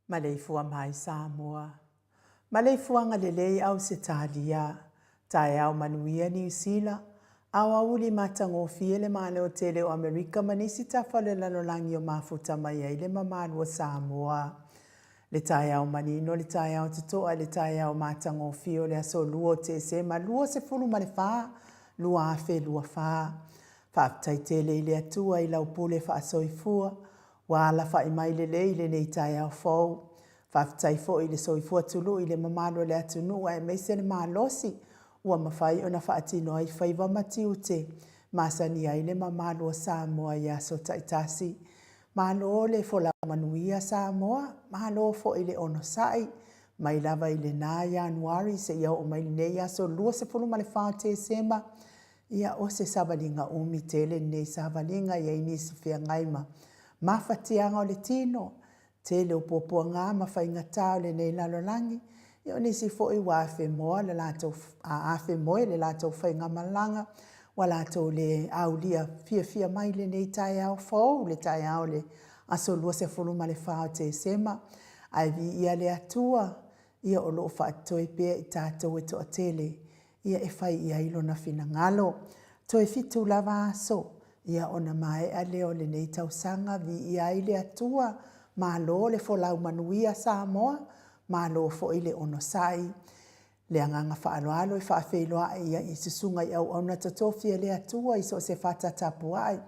Maleifua mai Samoa. Maleifuaga lelei Ausetalia. Taeao manuia Niu Sila. Aoauli matagofie le Malo tele o Amerika ma nisi tafa o le lalolagi o mafuta mai ai le mamalu o Samoa. Le taeao manino, le taeao totoa, le taeao matagofie o le aso 2 o Tesema 24, 2024. Faafetai tele i le Atua i lau pule faasoifua Ua alafai mai lelei i lenei taeao fou. Faafetai foi i le soifua tului i le mamalu o le atunuu aemaise le malosi ua mafai ona faatino ai faiva ma tiute masani ai le mamalu o Samoa i aso taitasi. Malo le folau manuia Samoa, malo foi le onosai mai lava i lena Ianuari seia oo mai lenei aso 24 o Tesema. Ia, o se savaliga umi tele lenei savaliga, e i ai nisi feagai ma mafatiaga o le tino, tele o puapuaga ma faigata o lenei lalolagi, ia o nisi foi ua afemoa le latou, afemoe le latou faigamalaga, ua latou le aulia fiafia mai lenei taeao fou, le taeao o le aso 24 o Tesema. Ae viia le Atua, ia o lo o faatotoe pea i tatou e toatele ia e fai i ai Lona finagalo. Toe fitu lava aso, ia ona maea lea o lenei tausaga, viia ai le Atua, malo le folau manuia Samoa, malo foi le onosai. Le agaga faaaloalo e faafeiloai i susuga i auauna totofi a le Atua i so o se fata tapuai,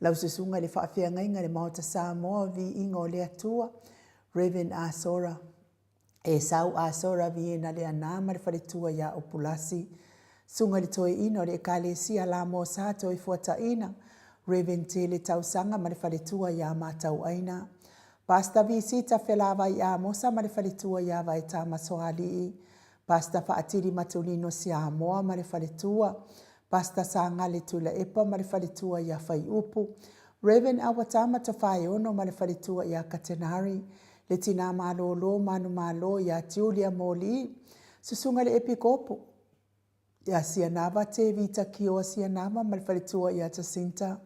lau susuga i le faafeagaiga i le Maota Samoa o Viiga o le Atua, Rev. Asora Esau Asora Viena Leaana ma le faletua ia Opulasi, Susuga i le Toeaina o le Ekalesia Lamosa Toefuataina, Rev. Tele Tausaga ma le faletua ia Matauaina, Pastor Visita Felavai Amosa ma le faletua ia Vaetama Soalii, Pastor Faatili Matulino Siamoa ma le faletua, Pastor Sagale Tuilaepa ma le faletua ia Faiupu, Rev. Awatama Tofaeono ma le faletua ia Katenari, le tina malolo manumalo ia Julia Moli, susuga i le Epikopo ia Sianava Tevita Kioa Sianava ma le faletua ia Jacinta,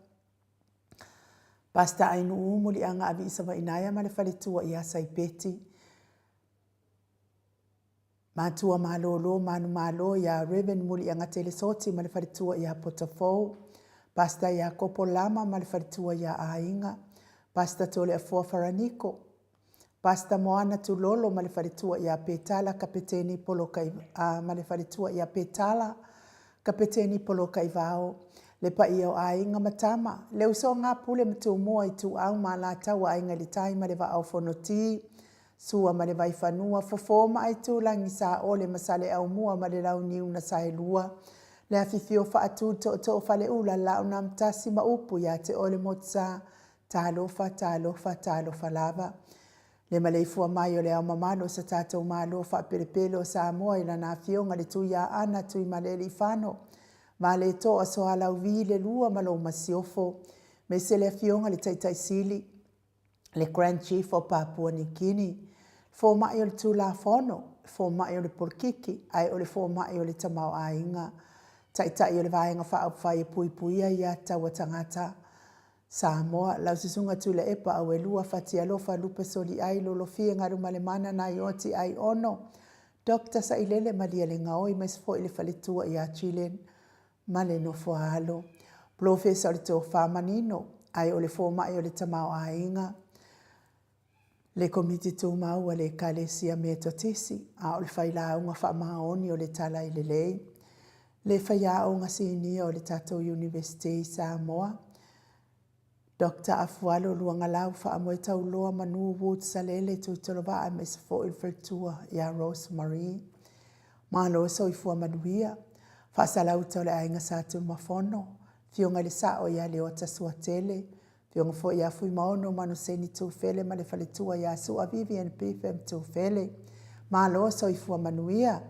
Pastor Ainuu Muliaga Aviisavainaia ma le faletua ia Saipeti, Matua malolo manumalo ia Rev. Muliagatele Soti ma le faletua ia Potafou, Pastor Iakopo Lama ma le faletua ia Aiga, Pastor Toleafoa Faraniko, Pastor Moana Tulolo ma le faletua ia Petala Kapeteni Polokai, ma le faletua ia Petala Kapeteni Polokaivao, le paia o aiga ma tama, le uso a Ngapule ma Tumua, Ituau ma Alataua, Aiga i le Tai ma le Vaa o Fonoti, Sua ma le Vaifanua, Fofo ma Aitulagi, Saole ma Saleaaumua ma le Launiu na Saelua, le afifio Faatu, Tootoo Faleula, Laaunamtasi ma upu ia te oe le Motusa, talofa, talofa, talofa lava. Le maleifua mai o le Ao Mamalu o so tatou Malo faapelepele o Samoa i Lana Afioga le Tuiaana Tuimalealiifano Vaaletoa Sualauvi le Lua ma lou Masiofo, aemaise le Afioga i le Taitai Sili, le Grand Chief o Papua New Guinea, le fomai o le Tulafono, le fomai o le polokiki, ae o le fomai o le tamaoaiga, taitai o le Vaega Faaupufai e Puipuia Ia Tatau a Tagata Samoa, lau Susuga Tuilaepa Auelua Fatialofa Lupe Soliai Lolofie Galumalemana Naioti Aiono Doctor Sailele Malielegaoi aemaise foi le faletua ia Gillian ma le nofo a alo. Polofesa o le tofa manino, ae o le fomai o le tamaoaiga, le Komiti Tumau a le Ekalesia Metotisi, a o le failauga faamaoni o le Tala i Lelei, le faiaoga sinia o le tatou Iunivesite i Samoa, Doctor Afualo Luagalau Faamoetauloa Manu Wood Salele Tuitolovaa aemaise foi le faletua ia Rose Marie. Malo soifua manuia. Faasalauta o le Aiga Sa Tumafono, Afioga i le Sao ia Leota Suatele, Afioga foi ia Fuimaono Manuseni Tufele ma le faletua ia Sua Vivian Betham Tufele. Malo soifua manuia.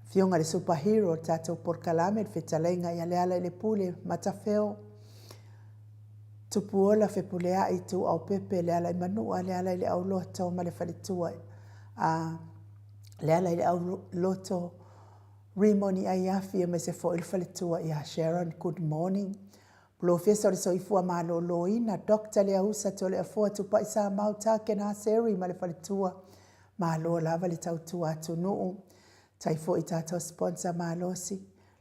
Afioga i le Super Hero o le tatou polokalame, le fetalaiga ia Lealailepule Matafeo. Tupuola Fepuleai Tuaopepe Lealaimanua Lealaileauloto ma le faletua a Lealaileauloto Rimoni Aiafi aemaise foi le faletua ia Sharon Good Morning. Polofesa o le Soifua Maloloina, Doctor Leausa Toleafoa Tupai Samau Takena Seri ma le faletua. Malo lava le tautua atunuu. Tai foi tatou sponsor malosi,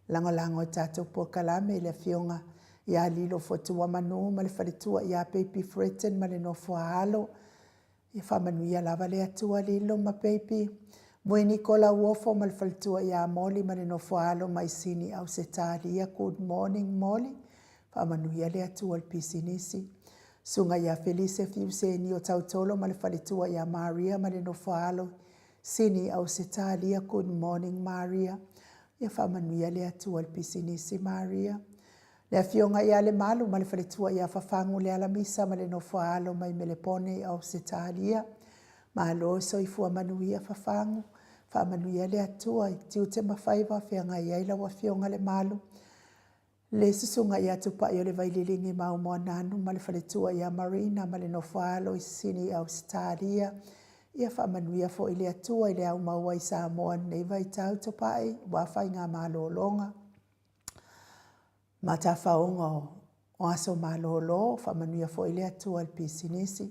lagolago i tatou polokalame i le Afioga ia Lilo Fotuamanu ma le faletua ia Baby Fredton ma le nofo a alo. Ia faamanuia lava le Atua Lilo ma Baby. Mui Niko Lauofo ma le faletua ia Moli ma le nofo a alo mai Sini Ausetalia. Good morning Moli. Faamanuia le Atua i le pisinisi. Susuga ia Felise Fiuseni o Tautolo ma le faletua ia Maria ma le nofo a alo Sini Ausetalia. Good morning Maria. Ia faamanuia le Atua i le pisinisi Maria. Le Afioga ia Lemalu ma le faletua ia Fafagu Lealamisa ma le nofo a alo mai Melepone i Ausetalia. Malo soifua manuia Fafagu. Faamanuia le Atua i tiute ma faiva feagai ai lau Afioga Lemalu. Le Susuga ia Tupai o le Vaililigi ma Moananu ma le faletua ia Marina ma le nofo a alo i Sisini i Ausetalia. Ia faamanuia foi le Atua i le au maua i Samoa i lenei vaitau Tupai aua faiga malologa ma tafaoga o aso malolo. Faamanuia foi le Atua i le pisinisi.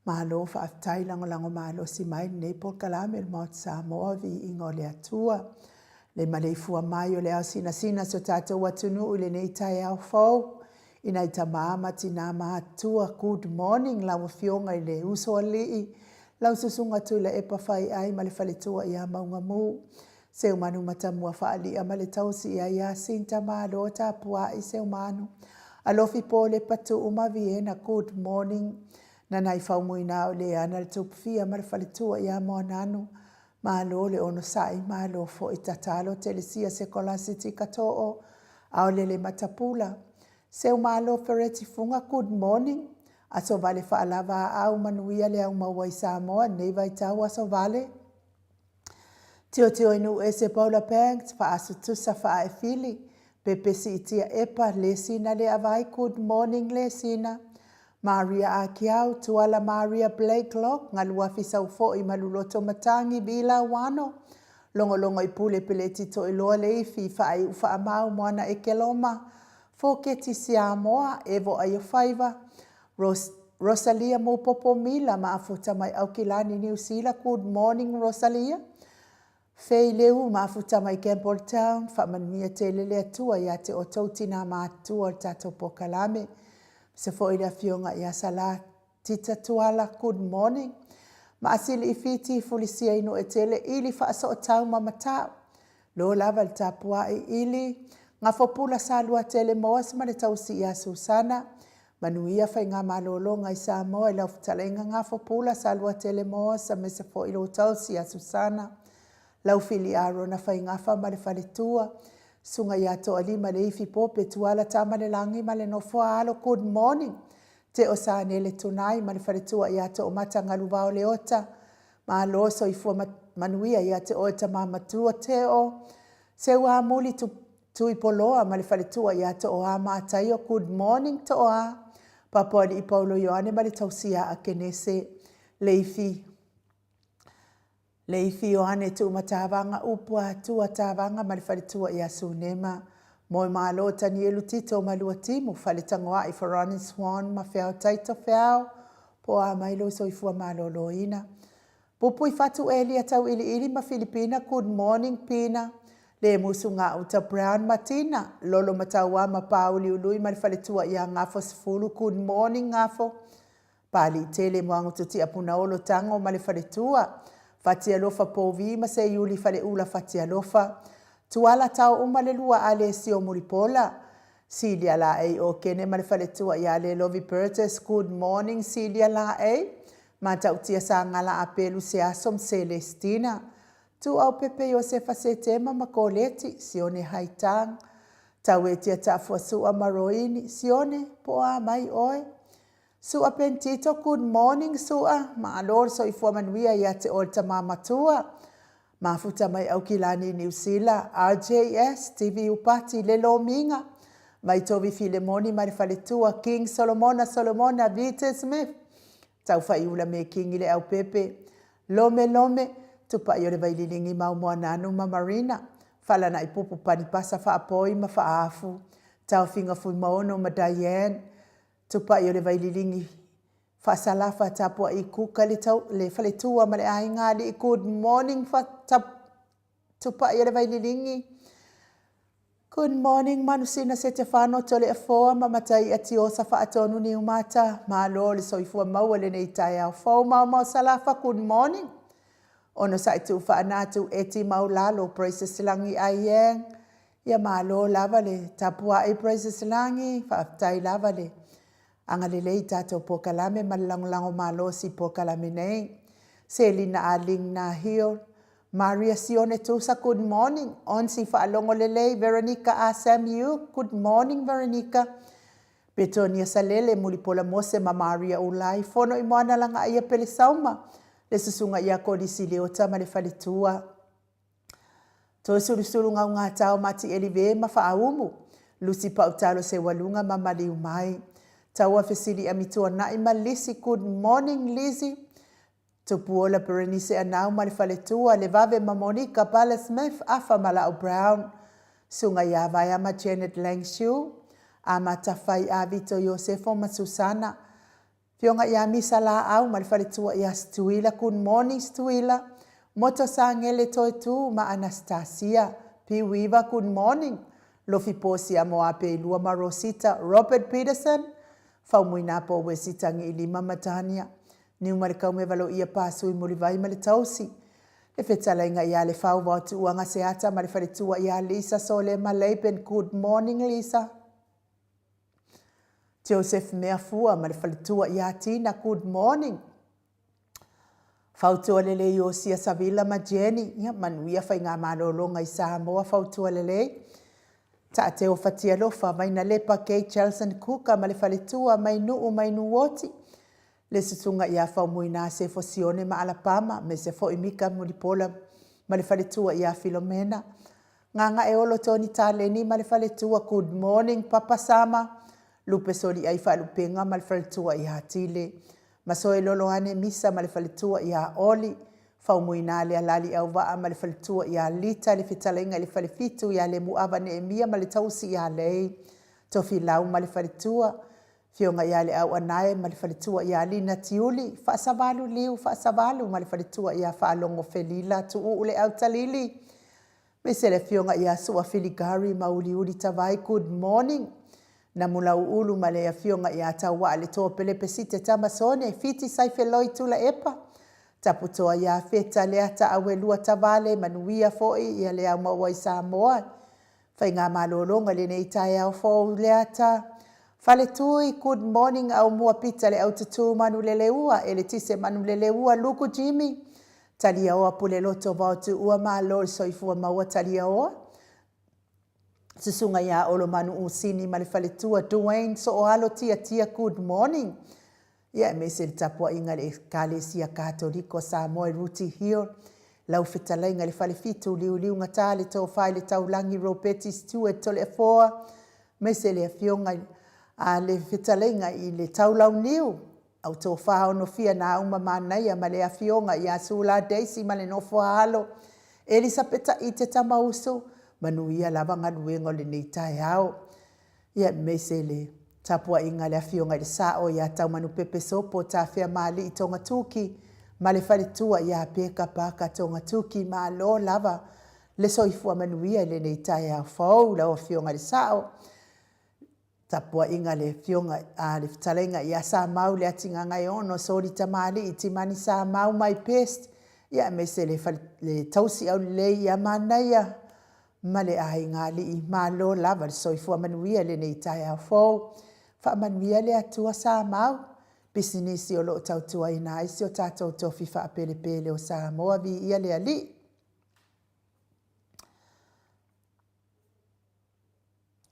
Malo faafetai lagolago malosi mai lenei polokalame o le Maota Samoa, viiga o le Atua. Le maleifua mai o le ao sinasina so tatou atunuu i lenei taeao fou i nai tamā ma tinā matutua. Good morning lau Afioga i le Usoalii, lau Susuga Tuilaepa Faiai ma le faletua ia Maugamu. Seumanu Matamua Faalia ma le tausi ia Iasinta Malo tapuai Seumanu. Alofi Polepa Tuu ma Viena, good morning. Nanaifaumuina o Leana le Tupufia ma le faletua ia Moananu. Malo le onosai, malo foi tatalo Telesia Sekolasi Tikatoo, Aolele Matapula. Seumalo Fereti Fuga, good morning. Aso vale faalava aau manuia le au maua i Samoa nei vaitau aso vale. Tiotio i Nuuese Paula Banks, Faasutusa Faaefili, Pepe Siitia Epa, Lesina Leavai, good morning Lesina. Maria Akiau, Tuala Maria Blakelock, Galuafi Saufoi Maluloto Matangi, Vila Wano, Logologo i Pule Peleti Toiloa Leifi, Faaiu Faamau Moana Ekeloma, Foketi Siamoa, Evo Aiofaiva, Ros Rosalia Mupopo Mila ma afuta mai Aukilani Niu Sila. Good morning Rosalia. Fei Leu ma afuta mai Campbelltown. Faamanuia tele le Atua ia te outou tinā matutua o le tatou polokalame. Se foi le afioga ia Sala Tita Tuala. Good morning. Maasili i Fiti, Fulisia i Nuetele, ili faasootau ma matau. Lo lava le tapuai ili Gafopula Saluatele Moas ma le tausi ia Susana. Manuia faigamalologa i Samoa i lau fetalaiga Gafopula Saluatele Moas aemaise foi lou tausi ia Susana. Lau Fili Arona Faigafa ma le faletua. Susuga ia Toalima Leifi Pope Tuala Tamalelagi ma le nofo a alo. Good morning. Teo Sanele Tunai ma le faletua ia Toomata Galuvao Leota. Malo soifua manuia ia te oe tama matua Teo. Seuamuli Tuipoloa ma le faletua ia Tooa Mataio. Good morning Tooa. Papoalii Paulo Ioane ma le tausia a Kenese Leifi. Leifi Ioane Tuumatavaga Upu Atua Tavaga ma le faletua ia Sunema. Moemalo Tanielu Tito ma Luatimu Faletagoai Farani Swan ma Feao Taito Feao. Po a mai lou soifua maloloina. Pupui Fatu Elia Tauiliili ma Filipina. Good morning Pina. Le Musu Gauta Brown ma Tina. Lolo Matauā ma Pāuliului ma le faletua ia Gafo Sefulu. Good morning Gafo. Paliitele Moagototia Punaolo Tago ma le faletua. Fatialofa Povi ma Seiuli Faleula Fatialofa. Tuala Tao uma le lua a Lesio Mulipola. Silia Laei Okene ma le faletua ia Lelovi Burgess. Good morning Silia Laei. Matautia Sagala Apelu Seaso ma Celestina. Tuau Pepe Iosefa Setema ma Koleti, Sione Haitang. Tauetia Tafua Sua ma Roini, Sione, po a mai oe. Sua Pentito, good morning Sua. Malo le soifua manuia ia te oe le tama matua. Mafuta mai Aukilani Niu Sila, RJS, TV Upati, Le Lomiga, mai Tovi Filemoni ma le faletua, King Solomona Solomona, Vite Smith, Taufaiula me Kingi le Aupepe, Lome Lome, Tupai o le Vaililigi Mau Moananu ma Marina, Falanaipupu Panipasa Faapoi ma Faaafu, Taofiga Fuimaono ma Diane, Tupai o le Vaililigi, Faasalafa Tapuai Kuka le, tau, le Faletua ma le Aiga Alii. Good morning fa, tap, Tupai o le Vaililigi. Good morning Manusina Setefano Toleafoa ma Mataia Tiosa Faatonu Niumata. Malo le soifua maua lenei taeao fou. Maomao Salafa, good morning. Ono sa'i tuu faanatu Eti Maulalo Praises Lagi Aieng. Ia malo lava le tapua'i Praises Lagi. Faafetai lava le agalelei i tatou polokalame ma le lagolago malosi i polokalame nei. Selina Aling Nahil, Maria Sione Tusa, good morning. Onsi Faalogo Lelei, Veronica A. Samuel, good morning Veronica. Petonia Salele, Mulipola Mose ma Maria Ulai, Fono i Moana Lagaia Pele Sauma, le Susuga ia Kolisi Leota ma le Faletua. Toe sulusulu gaugatao ma Tielive ma Faaumu, Lusi Pautalo Seualuga ma Maliu Mai. Taua Fesili Amituanai ma Lisi, good morning Lizzy. Tupuola Berenice Anau ma le Faletua, Levave ma Monica Bala Smith, Afa ma Lau Brown. Suga ia Vaea ma Janet Langshu, Amata Fai a Vito Iosefo ma Susana. Afioga ia Misa Laau ma le faletua ia Stuila Good morning Stuila Moto Sagele Toetu ma Anastasia Piuiva Good morning Lofi Posia Moapeilua ma Rosita Robert Peterson Faumuina po Wesi Tagiilima ma Tania Niumalekaume Valoia Pasui Mulivai ma le Tausi Le fetalaiga ia Lefau Vaotuuaga Seata ma le faletua ia Lisa Solema Laban Good morning Lisa Joseph Meafua ma le faletua ia Tina, good morning. Fautua lelei Iosia Savila ma Jenny, ia manuia faigamalologa i Samoa, fautua lelei. Taateo Fatialofa, Vainalepa Kay Chelson Kuka ma le faletua mai Nuu mai Nuuoti. Le susuga ia Faumuina Sefo Sione ma Alapama, mese foi Mika Mulipola ma le faletua ia Filomena. Gagaeolo Tony Taleni ma le faletua Good morning Papa Sama Lupe Soliai Faalupega ma le faletua ia Tile Masoe Loloane Misa ma le faletua ia Oli Faumuina Lealali Auvaa ma le faletua ia Lita Le Fetalaiga i le Falefitu ia Lemuava Neemia ma le tausi ia Lei Tofilau ma le faletua Afioga ia Leau Anae ma le faletua ia Lina Tiuli Faasavalu Liu Faasavalu ma le faletua ia Faalogo Felila Tuuu Leautalili Aemaise le afioga ia Sua Filigari ma Uliuli Tavai Good morning Namulauulu ma le afioga ia Tauaa le Toa Pelepe Site Tamasone Fiti Saifeloi Tulaepa Taputoa ia Feta Leata Auelua Tavale Manuia foi ia le au maua i Samoa Faigamalologa lenei taeao fou Leata Faletui Good morning Aumua Pita le Aututu Manuleleua Eletise Manuleleua Luku Jimmy Taliaoa Puleloto Vaotuua Malo le soifua maua Taliaoa Susuga ia Olo Manuusini ma le faletua Duane Sooalo Tiatia Good morning Ia aemaise le tapuaiga i le Ekalesia Katoliko Samoa i Rooty Hill, lau fetalaiga i le Falefitu, Liuliugata le Tofa i le Taulagi Ropeti Stewart Toleafoa, aemaise le Afioga a le Fetalaiga i le Taulauniu, Au Tofa Onofia Nauma Manaia ma le Afioga ia Sula Daisy ma le nofo a alo, Elisapeta Ite Tamausu, manuia lava galuega o lenei taeao. Ia aemaise le tapuaiga a le Afioga i le Sao ia Taumanupepe Sopo Tafeamaalii Togatuki ma le faletua ia Peka Paka Togatuki. Malo lava le soifua manuia i lenei taeao fou lau Afioga i le Sao. Tapuaiga a le Afioga a le Fetalaiga ia Samau Leatigagaeono Soli Tamalii Timani Samau my best. Ia aemaise le, le tausi aulelei ia Manaia ma le aiga alii. Malo lava le soifua manuia i lenei taeao fou. Faamanuia le Atua Samau. Pisinisi o lo o tautuaina ai si o tatou tofi faapelepele o Samoa. Viia le Alii.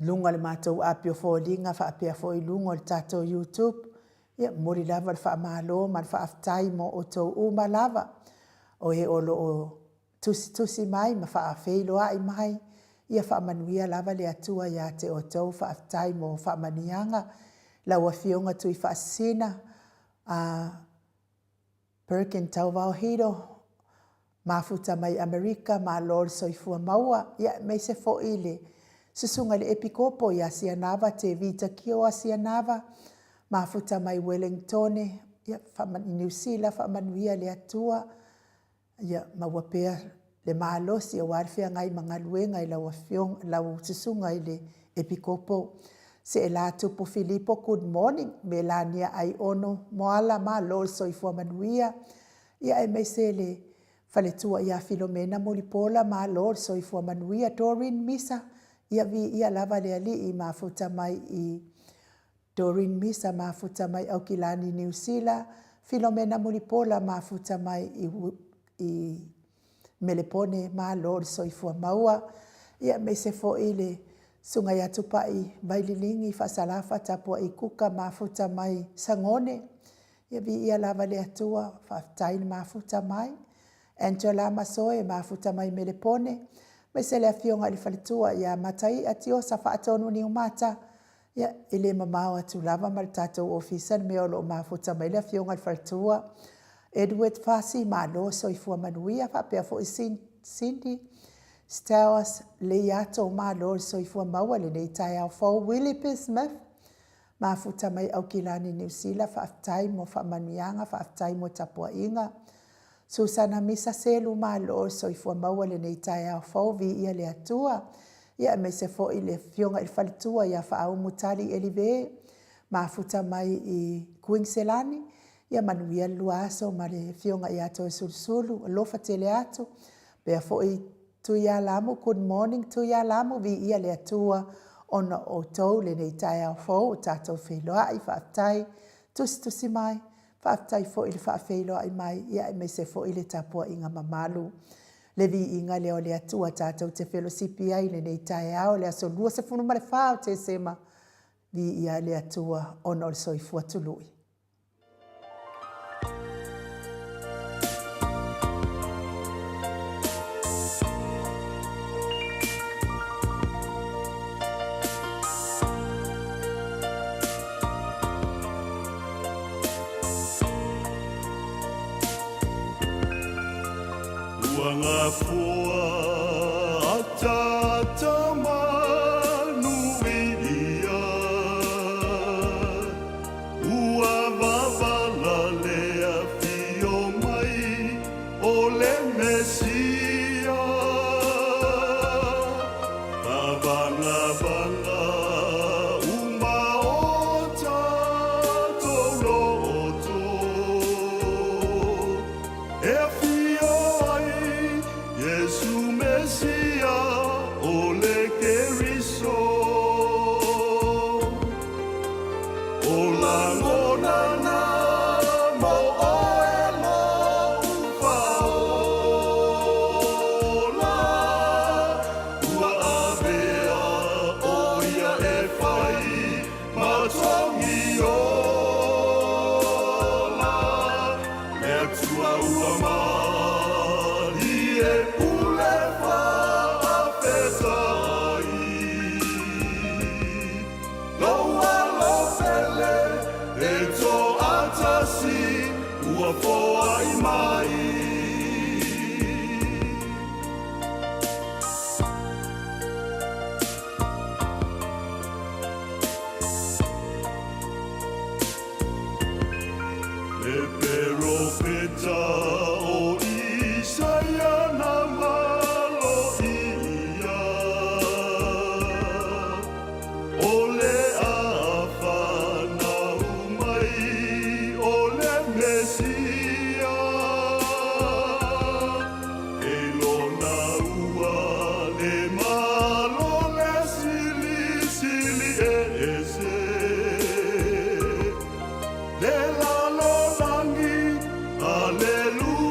Luga o le matou api o foliga faapea foi luga o le tatou YouTube. Ia, momoli lava le faamalo ma le faafetai mo outou uma lava o e o lo o tusitusi mai ma faafeiloai mai. Ia faamanuia lava le Atua ia te outou. Faafetai mo faamanuiaga. Lau Afioga Tuifaasisina, a Perkin Tauvao Hiro, mafuta mai Amerika, malo le soifua maua. Ia, aemaise foi le Susuga i le Epikopo ia Asianava Te Vita Kio Asianava, mafuta mai Welengtone, ia, i Niu Sila, faamanuia le Atua, ia maua pea le malosi aua le feagai ma galuega i lau afioga, lau susuga i le Epikopo. Seela Tupu Filipo, good morning. Melania Aiono Moala, malo le soifua manuia. Ia aemaise le faletua ia Filomena Mulipola, malo le soifua manuia. Doreen Misa, ia viia lava le Alii, mafuta mai i Doreen Misa, mafuta mai Aukilani, Niu Sila. Filomena Mulipola, mafuta mai i, i Melepone, malo le soifua maua. Ia aemaise foi le Susuga ia Tupai Vaililigi Faasalafa Tapuai Kuka, mafuta mai Sagone. Ia viia lava le Atua, faafetai le mafuta mai. Angela Masoe, mafuta mai Melepone, aemaise le afioga i le faletua ia Mataia Tiosa Faatonu Niumata. Ia, e le mamao atu lava ma le tatou ofisa le mea o lo o mafuta mai le afioga i le faletua. Edward Fasi, malo soifua manuia, faapea foi Cindy Stowers Leiato, malo le soifua maua i lenei taeao fou. Willie P. Smith, mafuta mai Aukilani, Niu Sila, faafetai mo faamanuiaga, faafetai mo tapuaiga. Susana Misa Selu, malo le soifua maua i lenei taeao fou, viia le Atua. Ia aemaise foi le afioga i le faletua ia Faaumu Tali Elive, mafuta mai i Kuiniselani. Ia manuia le lua aso ma le afioga ia Toesulusulu, alofa tele atu. Pea foi Tuialamu, good morning Tuialamu, viia le Atua ona o outou lenei taeao fou o tatou feiloai, faafetai tusitusi mai, faafetai foi le faafeiloai mai, ia aemaise foi le tapuaiga mamalu. Le viiga lea o le Atua tatou te felosipi ai i lenei taeao, le aso 24 o Tesema, viia le Atua ona o le soifua tului. Ua gafoa ataata manuia, Ua vavala le afio mai o le Mesia. Tavagavaga uma o tatou loto, E afio ai Iesu Mesia o le Keriso. O lagona na mo oe lou faaola, Ua avea ʻo ia e fai ma togi ola. Le Atua ua malie pule faafetai. Lou alo pele e toatasi ua foai mai. Le peropeta o Isaia na maloia, O le a fanau mai o le Mesia. E lona ua le malo le silisili ese. Le lalolagi, Aleluia.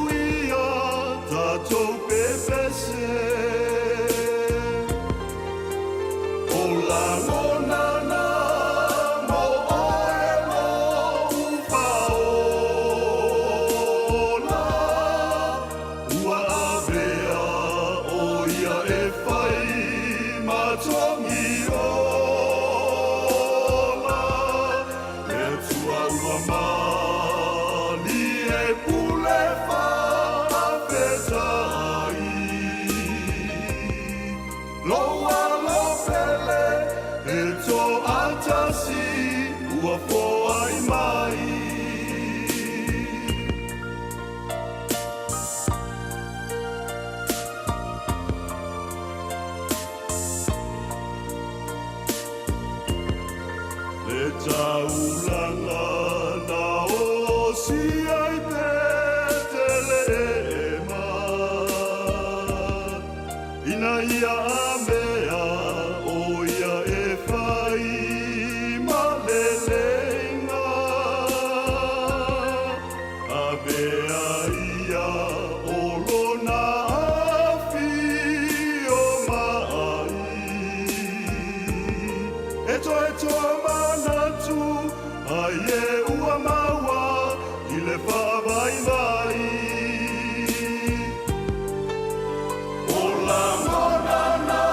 osia i Petelehema, ina ia mea ʻo ia e fai ma leleiga. Avea ia o lona afio mai. E toe toa manatu ai e ua maua i le faavaivai. O lagona na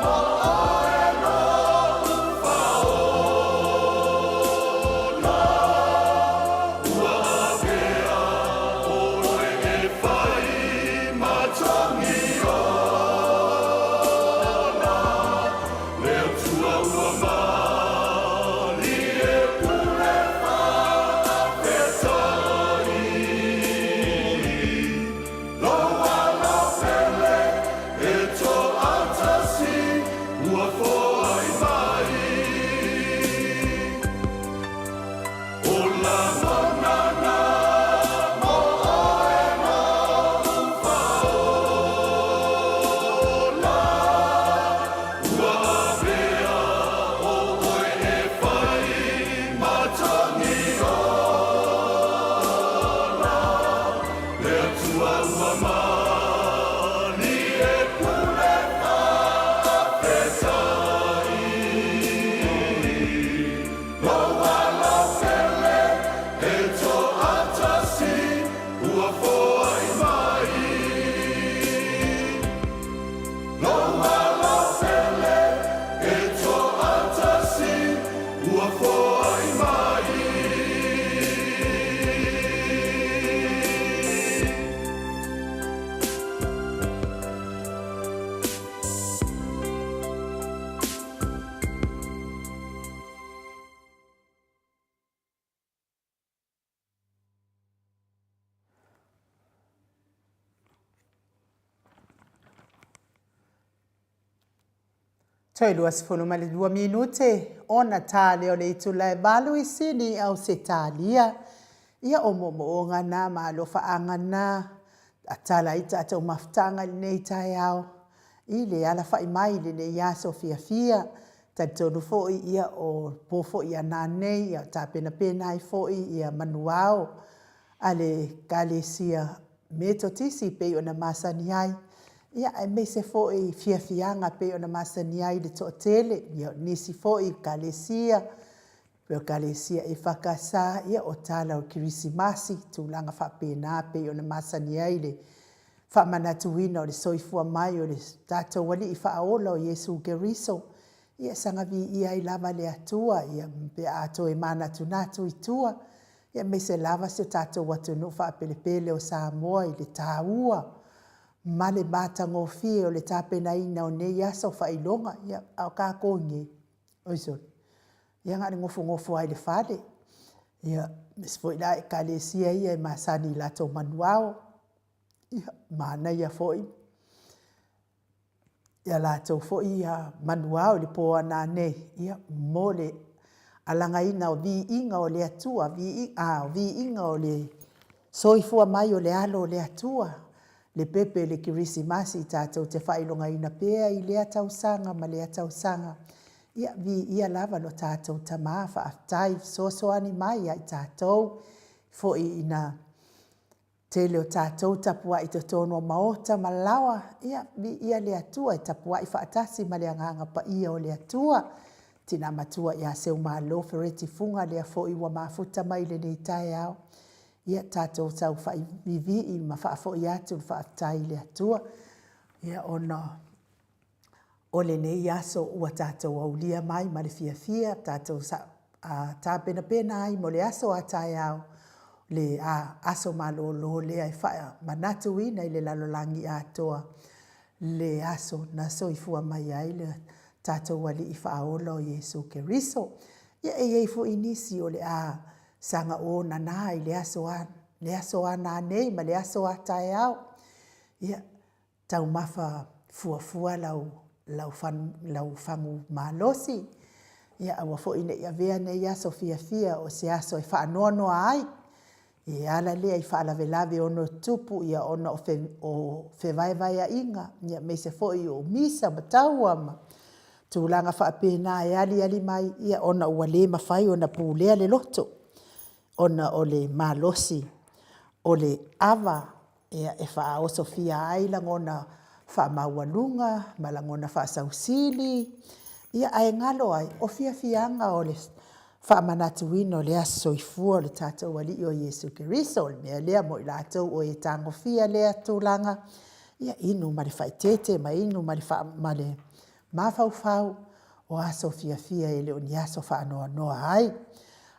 mo oe noʻu faola, ua avea ʻoe e fai ma togi ola. Le Atua ua malie pule faafetai. Lou alo pele e toatasi ua foai mai. O lagona na mo oe noʻu faola, ua avea ʻoe e fai ma togi ola. Le Atua ua malie pule faafetai. Lou alo pele e toatasi ua foai mai. Lou alo pele e toatasi ua foai mai. Toe 22 minute ona tā lea o le itula e 8 i Sini, Ausetalia. Ia o moomooga na ma alofaaga na a tala ai tatou mafutaga i lenei taeao i le alafai mai i lenei aso fiafia. Talitonu foi ia o po foi a nanei ia tapenapena ai foi ia manuao a le Ekalesia Metotisi pei ona masani ai, ia aemaise foi fiafiaga pei ona masani ai le toatele, ia o nisi foi Ekalesia, pei o Ekalesia EFKS, ia o tala o le Kerisimasi, tulaga faapena pei ona masani ai le faamanatuina o le soifua mai o le tatou Alii Faaola o Iesu Keriso, ia saga viia ai lava le Atua, ia pe a toe manatunatu i tua, ia aemaise lava si o tatou atunuu faapelepele o Samoa i le taua ma le matagofie o le tapenaina o nei aso faailoga, ia a o tatou nei, oi sole, ia na o le nofonofo lava i le fale, ia, aemaise foi la Ekalesia ia e masani i latou manuao, ia, manaia foi ia latou foi manuao i le po a nanei, ia, mo le alagaina o viiga o le Atua, viiga, viiga o le soifua mai o le Alo o le Atua, le pepe le Kerisimasi tatou te faailogaina pea i lea tausaga ma lea tausaga. Ia, viia lava lo tatou Tama, faafetai fesoasoani mai ia i tatou, foi ina tele o tatou tapuai i totonu o maota ma laoa, ia, viia le Atua e tapuai faatasi ma le Agaga Paia o le Atua. Tina matua ia Seumalo Fereti Fuga lea foi ua mafuta mai i lenei taeao. Ia, tatou saofai vivii ma faafoi atu le faafetai i le Atua, ia, ona o lenei aso ua tatou aulia mai ma le fiafia, tatou tapenapena ai mo le aso a taeao, le aso malolo lea e faamanatuina i le lalolagi atoa le aso na soifua mai ai le tatou Alii Faaola o Iesu Keriso. Ia e i ai foi nisi o le a saga onana i le aso a, le aso a nanei ma le aso a taeao. Ia, taumafa fuafua lau, lau, lau fagu malosi. Ia, aua foi ne i avea nei aso fiafia o se aso e faanoanoa ai. E ala lea i faalavelave e ono tutupu ia ona o fe, o fevaevaeaiga, ia aemaise foi o misa ma taua ma tulaga faapena e aliali mai, ia ona ua le mafai ona pulea le loto, ona o le malosi o le ava ia e faaosofia ai lagona faamaualuga ma lagona faasausili, ia ae galo ai o fiafiaga o le faamanatuina o le Aso Soifua o le tatou Alii o Iesu Keriso. O le mea lea mo i latou o e tagofia lea tulaga, ia inu ma le faaeteete ma inu ma le mafaufau, o aso fiafia e le o ni aso faanoanoa ai.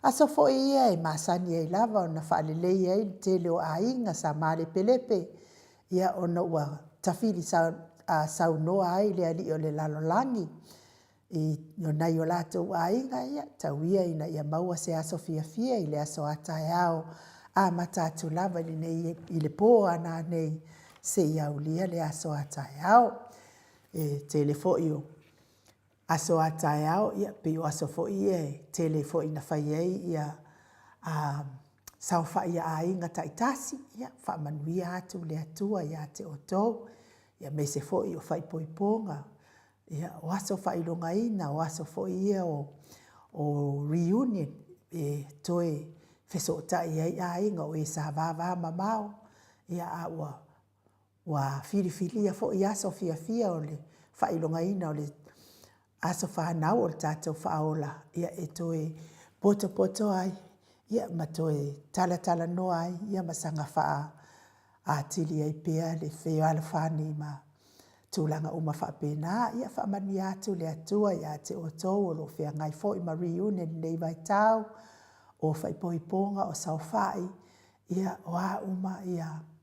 Aso foi ia e masani ai lava ona faalelei ai le tele o aiga sa malepelepe, ia ona ua tafili saunoa ai le alii o le lalolagi i nai o latou aiga, ia tau ia ina ia maua se aso fiafia i le aso a taeao, amata atu lava i le po a nanei seia aulia le aso a taeao. E tele foi o aso a taeao, e pei o aso foi ia e tele foi ina fai ai ia saofai a aiga taitasi, ia faamanuia atu le Atua ia te outou, aemaise foi o faaipoipoga, o aso faailogaina, o aso foi ia o reunion e toe fesootai ai aiga o e sa vavamamao, a ua filifilia foi aso fiafia o le faailogaina o le aso fanau o le tatou Faaola e toe potopoto ai ma toe talatalanoa ai ma saga faaatili ai pea le fealofani ma tulaga uma faapena. Ia faamanuia atu le Atua ia te outou o lo o feagai foi ma reunion i lenei vaitau, o faaipoipoga, o saofai, ia o a uma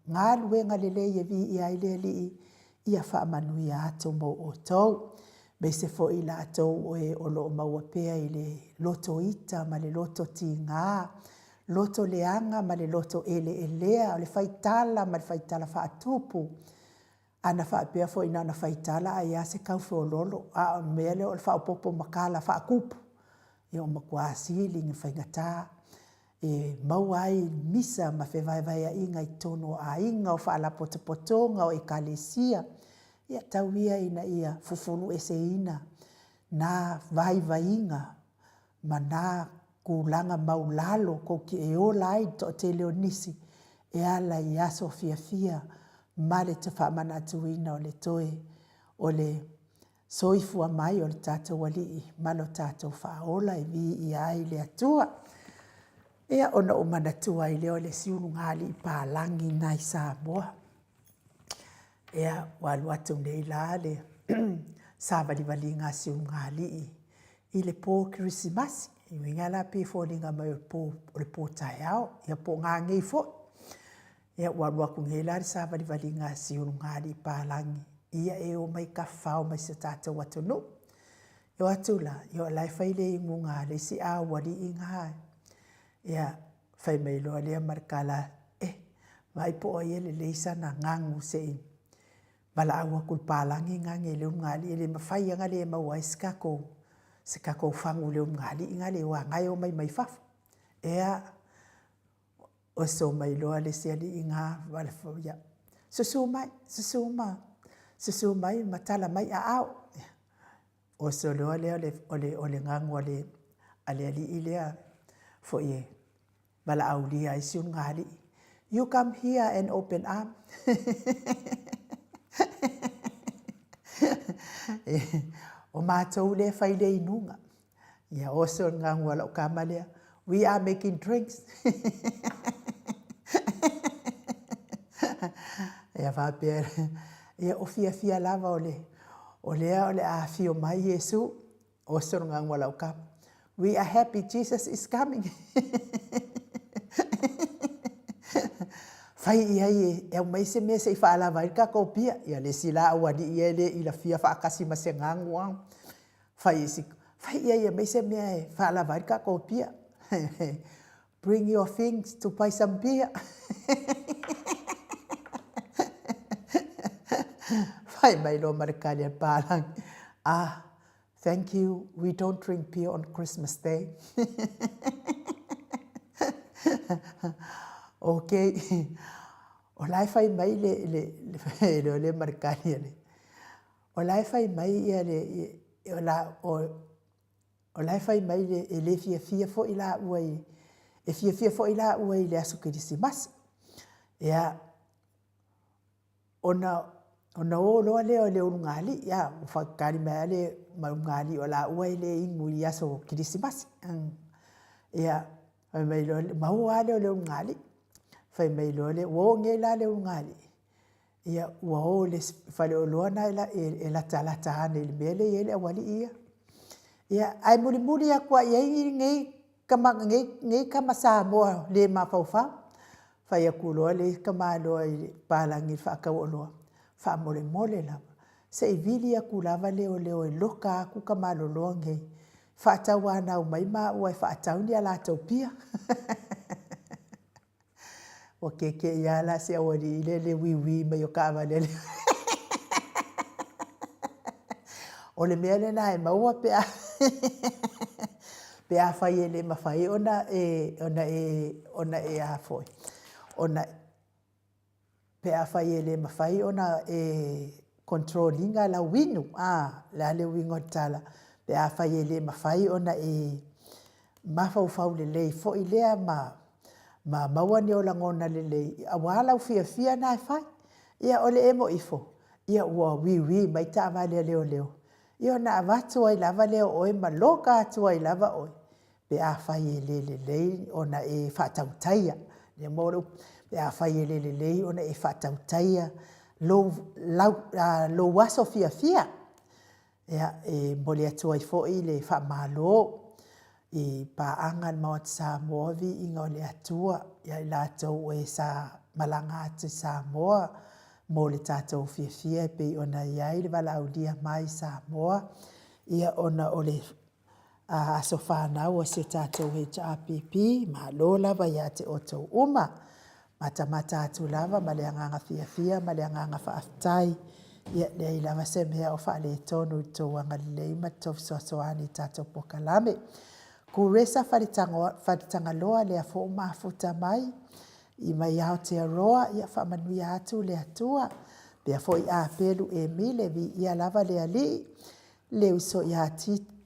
galuega lelei e viia ai le Alii, ia faamanuia atu mo outou. Aemaise foi i latou o e o lo o maua pea i le loto ita ma le loto tiga, loto leaga ma le loto eleelea, o le faitala ma le faitala faatupu. Ana faapea foi na ona faitala ai lava se tau feoloolo, a o le mea lea o le faaopoopo ma tala faatupu, ia ua matua sili ona faigata e maua ai misa ma fevaevaeaiga i totonu o aiga, o faalapotopotoga, o ekalesia. Ia tau ia ina ia fufulueseina na vaivaiga ma na tulaga maualalo tou te ola ai i le toatele o nisi e ala i aso fiafia ma le faamanatuina o le toe o le soifua mai o le tatou Alii ma lo tatou Faaola e viia ai le Atua. Ia, ona ou manatua ai lea o le isi ulugalii palagi lena i Samoa. Ia, ua alu atu nei la le savalivaliga a si ulugalii i le po Kerisimasi. Lona uiga la pei e foliga mai o le po taeao, ia po o nanei foi. Ia ua alu atu nei la le savalivaliga a si ulugalii palagi, ia e omai tafafao mai i si o tatou atunuu. E o atu la, ia o la e fai le inuga a le isi aualii na. Ia, fai mai loa lea ma le tala, e, vaai po o ai e lelei sana gagu se i valaau atu i le palagi lena nei i le ulugalii, e le mafai lava ona le maua ai se tatou, se tatou fagu i le ulugalii lena aua o lena e omai mai fafo. Ia, oso mai loa le isi alii na, susu mai, susu ma, susu mai ma tala mai aao. Oso loa lea o le gagu a le alii lea foi e valaaulia ai si ulugalii, you come here and open arm. O matou lea e fai le inuga. Ia oso le gagu a lau tama lea, we are making drinks. Ia faapea, ia o fiafia lava o le, o lea o le a afio mai Iesu. Oso le gagu a lau tama, we are happy Jesus is coming. Fai i ai e aumai se mea se i faalava ai le tatou pia. Ia le isi la aualii ia e le ilafia faatasi ma se gagu lava. Fai isi, fai i ai e aumai se mea e faalava ai le tatou pia. Bring your things to buy some beer. Fai mai loa ma le tali a le palagi, ah, thank you, we don't drink beer on Christmas Day. Okay, o la e fai mai le, le, le, le, le ma le kali a le, o la e fai mai ia le, o la, o, o la e fai mai le, e le fiafia foi laua i, e fiafia foi laua i le aso Kerisimasi. Ia, ona ona o loa lea o le ulugalii, a, ua faatali mai lava le ulugalii o laua e le inu i aso Kerisimasi. Ia, fai mai loa, maua lava lea o le ulugalii. Fai mai loa lea, ua oo nei la le ulugalii, ia ua o i le faleoloa lena e latalata ane i le mea lea e i ai le aualii ia. Ia, ae mulimuli atu lava i ai nei tama, nei tama Samoa le mafaufau. Fai atu loa le isi tamaloa i le papalagi i le faatau oloa, faamolemole lava, se i vili atu lava leoleo e loka atu tamaloloa nei, faatauanau mai maua e faatau ni a latou pia. Ua keke'i lava la si aualii lea i le wīwī mai o taavale a leoleo. O le mea lena e maua pe a pe afai e le mafai ona e ona e ona e a foi ona pe afai e le mafai ona e control ina lau inu a, o le a le uiga o le tala? Pe afai e le mafai ona e mafaufau lelei foi lea ma ma maua ni ou lagona lelei aua lau fiafia lena e fai. Ia o le emo ifo, ia ua wīwī mai taavale a leoleo, ia ona avatu ai lava lea o oe ma loka atu ai lava oe pe afai e le lelei ona e faatautaia. Lea maua le upu? Pe afai e le lelei ona e faatautaia lou, lau, lou aso fiafia. Ia, e momoli atu ai foi le faamalo i paaga a le Maota Samoa, Viiga o le Atua ia i latou o e sa malaga atu i Samoa mo le tatou fiafia e pei ona i ai le valaaulia mai Samoa, ia ona o le aso fanau o si o tatou HRPP, malo lava ia te outou uma. Matamata atu lava ma le agaga fiafia ma le agaga faafetai. Ia, leai lava se mea o faaletonu i le tou agalelei ma le tou fesoasoani i tatou polokalame. Kuresa Faletagaloa lea foi ua mafuta mai i mai Aotearoa, ia faamanuia atu le Atua. Pea foi Apelu Emile, viia lava le Alii. Le uso ia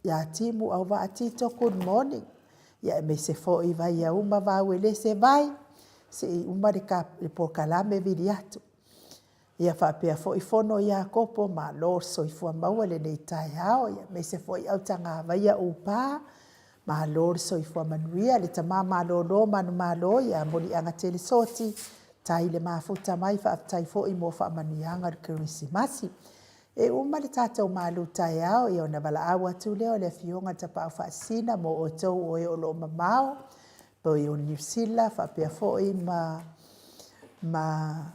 ia Timu Auvaa Tito, good morning. Ia aemaise foi Vaiauma Vauelese Vai, se i uma le, le polokalame vili atu. Ia faapea foi Fono Iakopo, malo le soifua maua i lenei taeao, ia aemaise foi Autagavaia Upa, malo le soifua manuia. Le tama malolo manumalo ia Moliaga Telesoti, tai le mafuta mai, faafetai foi mo faamanuiaga o le Kerisimasi. E uma le tatou malu taeao, ia ona valaau atu lea o le Afioga i le Tapaau Faasisina mo outou o e o lo o mamao, pei o Niu Sila faapea foi ma, ma,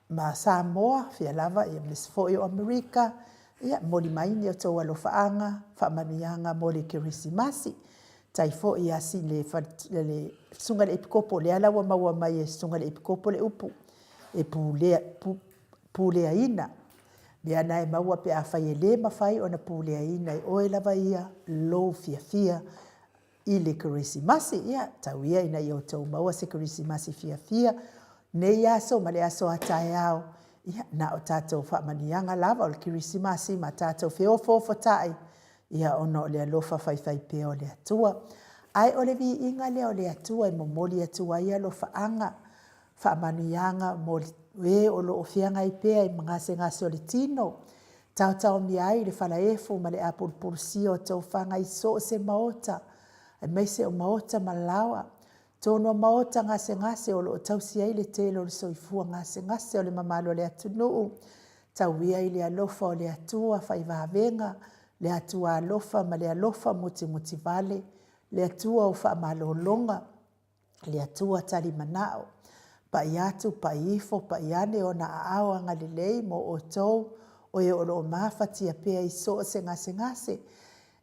ma Samoa, fia lava, ia aemaise foi o Amerika, ia momoli mai ni outou alofaaga, faamanuiaga mo le Kerisimasi. Tai foi ia le, le, le Susuga i le Epikopo, lea la ua maua mai e Susuga i le Epikopo le upu, e pulea, pu, puleaina. Mea na e maua pe afai e le mafai ona puleaina e oe lava ia lou fiafia i le Kerisimasi. Ia, tau ia ina ia outou maua se Kerisimasi fiafia nei aso ma le aso a taeao. Ia, na o tatou faamanuiaga lava o le Kerisimasi ma tatou feofoofotai, ia ona o le alofa faifaipea o le Atua. Ae o le viiga lea o le Atua e momoli atu ai alofaaga Faamanuiaga mo e o lo o feagai pea i gasegase o le tino, taotaomia ai le falaefu ma le apulupulusia o tofaga i so o se maota, aemaise o maota ma laoa, tonu o maota gasegase o lo o tausi ai le tele o le soifua gasegase o le mamalu o le atunuu, tauia i le alofa o le Atua fai vavega, le Atua alofa ma le alofa mutimutivale, le Atua o faamalologa, le Atua tali manao. Pai atu, pai ifo, pai ane ona aao agalelei mo outou o e o lo o mafatia pea i so o se gasegase.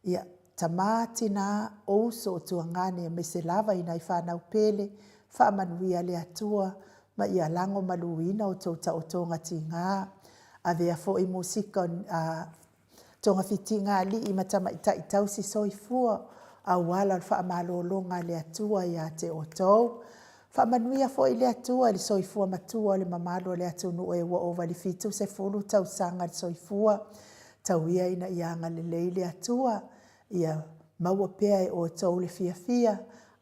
Ia, tama, tina, o uso, o tuagane, aemaise lava i nai fanau pele, faamanuia le Atua ma ia lagomaluina outou taotoga tiga. Avea foi musika a Togafitiga alii ma tamaitai tausi soifua, auala o le faamalologa a le Atua ia te outou. Faamanuia foi le Atua i le soifua matua o le mamalu o le atunuu e ua ova i le 70 tausaga le soifua. Tau ia ina ia agalelei le Atua ia maua pea e outou le fiafia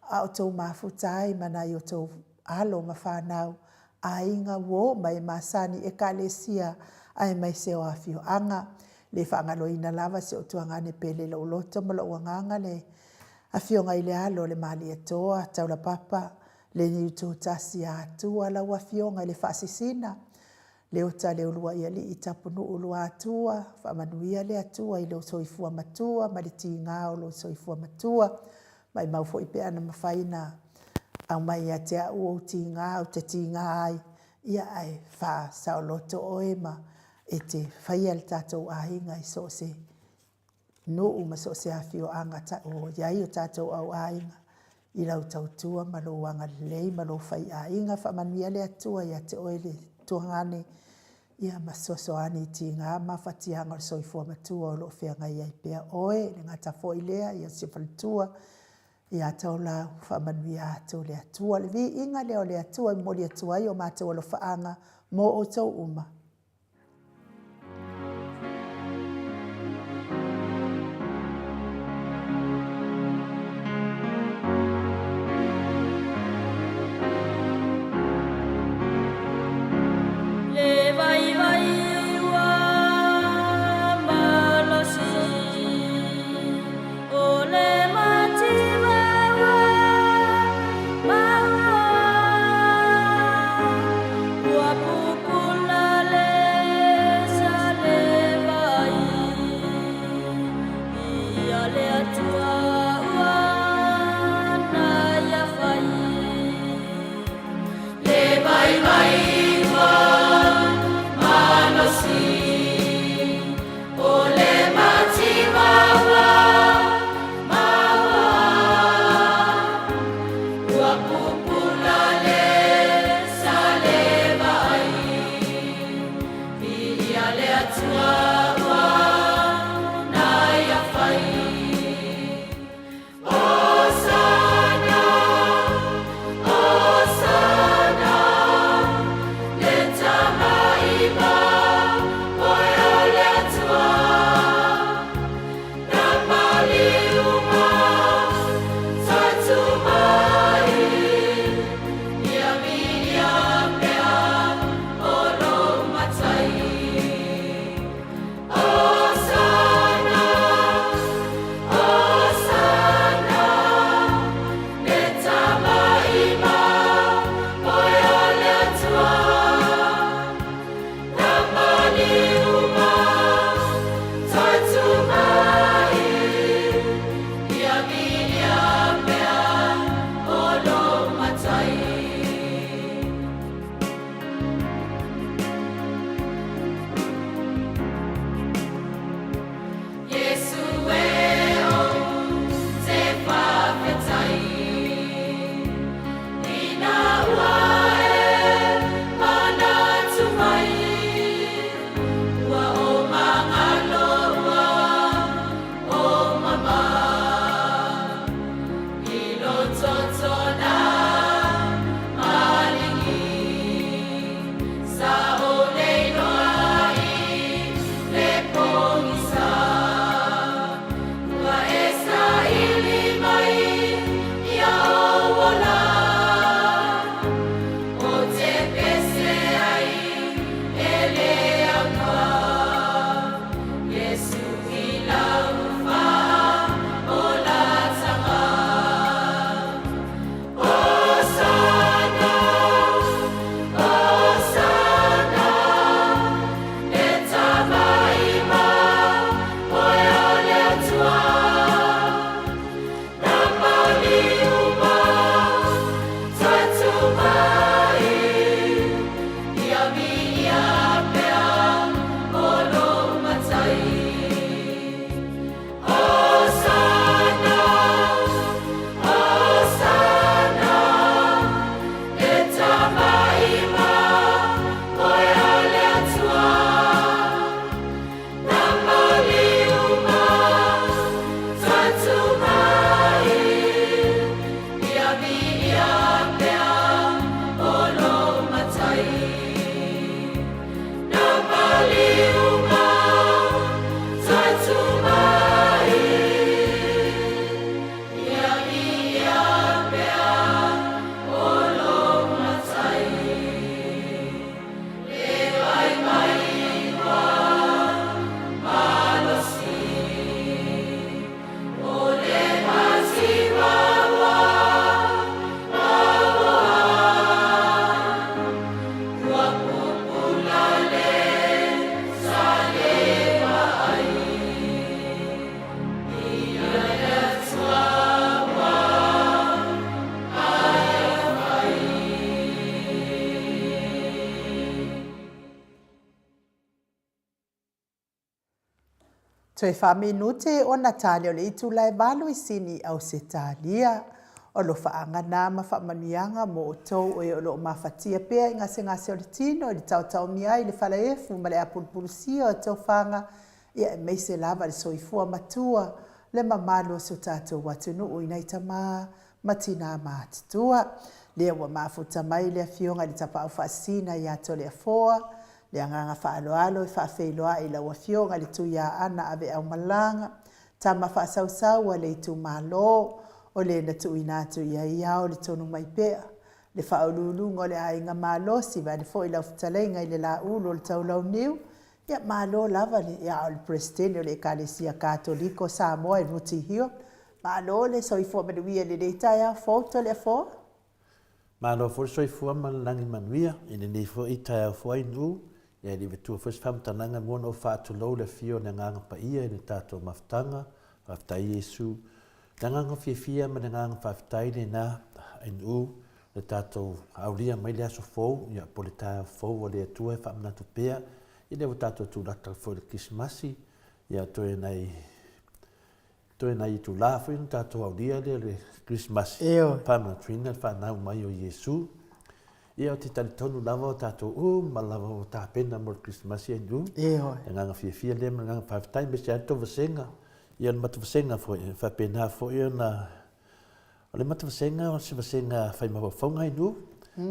a o outou mafuta ai ma nai o outou alo ma fanau, aiga, uo ma e masani, ekalesia aemaise o afioaga. E le faagaloina lava si ou tuagane pele i lou loto ma lou agaga le afioga i le alo o le Malietoa Taulapapa Leniu Tutasi Atua, lau afioga i le Faasisina Leota Leuluaialii Tapunuu Luatua, faamanuia le Atua i lou soifua matua ma le tiga o lou soifua matua. Maumau foi pe ana mafai ona aumai ia te au ou tiga ou te tiga ai, ia ae faasaoloto oe ma e te faia le tatou aiga i so o se nuu ma so o se afioaga o i ai o tatou aiga i lau tautua ma lou agalelei ma lou faiaiga. Faamanuia le Atua ia te oe le tuagane ma fesoasoani i tiga ma mafatiaga o le soifua matua o lo o feagai ai pea oe. E le gata foi i lea, o si ou faletua ia Taulai, faamanuia atu le Atua. O le viiga lea o le Atua e momoli atu ai o matou alofaaga mo outou uma. Le vaivai ua malosi o le mativa ua maua ua pupula. Toe faaminute ona tali o le itula e valu i Sini, Ausetalia. O alofaaga na ma faamanuiaga mo outou o e o lo o mafatia pea i gasegase o le tino i le taotaomia ai i le falaefu ma le apulupulusia o tofaga, ia aemaise lava le soifua matua, le mamalu o si o tatou atunuu i nai tama ma tinā matutua. Lea ua mafuta mai le Afioga i le Tapaau Faasisina ia Toleafoa, le agaga faaaloalo e faafeiloai i lau Afioga i le Tuiaana Aveaumalaga, tama faasausau a le itumalo, o le na tuuina atu i ai ao le tonu mai pea, le faauluuluga o le aiga malosi, vaeane foi lau fetalaiga i le Laulu o le Taulauniu, ia malo lava le, a o le Peresetene o le Ekalesia Katoliko o Samoa i Rooty Hill. Malo le soifua manuia i lenei taeao fou Toleafoa. Malo foi le soifua ma le lagi manuia i lenei foi taeao fou Ainuu, ia e le i avatua foi se faamatalaga e mua ona ou faatulou le afio o le Agaga Paia i le tatou mafutaga. Faafetai Iesu. Le agaga fiafia ma le agaga faafetai lena Ainuu le tatou aulia mai le aso fou, ia po o le taeao fou a le Atua e faamanatu pea, ia lea ua tatou tulata foi i le Kerisimasi, ia toe nai Toe nai itula foi ona tatou aulia lea o le Kerisimasi, faamanatuina le fanau mai o Iesu. Ia ou te talitonu lava o tatou uma lava ua tapena mo le Kerisimasi ainu. Le agaga fiafia lea ma le agaga faafetai, aemaise lava le tou vasega, ia le matou vasega foi, e faapena foi ona O le matou vasega o se vasega fai mafaufauga ainu.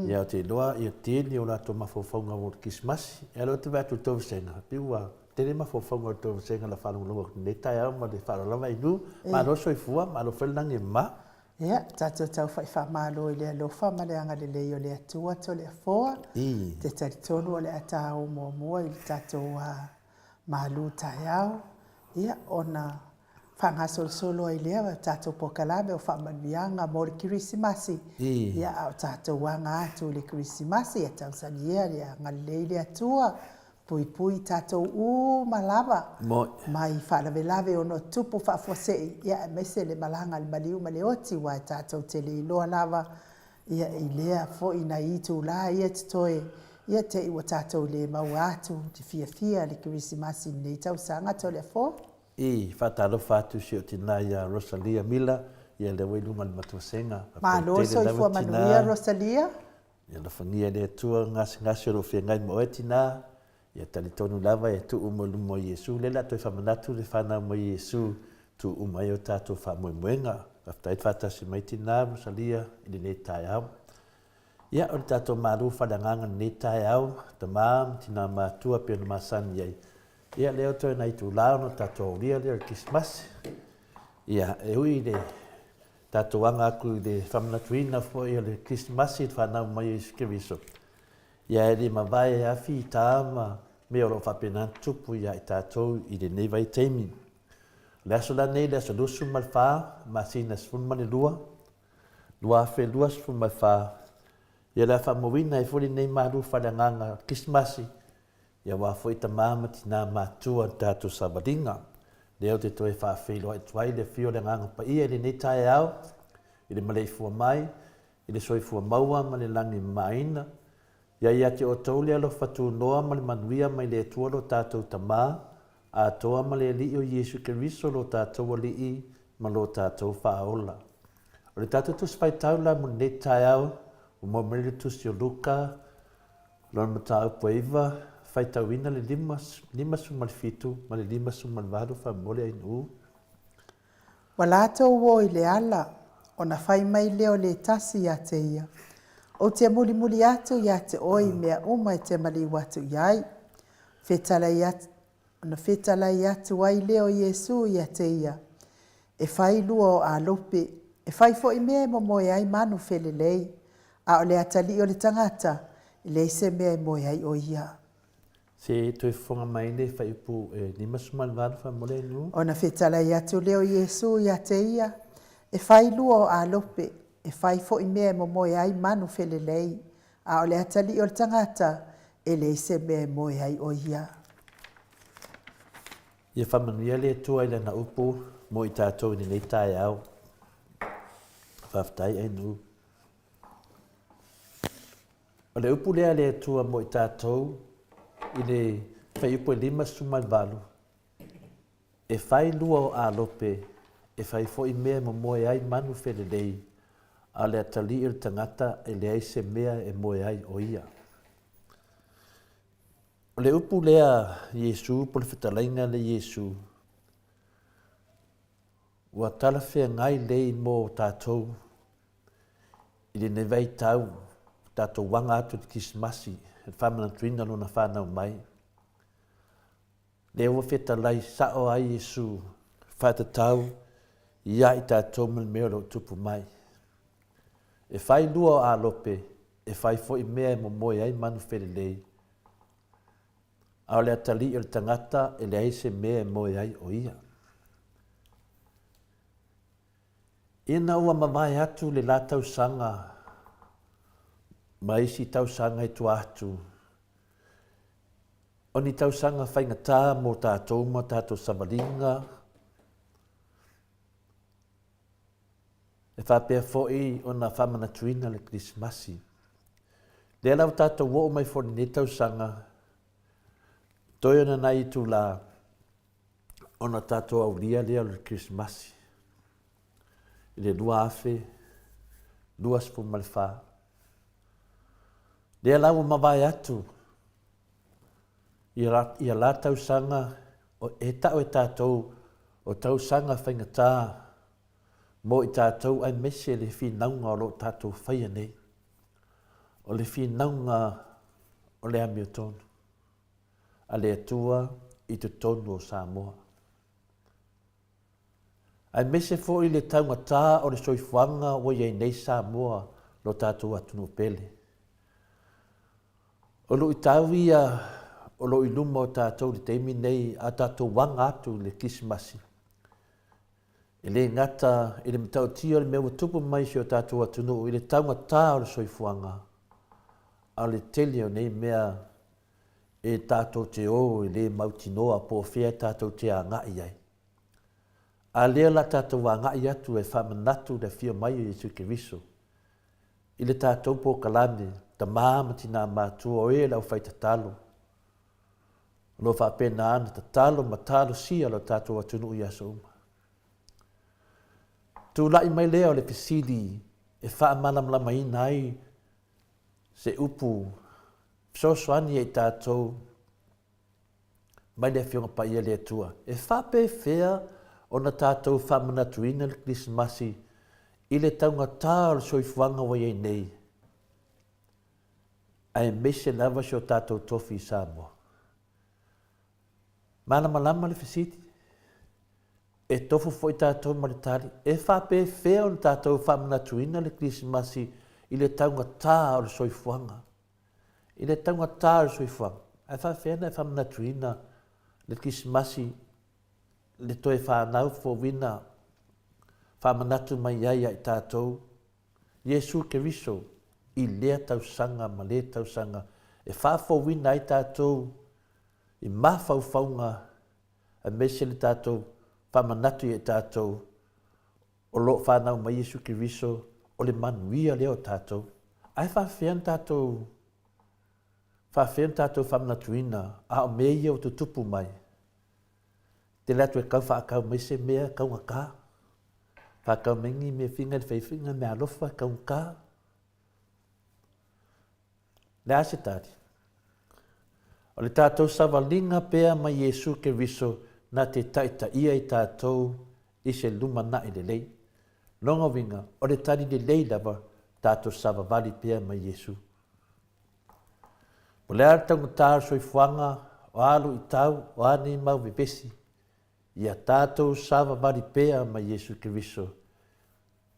Ia ou te iloa ia tele o latou mafaufauga mo le Kerisimasi. Ia o lea ou te vaai atu i le tou vasega, pei ua tele mafaufauga o le tou vasega o le a faalogologo atu i lenei taeao ma le faaaloalo lava ainu. Malo le soifua, malo foi le lagi e mama. Ia, tatou tau faamalo i le alofa ma le agalelei o le Atua Toleafoa. Ou te talitonu o le a ta o muamua i le tatou malu taeao, ia, ona faagasolosolo ai lea o tatou polokalame o faamanuiaga mo le Kerisimasi, ia, a o tatou aga atu i le Kerisimasi, ia tausani ia ia agalelei le Atua, puipui tatou uma lava mai faalavelave ono tupu faafuasei, ia, aemaise le malaga a le maliu ma le oti, aua e tatou te le iloa lava ia i lea foi nai itula ia totoe, ia te i ua tatou le maua atu le fiafia le Kerisimasi i lenei tausaga Toleafoa. E faatalofa atu i si ou tina ia Rosalia Mila, ia lea ua i luga o le matuasega. Malo le soifua manuia Rosalia. Ia alofagia e le Atua gasegase o lo o feagai ma oe tina, ia talitonu lava e tuu uma i luma o Iesu, lea o le a toe faamanatu le fanau mai o Iesu, tuu uma ai o tatou faamoemoega. Faafetai le faatasi mai tina Rosalia i lenei taeao. Ia, o le tatou malu faaleagaga i lenei taeao, tama ma tina matua pei ona masani ai, Ia, lea ua toe nai itula ona tatou aulia lea o le Kerisimasi. Ia, e ui i le tatou aga atu i le faamanatuina foi o le Kerisimasi i le fanau mai o Iesu Keriso, ia e le mavae lava fita ma mea o lo o faapena ona tutupu ia i tatou i lenei vaitaimi. O le aso la nei, le aso 24, masina 12, 2024, ia o le a faamauina ai foi lenei malu faaleagaga Kerisimasi Ia aua foi tama ma tina matua le tatou savaliga. Lea ou te toe faafeiloai atu ai le afio o le Agaga Paia i lenei taeao, i le maleifua mai, i le soifua maua ma le lagi mamaina. Ia ia te outou le alofa tunoa ma le manuia mai le Atua lo tatou Tama, atoa ma le Alii o Iesu Keriso lo tatou Alii ma lo tatou Faaola. O le tatou Tusi Faitau la mo lenei taeao, ua maua mai le Tusi o Luka, Lona mataupu e iva, faitauina le 57 ma le 58 faamolemole Ainuu. Ua latou o i le ala, ona fai mai lea o le tasi ia te ia, Ou te mulimuli atu ia te oe i mea uma e te maliu atu i ai. Fetalai atu, ona fetalai atu ai lea o Iesu ia te ia, E fai lua o alope, e fai foi mea e momoe ai manu felelei, a o le atalii o le tagata, e leai se mea e moe ai ʻo ia. Se toe fofoga mai le faaiupu e 58 faamolemole Inu. Ona fetalai atu lea o Iesu ia te ia, E fai lua o alope, e fai foi mea e momoe ai manu felelei, a o le atalii o le tagata, e leai se mea e moe ai ʻo ia. Ia faamanuia le Atua i Lana upu mo i tatou i lenei taeao. Faafetai Ainuu. O le upu lea a le Atua mo i tatou i le fuaiupu e 58. E fai lua o alope, e fai foi mea e momoe ai manu felelei, a o le atalii o le tagata e leai se mea e moe ai o ia. O le upu lea Iesu po o le fetalaiga lea Iesu, ua talafeagai lei mo tatou i lenei vaitau, tatou aga atu i le Kerisimasi, le faamanatuina o Lona fanau mai. Lea ua fetalai sao ai Iesu faatatau ia i tatou ma le mea o lo o tupu mai. E fai lua o alope, e fai foi mea e momoe ai manu felelei, a o le atalii o le tagata e leai se mea e moe ai o ia. Ina ua mavae atu le la tausaga ma isi tausaga i tua atu, O ni tausaga faigata mo tatou ma tatou savaliga, e faapea foi ona faamanatuina le Kerisimasi. Lea la ua tatou oo mai foi i lenei tausaga, toe ona nai itulā ona tatou aulia lea o le Kerisimasi i le 2024. Lea la ua mavae atu ia la tausaga e tau e tatou o tausaga faigata mo i tatou aemaise le finauga o lo o tatou faia nei. O le finauga o le amiotonu a le Atua i totonu o Samoa. Aemaise foi le taugata o le soifuaga ua i ai nei Samoa lo tatou atunuu pele. O luitau ia o lo o i luma o tatou i le taimi nei a tatou aga atu i le Kerisimasi, e le gata i le matautia o le mea ua tupu mai i si o tatou atunuu i le taugata o le soifuaga, a o le tele o nei mea e tatou te o e le mautinoa po o fea tatou te agai ai. A lea la tatou agai atu e faamanatu le afio mai o Iesu Keriso i le tatou polokalame Tama ma Tinā Matua o e le aufaitatalo o lo o faapena ona tatalo ma talosia lo tatou atunuu i aso uma. Tulai mai lea o le fesili e faamalamalamaina ai se upu fesoasoani ia i tatou mai le Afioga Paia a le Atua, e faapefea ona tatou faamanatuina le Kerisimasi i le taugata o le soifuaga ua i ai nei, aemaise lava si o tatou tofi i Samoa? Malamalama le fesili? E tofu foi tatou ma le tali, e faapefea ona tatou faamanatuina le Kerisimasi i le taugata o le soifuaga? I le taugata o le soifuaga, ae faafefea ona e faamanatuina le Kerisimasi le toe fanau fouina faamanatu mai ai ia i tatou Iesu Keriso i lea tausaga ma lea tausaga e faafouina ai tatou i mafaufauga aemaise le tatou faamanatu ia i tatou o lo o fanau mai Iesu Keriso, o le manuia lea o tatou. Ae faafefea ona tatou faafefea ona tatou faamanatuina a o mea ia ua tutupu mai? Tele atu e tau faatau mai se mea taugata. Faatau mai ni mea finga le faifinga mea alofa taugata. Le a se tali? O le tatou savaliga pea ma Iesu Keriso na te taitaia i tatou i se lumanai lelei. Lona uiga, o le tali lelei lava tatou savavali pea ma Iesu. Po o le a le taugata o le soifuaga, o a luitau, o a nei mau vevesi, ia tatou savavali pea ma Iesu Keriso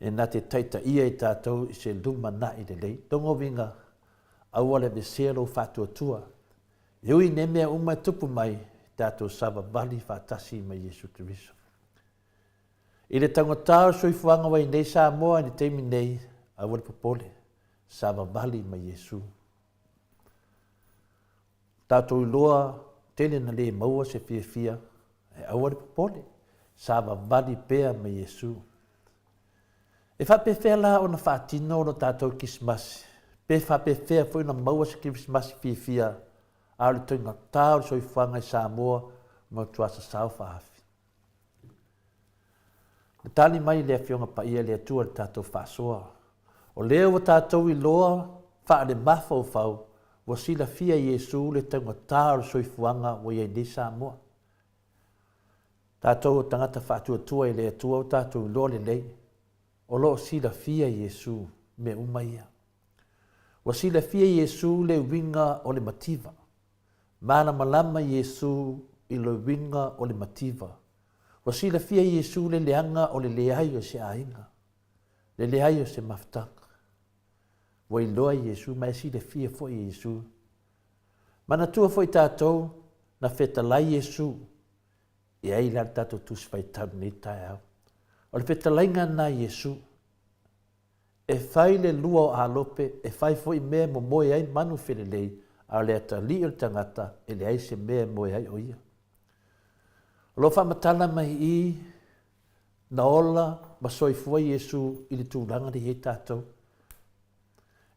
e na te taitaia i tatou i se lumanai lelei. Lona uiga, aua le aveesea lou faatuatua. E ui i nei mea uma e tupu mai, tatou savavali faatasi ma Iesu Keriso. I le taugata o le soifuaga ua i nei Samoa i le taimi nei, aua le popole, savavali ma Iesu. Tatou iloa tele na le maua se fiafia, ae aua le popole, savavali pea ma Iesu. E faapefea la ona faatino lo tatou Kerisimasi, pe faapefea foi ona maua se Kerisimasi fiafia, a o le taugata o le soifuaga i Samoa matua sasao faaafi. Le tali mai le Afioga Paia i le Atua i le tatou faasoa. O lea ua tatou iloa faalemafaufau ua silafia e Iesu le taugata o le soifuaga ua i ai nei Samoa. Tatou o tagata faatuatua i le Atua ua tatou iloa lelei, o lo o silafia e Iesu mea uma ia. Ua silafia e Iesu le uiga o le mativa. Malamalama Iesu i le uiga o le mativa. Ua silafia e Iesu le leaga o le leai o se aiga, le leai o se mafutaga. Ua iloa e Iesu ma e silafia foi e Iesu. Manatua foi tatou na fetalai Iesu e ai la le tatou Tusi Faitau i lenei taeao. O le fetalaiga lena a Iesu. E fai le lua o Alope, e fai foi mea e momoe ai manu felelei, a o le atalii o le tagata, e leai se mea e moe ai o ia. O lo o faamatala mai i i, na ola ma soifua Iesu i le tulaga lea i ai tatou.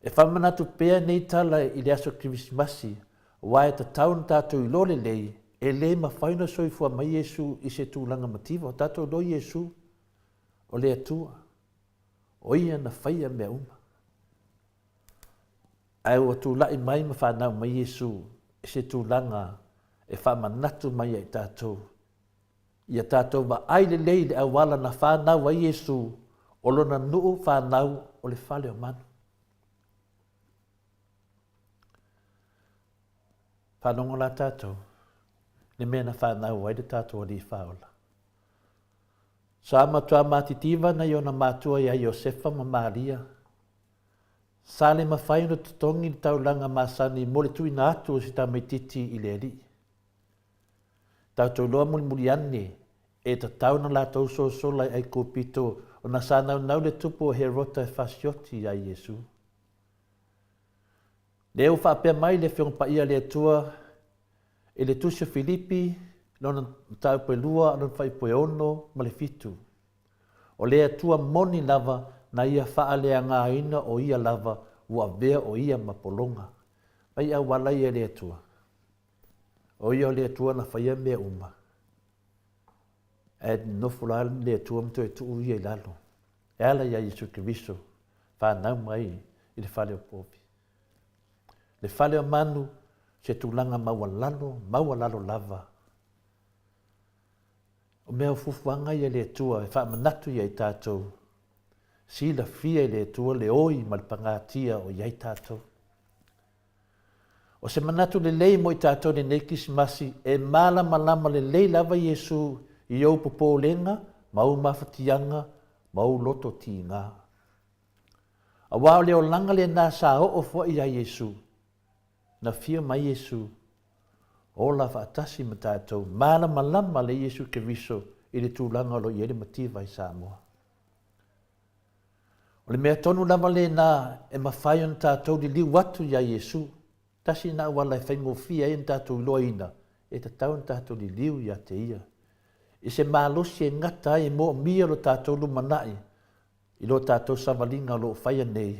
E faamanatu pea nei tala i le aso Kerisimasi, aua e tatau ona tatou iloa lelei, e le mafai ona soifua mai Iesu i se tulaga mativa. O tatou iloa Iesu, o le Atua. O ia na faia mea uma. Ae ua tulai mai ma fanau mai Iesu i se tulaga e faamanatu mai ia i tatou, ia tatou vaai lelei i le auala na fanau ai Iesu, o lona nuu fanau o le fale o manu. Faalogo la tatou le mea na fanau ai le tatou Alii Faaola. Sa matua matitiva nai ona matua iā Iosefa ma Maria. Sa le mafai ona totogi le taulaga masani mo le tuuina atu o se tamaitiiti i le Alii. Tatou iloa mulimuli ane, e tatau ona latou sosola i Aikupito ona sa naunau le tupu o Herota e fasioti iā Iesu. Lea ua faapea mai le Afioga Paia a le Atua i le Tusi o Filipi, lona mataupu e lua, lona fuaiupu e 6 ma le 7. O le Atua moni lava na ia faaleagaina o ia lava ua avea o ia ma pologa. Mai auala ia e le Atua. O ia o le Atua na faia mea uma. Ae nofo la le Atua ma toe tuu ia i lalo. E ala iā Iesu Keriso, fanau mai i le fale o povi. Le fale o manu, se tulaga maualalo, maualalo lava. O mea o fuafuaga ia le Atua e faamanatu ia i tatou. Silafia e le Atua le oi ma le pagatia o i ai tatou. O se manatu lelei mo i tatou i lenei Kerisimasi, e malamalama lelei lava Iesu i ou popolega ma ou mafatiaga ma ou loto tiga. Aua o le olaga lena sa oo foi iā Iesu. Na fia mai Iesu, ola faatasi ma tatou, malamalama le Iesu Keriso i le tulaga o lo o i ai le mativa i Samoa. O le mea tonu lava lena e mafai ona tatou liliu atu iā Iesu. Tasi lena auala e faigofie ai ona tatou iloaina, e tatau ona tatou liliu ia te Ia. I se malosi e gata ai e moomia lo tatou lumanai i lo tatou savaliga o lo o faia nei,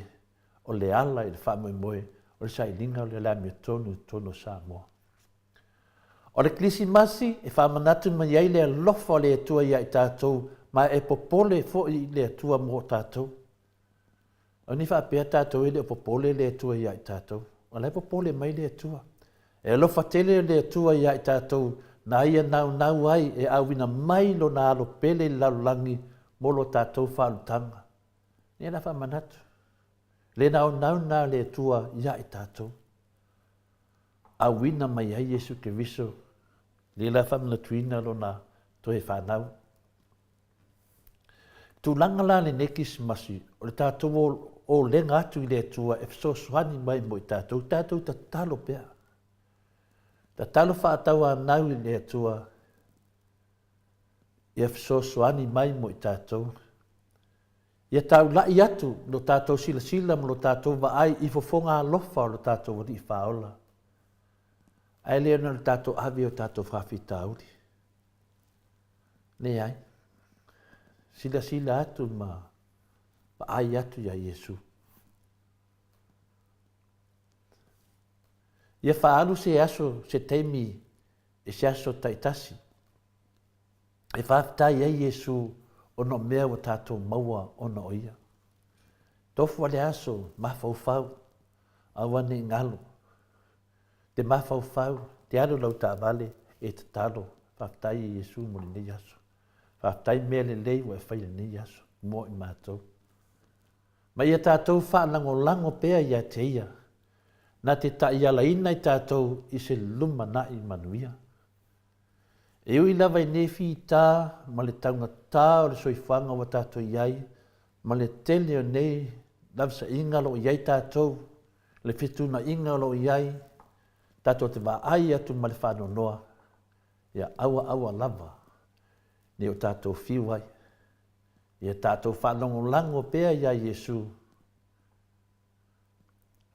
o le ala i le faamoemoe o le sailiga o le amiotonu i totonu o Samoa. O le Kerisimasi e faamanatu mai ai le alofa o le Atua ia i tatou, ma e popole foi le Atua mo tatou. O ni faapea tatou e le o popole le Atua ia i tatou. O la e popole mai le Atua. E alofa tele le Atua ia i tatou, na ia naunau ai e auina mai lona alo pele i le lalolagi mo lo tatou faalutaga. Ia la faamanatu. Le naunau na le Atua ia i tatou. Auina mai ai Iesu Keriso, lea la faamanatuina lona toe fanau. Tulaga la lenei Kerisimasi, o le tatou olega atu i le Atua e fesoasoani mai mo i tatou, tatou tatalo pea. Tatalo faatauanau i le Atua ia fesoasoani mai mo i tatou. Ia taulai atu lo tatou silasila ma lo tatou vaai i fofoga alofa o lo tatou Alii Faaola, ae le ona o le tatou ave o tatou faafitauli. Leai. Silasila atu ma vaai atu iā Iesu. Ia faaalu se aso, se taimi i se aso taitasi. E faafetai ai Iesu ona o mea ua tatou maua ona o Ia. Tofu a le aso, mafaufau, aua ne i galo. Te mafaufau, te alu lau taavale e tatalo, faafetai e Iesu mo lenei aso. Faafetai mea lelei ua e fai i lenei aso mo i matou. Ma ia tatou faalagolago pea ia te Ia, na te taialaina i tatou i se lumanai manuia. E ui lava i nei fita ma le taugata o le soifuaga ua tatou i ai, ma le tele o nei lavesaiga o lo o i ai tatou, le fetuunaiga o lo o i ai, tatou te vaai atu ma le faanoanoa, ia aua aua lava ne i o tatou fiu ai. Ia tatou faalagolago pea iā Iesu,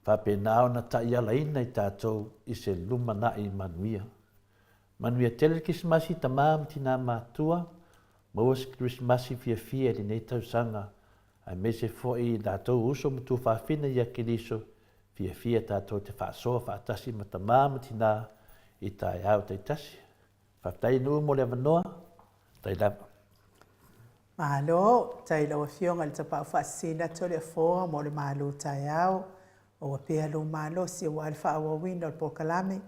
faapena ona taialaina i tatou i se lumanai manuia. Manuia tele le Kerisimasi tama ma tina matua, maua se Kerisimasi fiafia i lenei tausaga, aemaise foi i latou uso ma tuafafine ia Keriso, fiafia tatou te faasoa faatasi ma tama ma tina i taeao taitasi. Faafetai Nuu mo le avanoa, tai lava. Malo, tai lau Afioga i le Tapaau Faasisina atu o le Afoa mo le malu taeao. Maua pea lou malosi aua le faaauauina o le polokalame.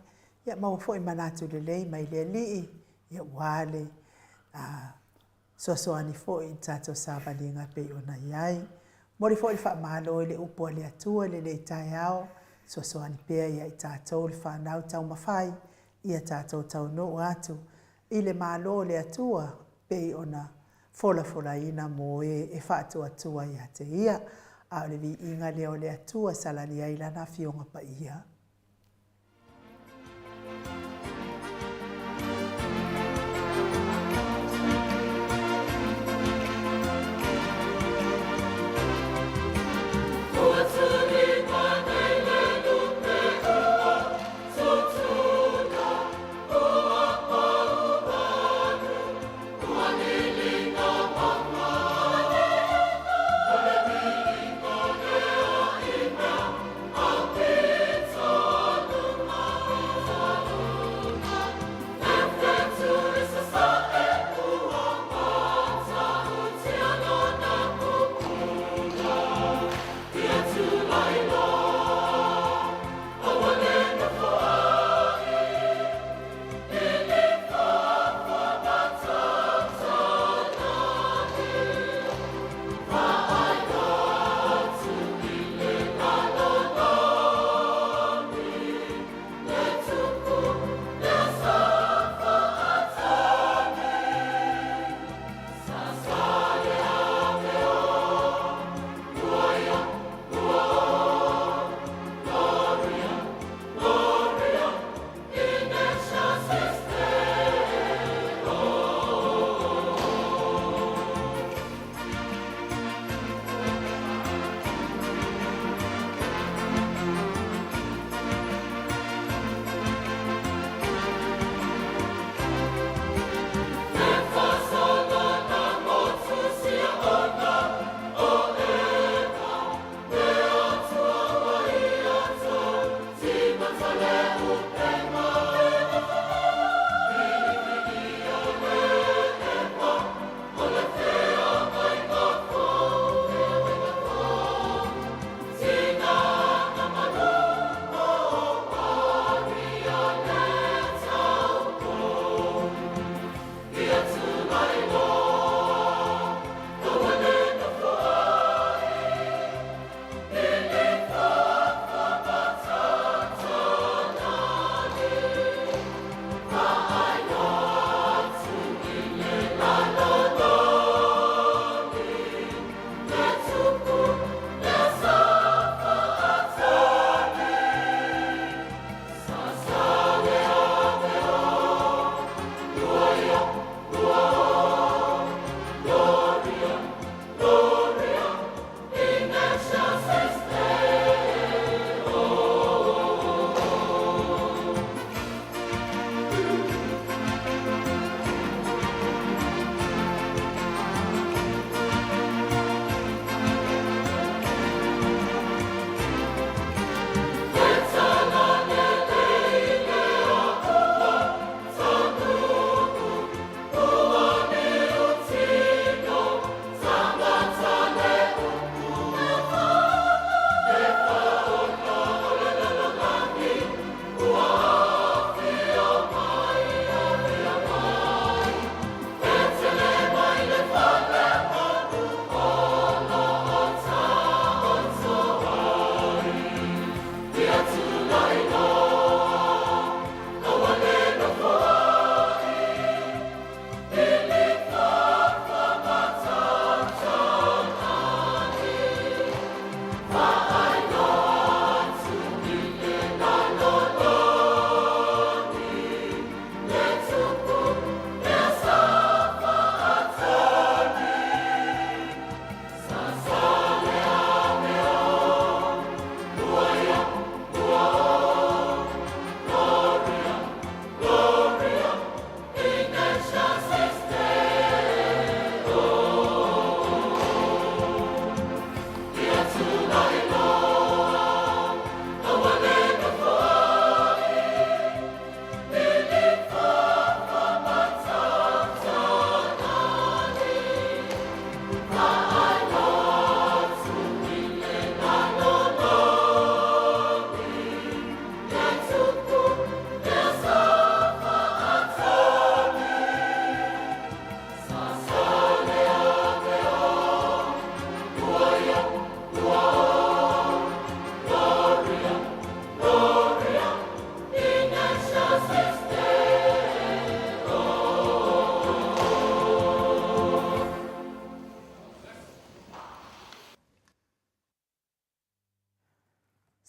Ia maua foi manatu lelei mai le Alii, ia aua le fesoasoani foi i le tatou savaliga e pei ona i ai. Momoli foi le faamalo i le upu a le Atua i lenei taeao, fesoasoani pea ia i tatou le fanau taumafai ia tatou taunuu atu i le Malo o le Atua pei ona folafolaina mo e e faatuatua ia te Ia, a o le viiga lea o le Atua e salani ai Lana Afioga Paia.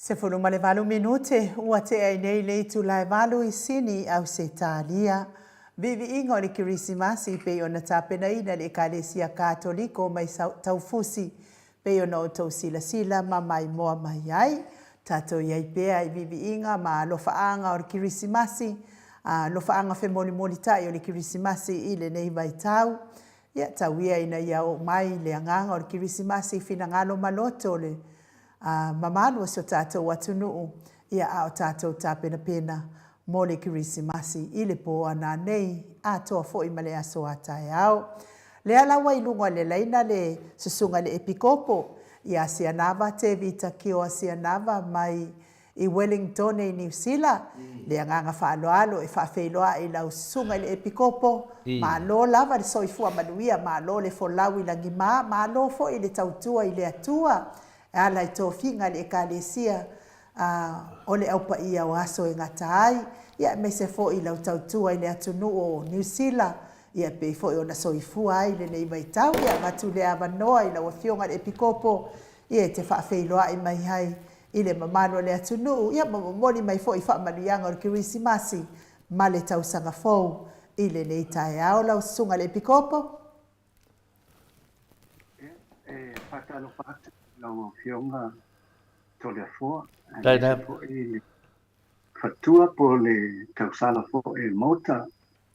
18 minute ua tea ai nei le itula e valu i Sini, Ausetalia. Viiviiga o le Kerisimasi pei ona tapenaina e le Ekalesia Katoliko mai Taufusi pei ona outou silasila ma maimoa mai ai. Tatou i ai pea i viiviiga ma alofaaga o le Kerisimasi, alofaaga femolimolitai o le Kerisimasi i lenei vaitau. Ia, tau ia ina ia oo mai le agaga o le Kerisimasi i finagalo ma loto o le mamalu o si o tatou atunuu, ia a o tatou tapenapena mo le Kerisimasi i le po a nanei atoa foi ma le aso a taeao. Lea la ua i luga o le laina le Susuga i le Epikopo ia Sianava Tevita Kioa Sianava mai i Wellingtone i Niu Sila, le agaga faaaloalo e faafeiloai i lau susuga i le Epikopo, malo lava le soifua manuia, malo le folau i lagima, malo foi le tautua i le Atua e ala i tofiga i le Ekalesia a o le Au Paia o aso e gata ai, ia aemaise foi i lau tautua i le atunuu o Niu Sila, ia e pei foi ona soifua ai i lenei vaitau. Ia avatu le avanoa i lau Afioga i le Epikopo, ia e te faafeiloai mai ai i le mamalu o le atunuu, ia ma momoli mai foi faamanuiaga o le Kerisimasi ma le Tausaga Fou i lenei taeao. Lau Susuga i le Epikopo. Ia, e faatalofa atu i lau Afioga Toleafoa, aemaise foi le fatua po o le tausala foi o le Maota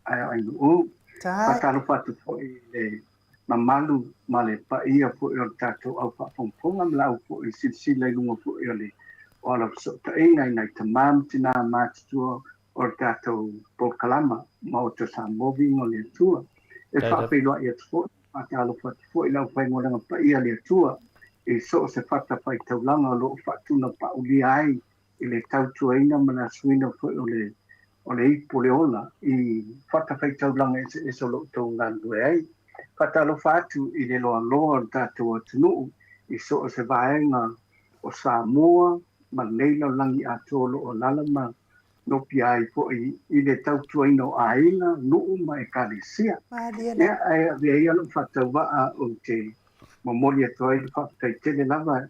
Aeaoainuu. Faatalofa atu foi i le mamalu ma le paia foi o le tatou au faafogafoga ma le au foi silasila i luga foi o le o ala fesootaiga i nai tama ma tina matutua o le tatou polokalama Maota Samoa Viiga o le Atua. E faafeiloai atu foi, faatalofa atu foi i le aufaigaluega paia a le Atua i so o se fatafaitaulaga o lo o faatunapaulia ai i le tautuaina ma le asuina foi o le o le ipu o le ola i fatafaitaulaga eseese o lo o outou galulue ai. Faatalofa atu i le loaloa o le tatou atunuu i so o se vaega o Samoa ma lenei lalolagi atoa o lo o alaala ma nopiai ai foi i le tautuaina o aiga, nuu ma ekalesia. Ia, ae avea ia lou faatauvaa ou te momoli atu ai le faafetai tele lava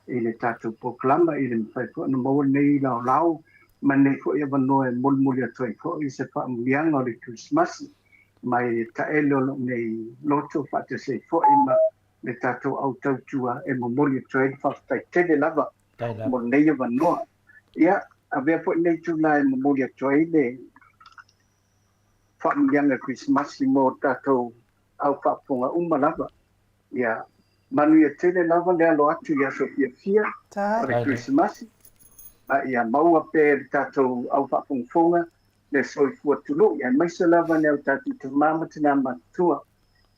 i le tatou polokalama i le mafai foi ona maua lenei laolao ma lenei foi avanoa e molimoli atu ai foi se faamanuiaga o le Kerisimasi mai taele o lou nei loto faatasi ai foi ma le tatou au tautua e momoli atu ai le faafetai tele lava mo lenei avanoa. Ia, avea foi lenei itula e momoli atu ai le faamanuiaga Kerisimasi mo tatou au faafofoga uma lava. Ia manuia tele lava le alo atu i aso fiafia o le Kerisimasi, ma ia maua pea e le tatou au faafogafoga le soifua tului, aemaise lava nai o tatou tama ma tinā matutua,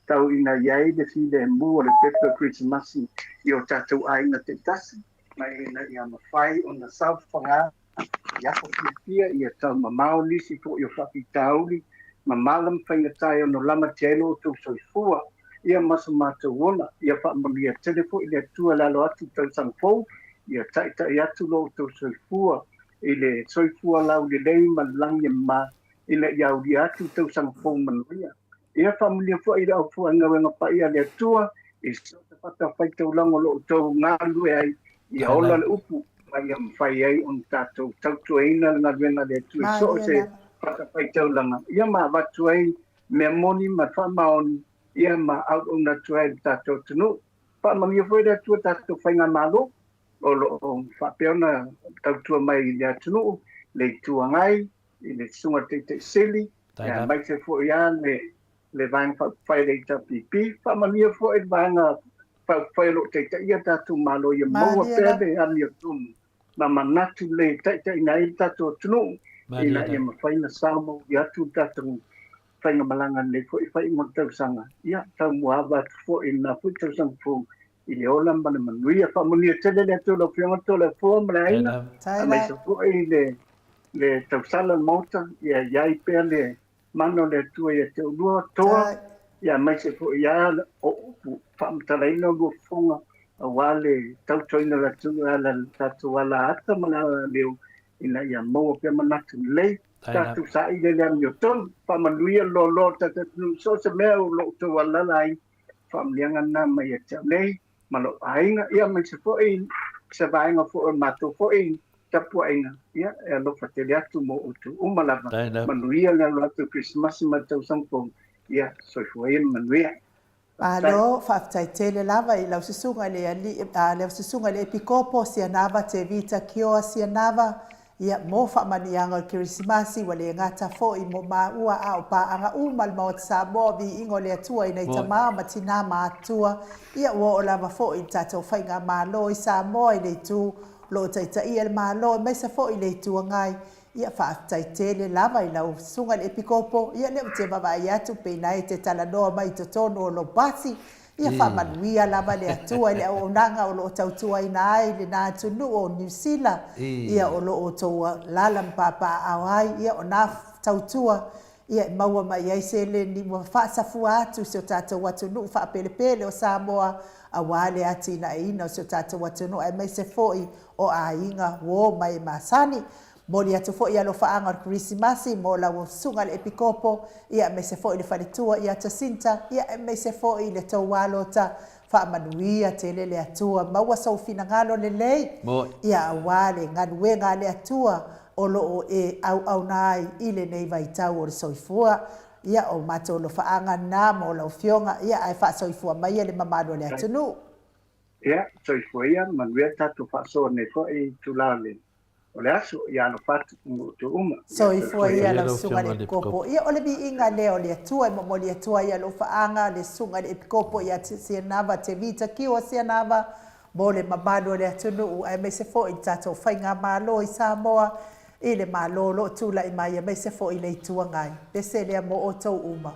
tau ina i ai le filemu o le pepe o Kerisimasi i o tatou aiga taitasi, ma ina ia mafai ona saofaga i aso fiafia ia taumamao nisi foi o faafitauli ma mala ma faigata e ono lamatia ai lo outou soifua ia ma so matou ola. Ia faamanuia tele foi le Atua i le alo atu i tausaga fou, ia taitai atu lo outou soifua i le soifua laulelei ma le lagi e mama ina ia aulia atu i tausaga fou manuia. Ia faamanuia foi i le aufaigaluega paia a le Atua i so o se fatafaitaulaga o lo o outou galulue ai, ia ola le upu ma ia mafai ai ona tatou tautuaina le galuega a le Atua i so o se fatafaitaulaga, ia ma avatu ai mea moni ma faamaoni, ia ma auauna atu ai i le tatou atunuu. Faamanuia foi le Atua i tatou faigamalo o lo o faapea ona tautua mai i le atunuu, le Itu Agai, i le Susuga i le Taitai Sili, aemaise foi lava le le Vaega Faaupufai a le HRPP. Faamanuia foi le Vaega Faaupufai o lo o taitaia tatou Malo ia maua pea le amiotonu ma manatu lelei e taitaiina ai le tatou atunuu ina ia mafai ona sao mauli atu le tatou faigamalaga i lenei foi faaiuga o le tausaga. Ia, taumuaava atu foi i lena foi tausaga fou i le ola ma le manuia. Faamanuia tele le Atua i lau Afioga Toleafoa ma le aiga, aemaise foi le le tausala o le Maota, ia i ai pea le mana o le Atua ia te oulua, Toa, ia aemaise foi lava o upu faamatalaina o lua fofoga aua le tautuaina o le atunuu e ala i le tatou ala ata ma le ala leo ina ia maua pea manatu lelei. Tatou saili i le amiotonu, faamanuia le loaloa o le tatou atunuu i so o se mea o lo o outou alaala ai. Faamanuiaga lena mai ia te au nei ma lou aiga, ia aemaise foi se vaega foi o le matou foi tapuaiga, ia, e alofa tele atu mo outou uma lava. Manuia le alo atu o le Kerisimasi ma le tausaga fou, ia, soifua ia ma manuia. Malo, faafetai tele lava i lau susuga i le alii, a, lau susuga i le Epikopo Sianava Tevita Kioa Sianava, ia, mo faamanuiaga o le Kerisimasi, ua le gata foi mo maua a o paaga uma a le Maota Samoa, viiga o le Atua i nai tama ma tinā matutua, ia, ua oo lava foi i le tatou Faigamalo i Samoa i le itu o lo o taitaia le Malo aemaise foi i le Itu Agai, Ia, faafetai tele lava i lau Susuga i le Epikopo, ia lea ou te vaavaai atu pei na e te talanoa mai i totonu o lou pasi. Ia faamanuia lava le Atua i le auaunaga o lo o tautuaina ai lena atunuu o Niu Sila, ia o lo o outou alaala ma papaaao ai, ia o na tautua ia e maua mai ai seleni ua faasafua atu i si o tatou atunuu faapelepele o Samoa aua le atinaeina o si o tatou atunuu aemaise foi o aiga uo ma e masani. Momoli atu foi alofaaga o le Kerisimasi mo lau Susuga i le Epikopo, ia aemaise foi le faletua ia Jacinta, ia aemaise foi le tou alota. Faamanuia tele le Atua, maua sou finagalo lelei, ia aua le galuega a le Atua o lo o e auauna ai i lenei vaitau o le soifua. Ia, o matou alofaaga lena mo lau Afioga, ia ae faasoifua maia le mamalu o le atunuu. Ia, soifua ia, manuia tatou faasoa nei foi itula o le aso, ia alofa atu i outou uma. Ia, Soifua ia lau Susuga i le Epikopo. Ia, o le viiga lea o le Atua e momoli atu ai alofaaga le Susuga i le Epikopo ia Sianava Tevita Kiwa Sianava mo le mamalu o le atunuu aemaise foi le tatou Faigamalo i Samoa i le Malo o lo o tulai mai aemaise foi le Itu Agai. Pese lea mo outou uma.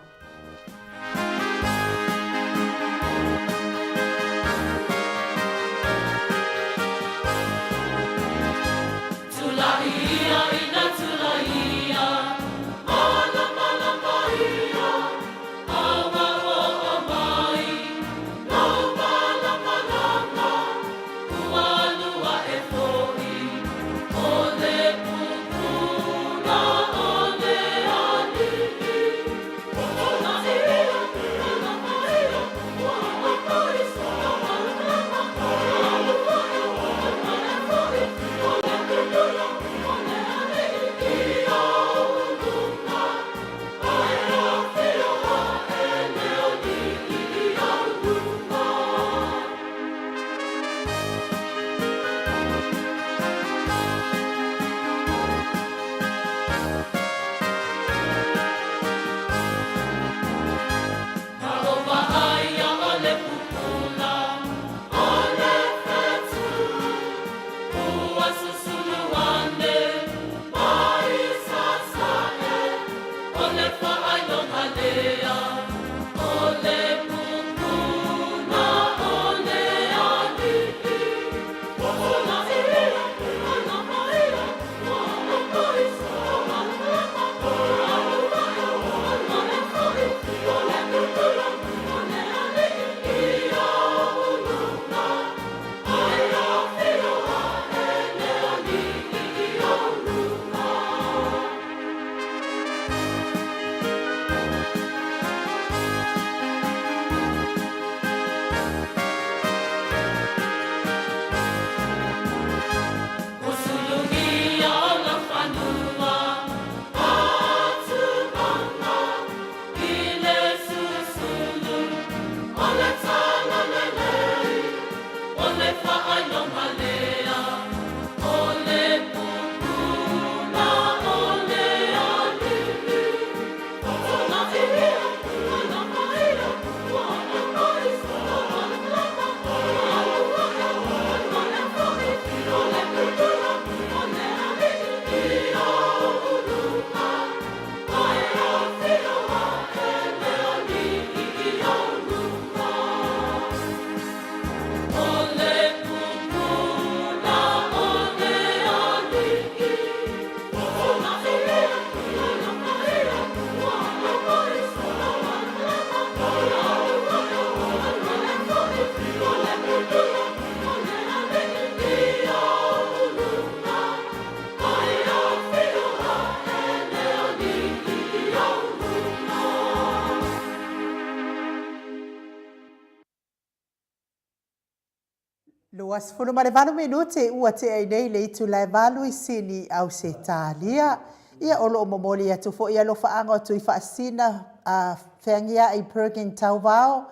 Ua 18 minute ua tea ai nei le itula e valu i Sini, Ausetalia. Ia o lo o momoli atu foi alofaaga o Tui Faasina a Feagiai Pergin Tauvao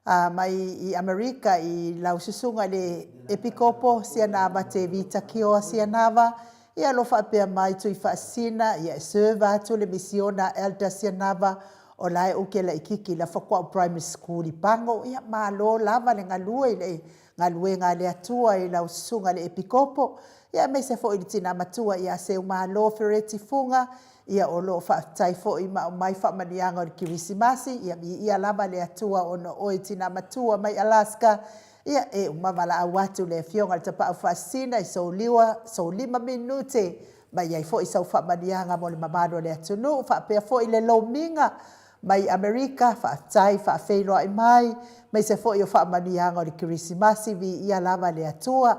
a mai i Amerika i lau susuga i le Epikopo Sianava Tevita Kioa Sianava, ia o lo o faapea mai Tui Faasina ia e serve atu le misiona Elder Sianava o la e uke laititi la Fakua'u Primary School i Pago. Ia malo lava le galue i le galuega a le Atua i lau susuga i le Epikopo, ia aemaise foi i le tina matua ia Seumalo Fereti Fuga, ia o lo o faafetai foi ma aumai faamanuiaga o le Kerisimasi, ia viia lava le Atua ona o oe tina matua mai Alaska, ia e uma valaau atu le Afioga i le Tapaau Faasisina i sou liua, sou lima minute mai ai foi sau faamanuiaga mo le mamalu o le atunuu, faapea foi le lomiga mai Amerika, faafetai faafeiloai mai, maise foi o faamanuiaga o le Kerisimasi, viia lava le Atua.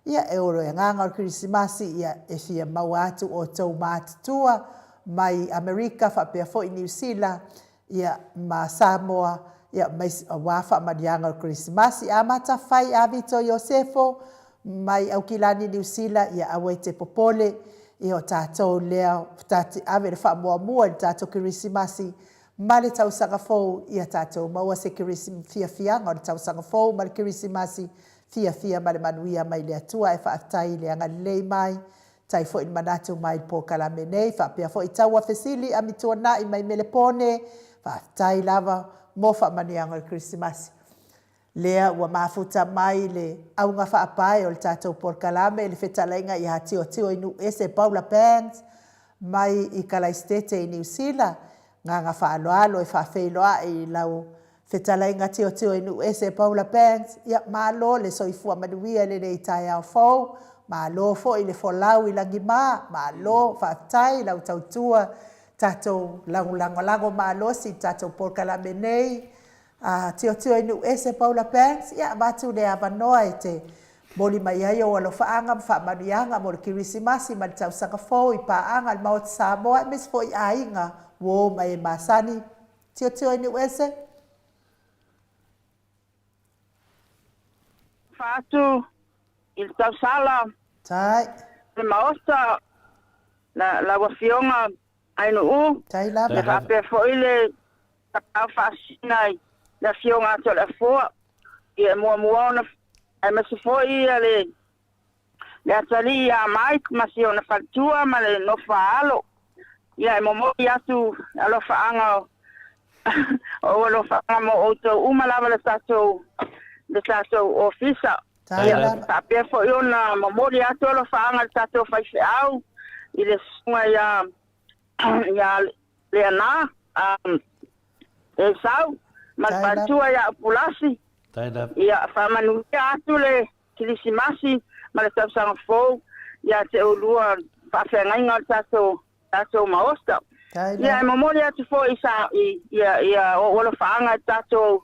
Ia, e o le agaga o le Kerisimasi, ia, e fia maua atu outou matutua mai Amerika faapea foi Niu Sila, ia, ma Samoa, ia, mais, aua faamanuiaga o le Kerisimasi. Amata fai a Vito Iosefo mai Aukilani Niu Sila, ia aua e te popole, ia o tatou lea ta te ave le faamuamua i le tatou Kerisimasi ma le tausaga fou, ia tatou maua se fiafiaga o le tausaga fou ma le Kerisimasi fiafia ma le manuia mai le Atua. Ae faafetai i le agalelei mai, tai foi le manatu mai i le polokalame nei, faapea foi taua fesili amituanai mai Melepone, faafetai lava mo faamanuiaga o le Kerisimasi. Lea ua mafuta mai le auga faapae o le tatou polokalame i le fetalaiga ia Tiotio i Nuuese Paula Bands mai i Kalaisitete i Niu Sila. Gaga faaaloalo e faafeiloai i lau fetalaiga Tiotio i Nuuese Paula Bands. Ia malo le soifua manuia i lenei taeao fou. Malo foi le folau i lagima. Malo faafetai i lau tautua tatou lagolagolago malosi i le tatou polokalame nei. A tilotilo i nuu ese Paula Banks, ia avatu le avanoa e te moli mai ai ou alofaaga ma faamanuiaga mo le Kerisimasi ma le tausaga fou i paaga a le Maota Samoa aemaise foi aiga, uo ma e masani. Tilotilo i nuu ese. Fa atu i le tausala. Tai. Le Maota, la, lau Afioga Ainuu, Tai lava. e faapea foi le Tapaau Faasisina i le Afioga a Toleafoa, ia e muamua ona aemaise foi ia le le atalii ia Mike ma si ona faletua ma le nofo a alo. Ia e momoli atu alofaaga o o alofaaga mo outou uma lava le tatou le tatou ofisa. Ia faapea foi ona momoli atu alofaaga i le tatou faifeau i le susuga ia ia Leana, Esau, ma le faletua ia Upulasi. Ia faamanuia atu le Kilisimasi ma le tausaga fou ia te oulua faafeagaiga o le tatou tatou Maota. Ia e momoli atu foi i sa i ia ia ou alofaaga i tatou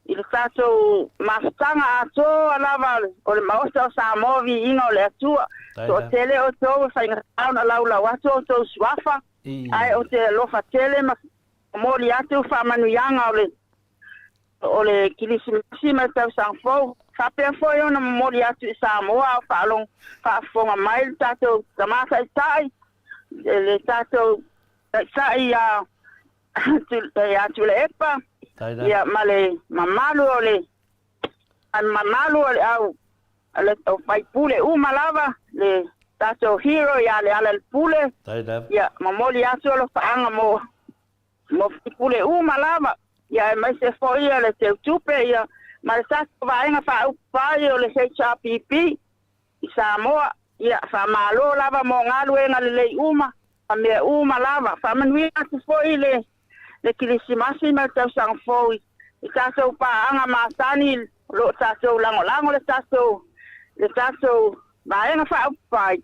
i le tatou mafutaga atoa lava o le Maota o Samoa viiga o le Atua. Toatele outou e faigata ona laulau atu outou suafa, ae ou te alofa tele ma momoli atu faamanuiaga o le o le Kilisimasi ma le tausaga fou. Faapea foi ona momoli atu i Samoa a o faalogo faafofoga mai le tatou Tama Taitai, le tatou Taitai ia ia Tuilaepa, ia ma le mamalu o le mamalu o le au le o faipule uma lava le tatou hero ia Lealailepule, ia momoli atu alofaaga mo mo faipule uma lava, ia aemaise foi ia le Teutupe ia ma le tatou Vaega Faaupufai o le HRPP i Samoa. Ia, faamalo lava mo galuega lelei uma ma mea uma lava. Faamanuia atu foi le le Kilisimasi ma le Tausaga Fou i i tatou paaga masani o lo o tatou lagolago le tatou le tatou Vaega Faaupufai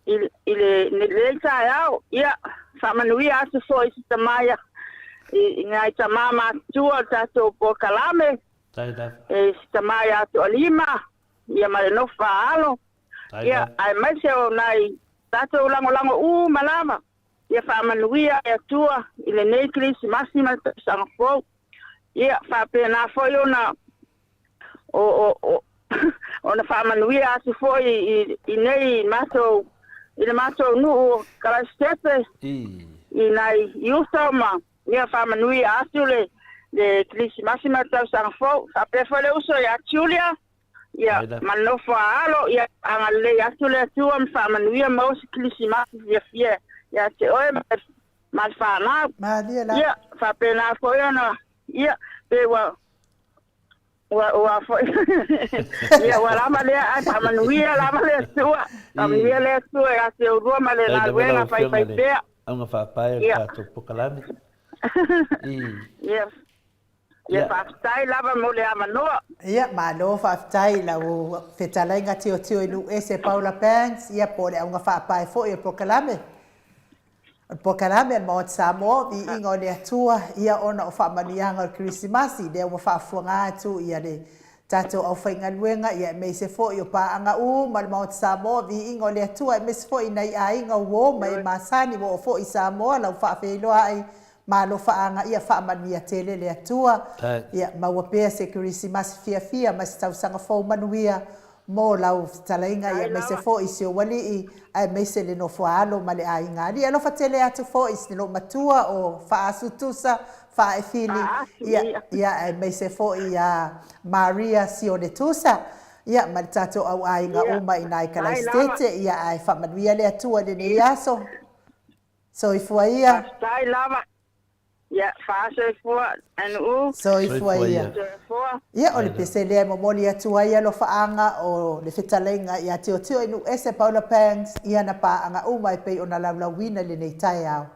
i i le lenei taeao. Ia, faamanuia atu foi i si tama ia i nai tama matutua o le tatou polokalame, e si tama ia Toalima, ia ma le nofo a alo, ia, aemaise o nai tatou lagolago uma lava, ia faamanuia e Atua i lenei Kerisimasi ma le tausaga fou. Ia faapena foi ona o, o, o, Ona faamanuia atu foi i, i nei matou, i le matou nuu o Kalaisitepe, i nai i uso ma, ia faamanuia atu le, le Kerisimasi ma le tausaga fou. Faapea foi le uso ia Julia, ia, ma le nofo a alo, ia agalelei atu le Atua ma faamanuia maua se Kerisimasi fiafia ia te oe ma le, ma le fanau. Malie lava. Ia, faapena foi ona, ia, pe ua, Ua, ua foi. Ia, ua lava lea, ae faamanuia lava le Atua. Faamanuia le Atua ia te oulua ma le galuega faifaipea. Auga faapae o le tatou pokalame. Ia, ia faafetai lava mo le avanoa. Ia, malo faafetai i lau fetalaiga Tiotio i Nuuese Paula Banks, ia po o le auga faapae foi o le pokalame. O le polokalame a le Maota Samoa, Viiga o le Atua, ia ona o faamanuiaga o le Kerisimasi, lea ua faafuaga atu ia le tatou aufaigaluega, ia aemaise foi o paaga uma a le Maota Samoa, Viiga o le Atua, aemaise foi i nai aiga uo ma e masani ua oo foi i Samoa, lau faafeiloai ma alofaaga, ia faamanuia tele le Atua, ia maua pea se Kerisimasi fiafia ma se tausaga fou manuia mo lau fetalaiga ia aemaise foi si ou alii aemaise le nofo a alo ma le aiga alii. Alofa tele atu foi i lou matua o Faasu Tusa Faaefili ia ia aemaise foi ia Maria Sione Tusa ia ma le tatou au aiga uma i na i Kalaisitete ia ae faamanuia le Atua i lenei aso. Soifua ia. Faafetai lava. Ia, faasoifua Nuu. Soifua ia. Soifua. Ia, o le pese lea e momoli atu ai alofaaga o le fetalaiga ia Tiotio i Nuuese Paula Pangs i ana paaga uma e pei ona laulauina i lenei taeao.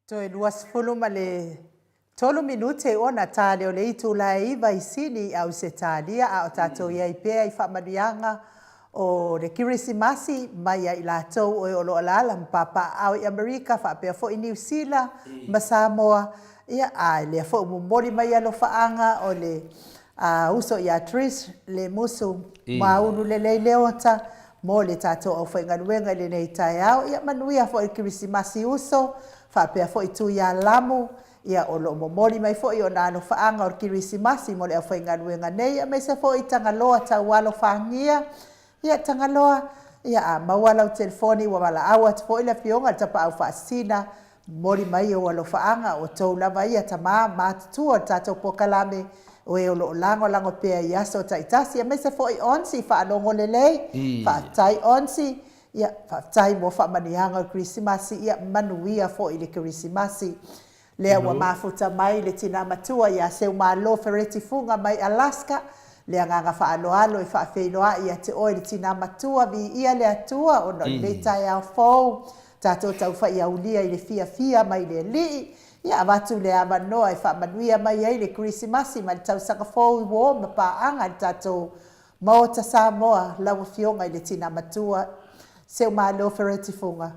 Toe 20 ma le tolu minute ona ta lea o le itula e iva i Sini i Ausetalia, a o tatou i ai pea i faamanuiaga o le Kerisimasi mai ia i latou o e o lo o alaala ma papaaao i Amerika faapea foi Niu Sila ma Samoa. Ia, a lea foi ua momoli mai alofaaga o le uso ia Trish Lemusu Maulu Lelei Leota mo le tatou aufaigaluega i lenei taeao. Ia manuia foi le Kerisimasi uso, faapea foi Tuialamu. Ia, o lo o momoli mai foi ona alofaaga o le Kerisimasi mo le aufaigaluega nei, aemaise foi Tagaloa Taualofagia. Ia, Tagaloa, ia a maua lau telefoni ua valaau atu foi le Afioga i le Tapaau Faasisina, momoli mai ou alofaaga, o outou lava ia tama matutua o le tatou polokalame, o e o lo o lagolago pea i aso taitasi, aemaise foi Onsi, faalogo lelei, faafetai Onsi, Ia, faafetai mo faamanuiaga o le Kerisimasi, ia manuia foi le Kerisimasi. Lea ua mafuta mai le tina matua ia Seumalo Fereti Fuga mai Alaska, le agaga faaaloalo e faafeiloai ia te oe le tina matua, viia le Atua ona o lenei taeao fou, tatou taufaiaulia i le fiafia mai le Alii, ia avatu le avanoa e faamanuia mai ai le Kerisimasi ma le tausaga fou i uo ma paaga i le tatou Maota Samoa, lau Afioga i le Tina Matua, Seumalo Fereti Fuga.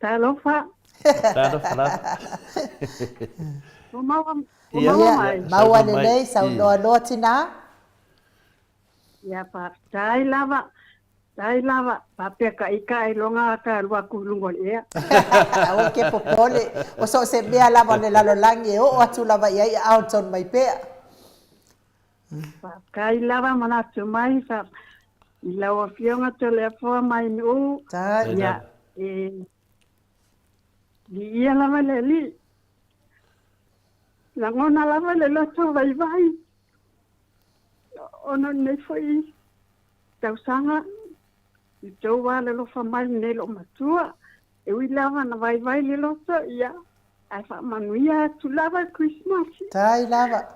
Talofa. Talofa lava. Ua maua, ua maua mai. Maua lelei, saunoa loa tina. Ia, faafetai lava. Faafetai lava. Faapea ka ika ai loga ka alu aku i luga o le ea. Aua e te popole. O so o se mea lava o le lalolagi e oo atu lava i ai aao tonu mai pea. Faafetai lava manatu mai fa i lau Afioga Toleafoa Mainuu. Ia, e viia lava le Alii. Lagona lava le loto vaivai ona o lenei foi tausaga i tou alolofa mai lenei loomatua. E ui lava na vaivai le loto, ia, ae faamanuia atu lava le Kerisimasi. Tai lava.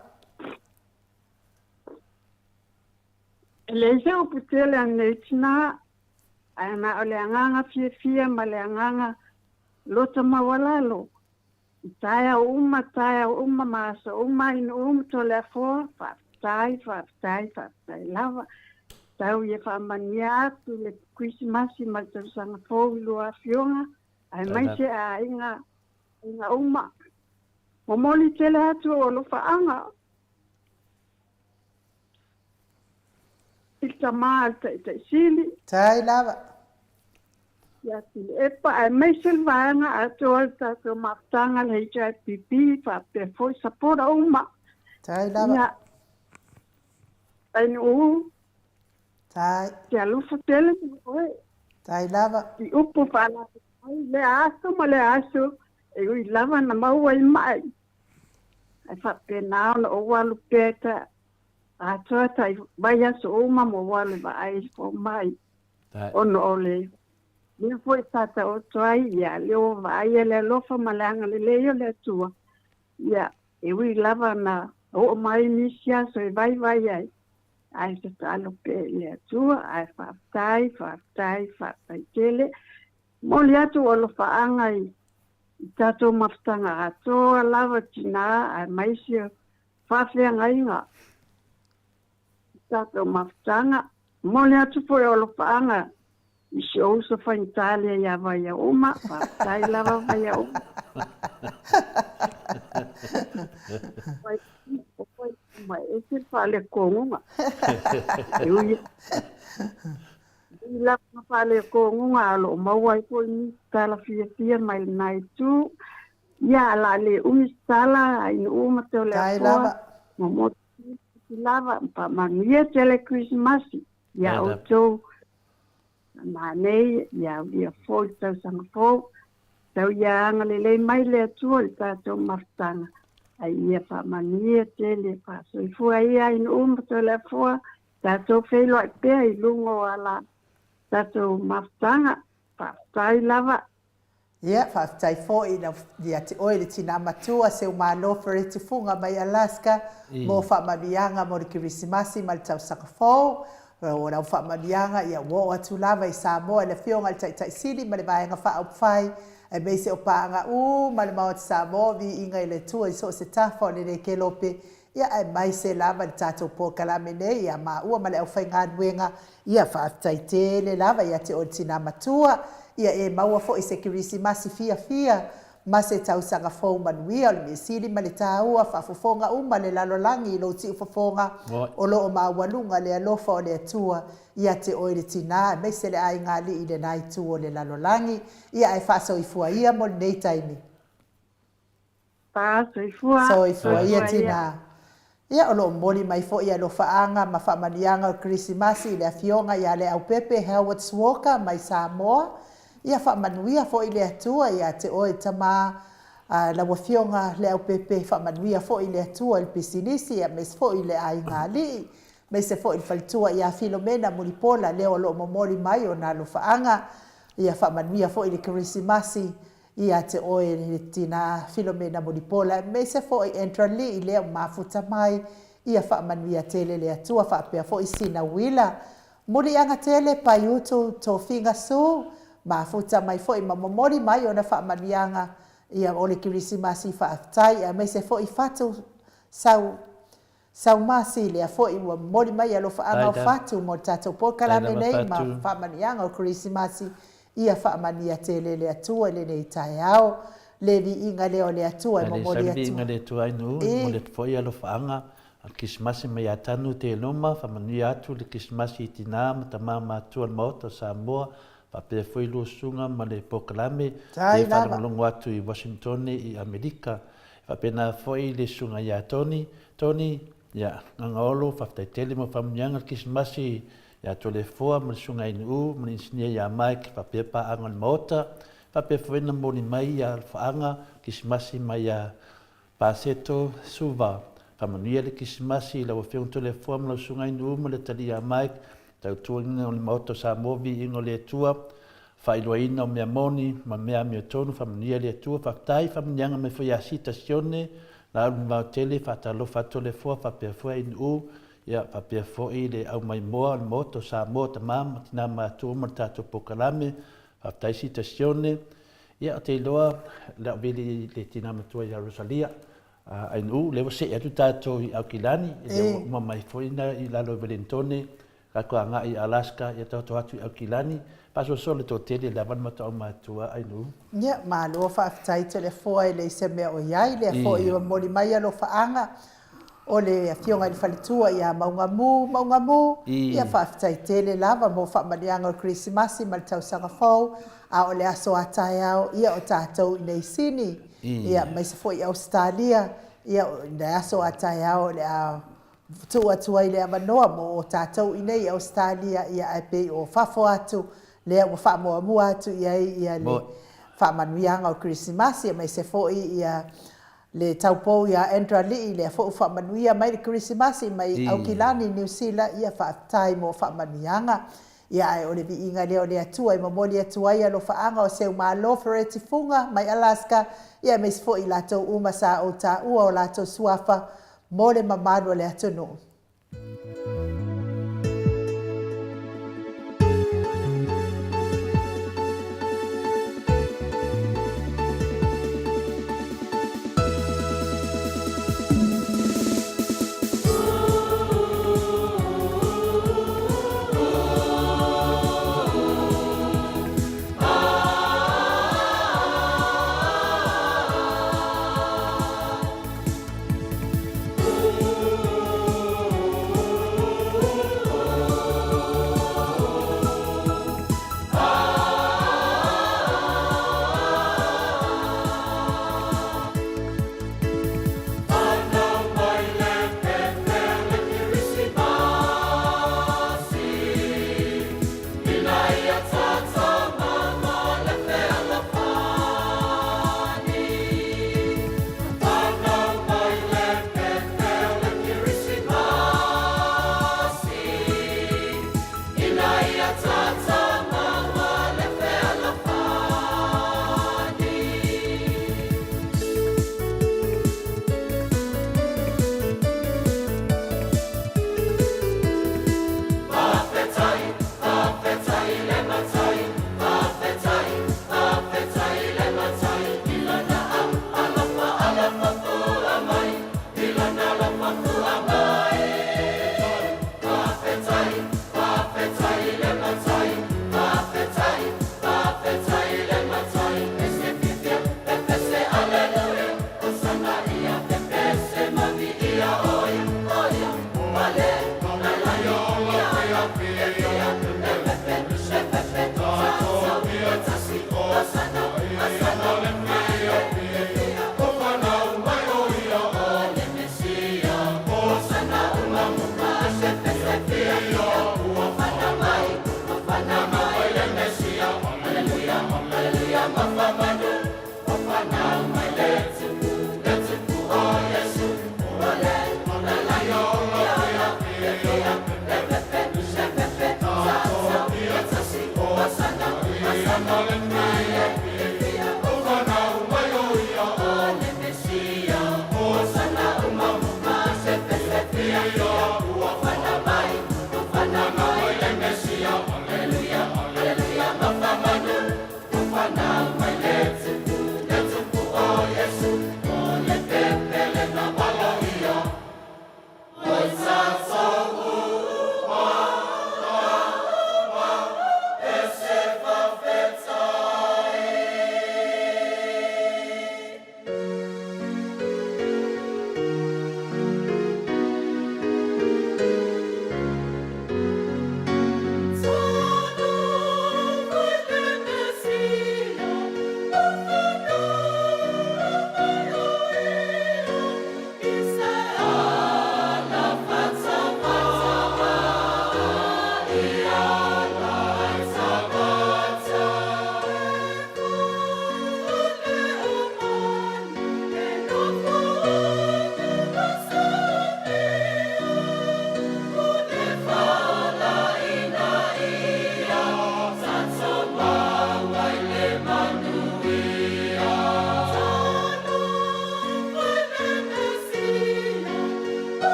E leai se upu tele a lenei tina, ae na o le agaga fiafia ma le agaga loto maualalo I taeao uma, taeao uma ma aso uma i Nu'u ma Toleafoa, faafetai, faafetai, faafetai lava. Tau ia faamanuia atu le Kerisimasi ma le Tausaga Fou i lua afioga, aemaise aiga, aiga uma. Momoli tele atu ou alofaaga i le tama a le Taitai Sili. Tai lava. Ia Tuilaepa aemaise le vaega atoa le tatou mafutaga le HRPP faapea foi sapota uma. Tai lava. Ia Ainuu. Tai. Te alofa tele ma oe. Tai lava. I upu faalafai mai lea aso ma lea aso e ui lava na maua i mai. Ae faapena ona ou alu pea ta atoa tai vaiaso uma ma ou alu e vaai i fomai. Ona o le mea foi sa taoto ai, ia, lea ua vaaia le alofa ma le agalelei o le Atua, ia, e ui lava na oo mai nisi aso e vaivai ai, ae tatalo pea i le Atua, ae faafetai, faafetai, faafetai tele. Momoli atu ou alofaaga i tatou mafutaga atoa lava tinā aemaise o faafeagaiga i tatou mafutaga. Momoli atu foi o alofaaga i si ou uso faigata ia Vaiauma, faafetai lava Vaiauma. Vaiauma e ese le faalekoguga. E ui lava na faalekoguga a o lo o maua ai foi nisi tala fiafia mai lena itu. Ia, o le a le umi se tala, Ainuu ma Toleafoa, momoli Atu lava, faamanuia tele Kerisimasi ia outou nanei, ia aulia foi le tausaga fou. Tau ia agalelei mai le Atua i le tatou mafutaga, a ia faamanuia tele, faasoifua ia Ainuu ma Toleafoa, tatou feiloai pea i luga o ala tatou mafutaga. Faafetai lava. Ia, faafetai foi ia te oe le tina matua Seumalo Fereti Fuga mai Alaska mo faamanuiaga mo le Kerisimasi ma le tausaga fou. O lau faamanuiaga ia ua oo atu lava i Samoa i le Afioga i le Taitai Sili ma le Vaega Faaupufai aemaise o paaga uma le Maota Samoa, viiga i le Atua i so o se tafa o lenei kelope Ia aemaise lava le tatou polokalame nei ia maua ma le aufaigaluega, ia faafetai tele lava ia te oe le tina matua, ia e maua foi se Kerisimasi fiafia ma se tausaga fou manuia o le mea sili ma le taua, faafofoga uma le lalolagi i lou siufofoga o lo o maualuga le alofa o le Atua ia te oe le tina aemaise le aiga alii i lena itu o le lalolagi, ia ae faasoifua ia mo lenei taimi. Pa, soifua. Soifua ia tinā. Ia, o lo o momoli mai foi alofaaga ma faamanuiaga o le Kerisimasi i le Afioga ia Leaupepe Howard Walker mai Samoa. Ia faamanuia foi le Atua ia te oe tama a lau Afioga Leaupepe, faamanuia foi le Atua i le pisinisi aemaise foi i le aiga alii, aemaise foi i le faletua ia Filomena Mulipola lea o lo o momoli mai ona alofaaga. Ia faamanuia foi le Kerisimasi Ia te oe le tina Filomena Mulipola aemaise foi Andra Lee lea ua mafuta mai, ia faamanuia tele le Atua faapea foi sina uila. Muliaga tele Paiutu Tofiga Sue, mafuta mai foi ma momoli mai ona faamanuiaga ia o le Kerisimasi faafetai aemaise foi Fatu Sau Saumasi, lea foi ua momoli mai alofaaga o fatu mo le tatou polokalame nei ma faamanuiaga o Kerisimasi. Ia faamanuia tele le Atua i lenei taeao. Le viiga lea o le Atua e momoli atu. Le viiga le Atua ai nuu, e momoli atu foi alofaaga o le Kerisimasi mai ia Tanu Teloma, faamanuia atu le Kerisimasi i tina ma tama matua o le Maota o Samoa, faapea foi lua susuga ma le polokalame e faalogologo atu i Washingtone i Amerika. E faapena foi le susuga ia Tony, Tony, ia, Gagaolo, faafetai tele mo faamanuiaga le Kerisimasi ia Toleafoa ma le susuga ia Nu'u ma le inisinia ia Mike faapea paaga o le Maota, faapea foi na momoli mai ia alofaaga Kerisimasi mai ia Paseto Suva. Faamanuia le Kerisimasi i lau Afioga Toleafoa ma lau susuga ia Nu'u ma le atalii ia Mike, tautuaina o le Maota o Samoa, viiga o le Atua. Faailoaina o mea moni ma mea amiotonu, faamanuia le Atua, faafetai, faamanuiaga mai foi ia Sita Sione, Laulu Mamao Tele, faatalofa atu Toleafoa faapea foi Ainu'u, ia faapea foi le aumaimoa o le Maota o Samoa, tama ma tina matutua ma le tatou polokalame, faafetai Sita Sione, ia ou te iloa le au vili i le tina matua ia Rosalia, Ainu'u, lea ua see atu tatou i Aukilani, lea ua uma mai foi na i lalo i Welentone, Tatou agai i Alaska, ia taoto atu i Aukilani, faasoasoa le toatele lava le matou aumatutua Ainuu. Ia, malo faafetai Toleafoa e leai se mea o i ai, lea foi ua momoli mai alofaaga o le Afioga i le Faletua ia Maugamu, Maugamu, ia faafetai tele lava mo faamanuiaga o le Kerisimasi ma le tausaga fou, a o le aso a taeao, ia o tatou i nei Sini, ia aemaise foi i Ausetalia, ia o le aso a taeao o le a tuu atu ai le avanoa mo tatou i nei i Ausetalia, ia ae pei o fafo atu lea ua faamuamua atu i ai ia le faamanuiaga o Kerisimasi aemaise foi ia le taupou ia Andra Lii lea foi ua faamanuia mai le Kerisimasi mai Aukilani, Niu Sila, ia faafetai mo faamanuiaga. Ia ae o le viiga lea o le Atua e momoli atu ai alofaaga o Seumalo Fereti Fuga mai Alaska, ia aemaise foi i latou uma sa ou taua o latou suafa mo le mamalu o le atunuu.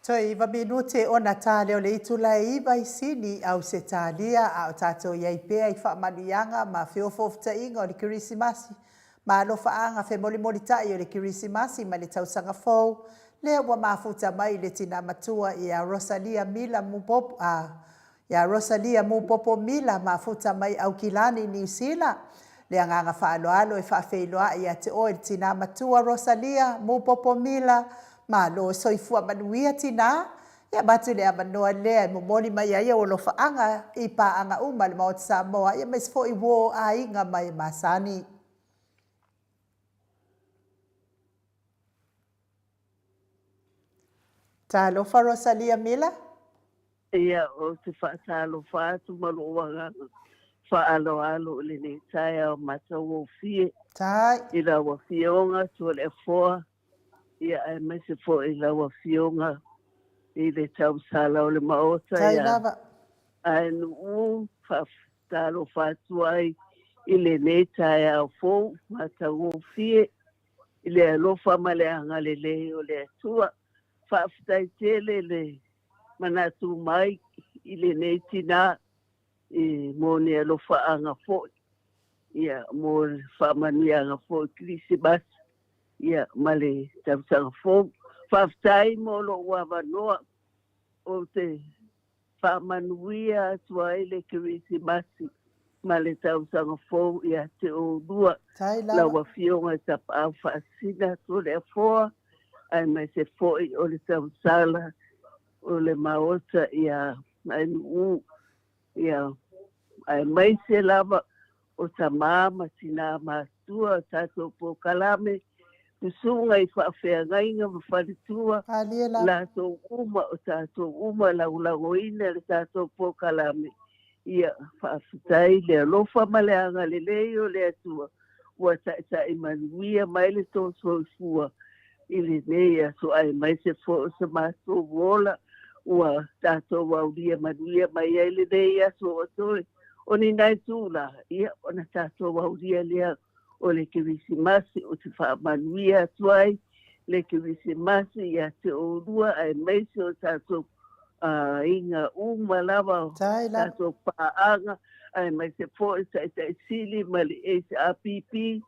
Toe iva minute ona ta lea o le itula e iva i Sini, Ausetalia, a o tatou i ai pea i faamanuiaga ma feofoofotaiga o le Kerisimasi ma alofaaga femolimolitai o le Kerisimasi ma le Tausaga Fou, lea ua mafuta mai i le tina matua ia Rosalia Mila Mupopo, a, Ia Rosalia Mupopo Mila, mafuta mai Aukilani, Niu Sila. Le agaga faaaloalo e faafeiloai ia te oe le tinā matua Rosalia Mupopo Mila. Malo soifua manuia tinā. Ia avatu le avanoa lea e momoli mai ai ou alofaaga i paaga uma a le Maota Samoa ia aemaise foi uo aiga ma e masani. Talofa Rosalia Mila. Ia, ou te faatalofa atu ma lou agaga faaaloalo i lenei taeao matagofie i lau Afioga Tualeafoa, ia aemaise foi i lau Afioga i le tausala o le Maota ia Aenuu, faatalofa atu ai i lenei taeao fou matagofie i le alofa ma le agalelei o le Atua. Faafetai tele le manatu mai i lenei tinā i mo ni alofaaga foi, ia, mo le faamanuiaga foi Kerisimasi, ia, ma le tausaga fou. Faafetai mo lou avanoa ou te Faamanuia atu ai le Kerisimasi ma le Tausaga Fou ia te oulua, lau Afioga i Tapaau Faasina Toleafoa, aemaise foi o le tausala o le Maota ia Ainuu, ia, aemaise lava o tama ma tinā matutua o tatou polokalame, susuga i faafeagaiga ma faletua, latou uma o tatou uma lagolagoina le tatou polokalame. Ia, faafetai le alofa ma le agalelei o le Atua ua taitai manuia mai le tou soifua. i lenei aso aemaise foi o se matou ola ua tatou aulia manuia mai ai lenei aso o toe o ni nai itula, ia, ona tatou aulia lea o le Kerisimasi. Ou te faamanuia atu ai le Kerisimasi ia te oulua aemaise o tatou aiga uma lava, o tatou paaga, aemaise foi Taitai Sili ma le HRPP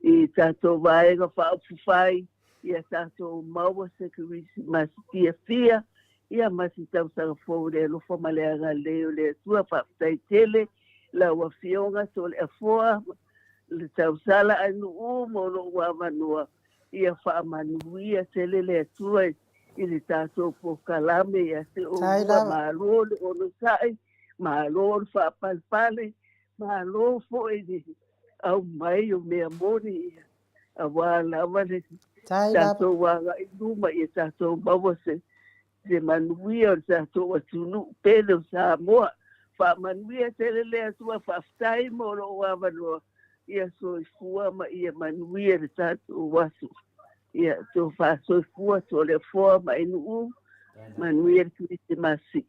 i tatou Vaega Faaupufai, ia tatou maua se Kerisimasi fiafia, ia ma se tausaga fou i le alofa ma le agalelei o le Atua. Faafetai tele lau Afioga Toleafoa le tausala ainuu mo lou avanoa, ia faamanuia tele le Atua i le tatou polokalame ia te oulua. Malo le onosai, malo le faapalepale, malo foi le aumai o mea moni ia aua lava le tatou agai i luma ia tatou maua se se manuia o le tatou atunuu pele o Samoa. Faamanuia tele le Atua, faafetai mo lou avanoa, ia soifua ma ia manuia le tatou aso. Ia tofa soifua Toleafoa ma Ainuu, manuia le Kerisimasi.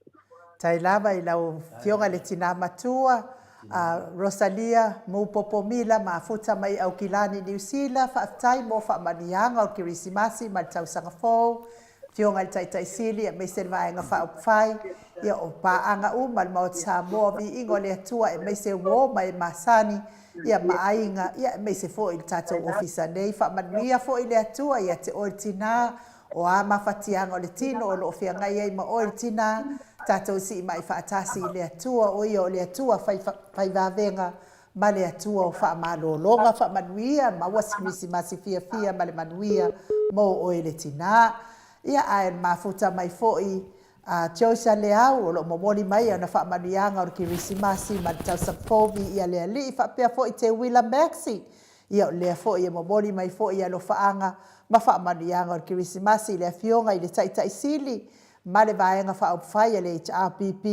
Tai lava i lau Afioga i le Tina Matua a Rosalia Mupopo Mila Mafuta mai Aukilani Niu Sila, faafetai mo faamanuiaga o le Kerisimasi ma le Tausaga Fou. Afioga i le Taitai Sili aemaise le Vaega Faaupufai, ia o paaga uma le Maota Samoa, viiga o le Atua aemaise uo ma e masani, ia ma aiga, ia aemaise foi le tatou ofisa nei. Faamanuia foi le Atua ia te oe le tina, o a mafatiaga o le tino o lo o feagai ai ma oe le tina, tatou siimai faatasi i le Atua, o ia o le Atua fai, fai vavega ma le Atua o faamalologa, faamanuia, maua se Kerisimasi fiafia ma le manuia mo oe le tina. Ia, ae mafuta mai foi a Josa Leau o lo o momoli mai ana faamanuiaga o le Kerisimasi ma le tausaga fou viia le Alii, faapea foi Teuila Maxi. Ia, o lea foi e momoli mai foi alofaaga ma faamanuiaga o le Kerisimasi i le Afioga i le Taitai Sili ma le Vaega Faaupufai a le HRPP,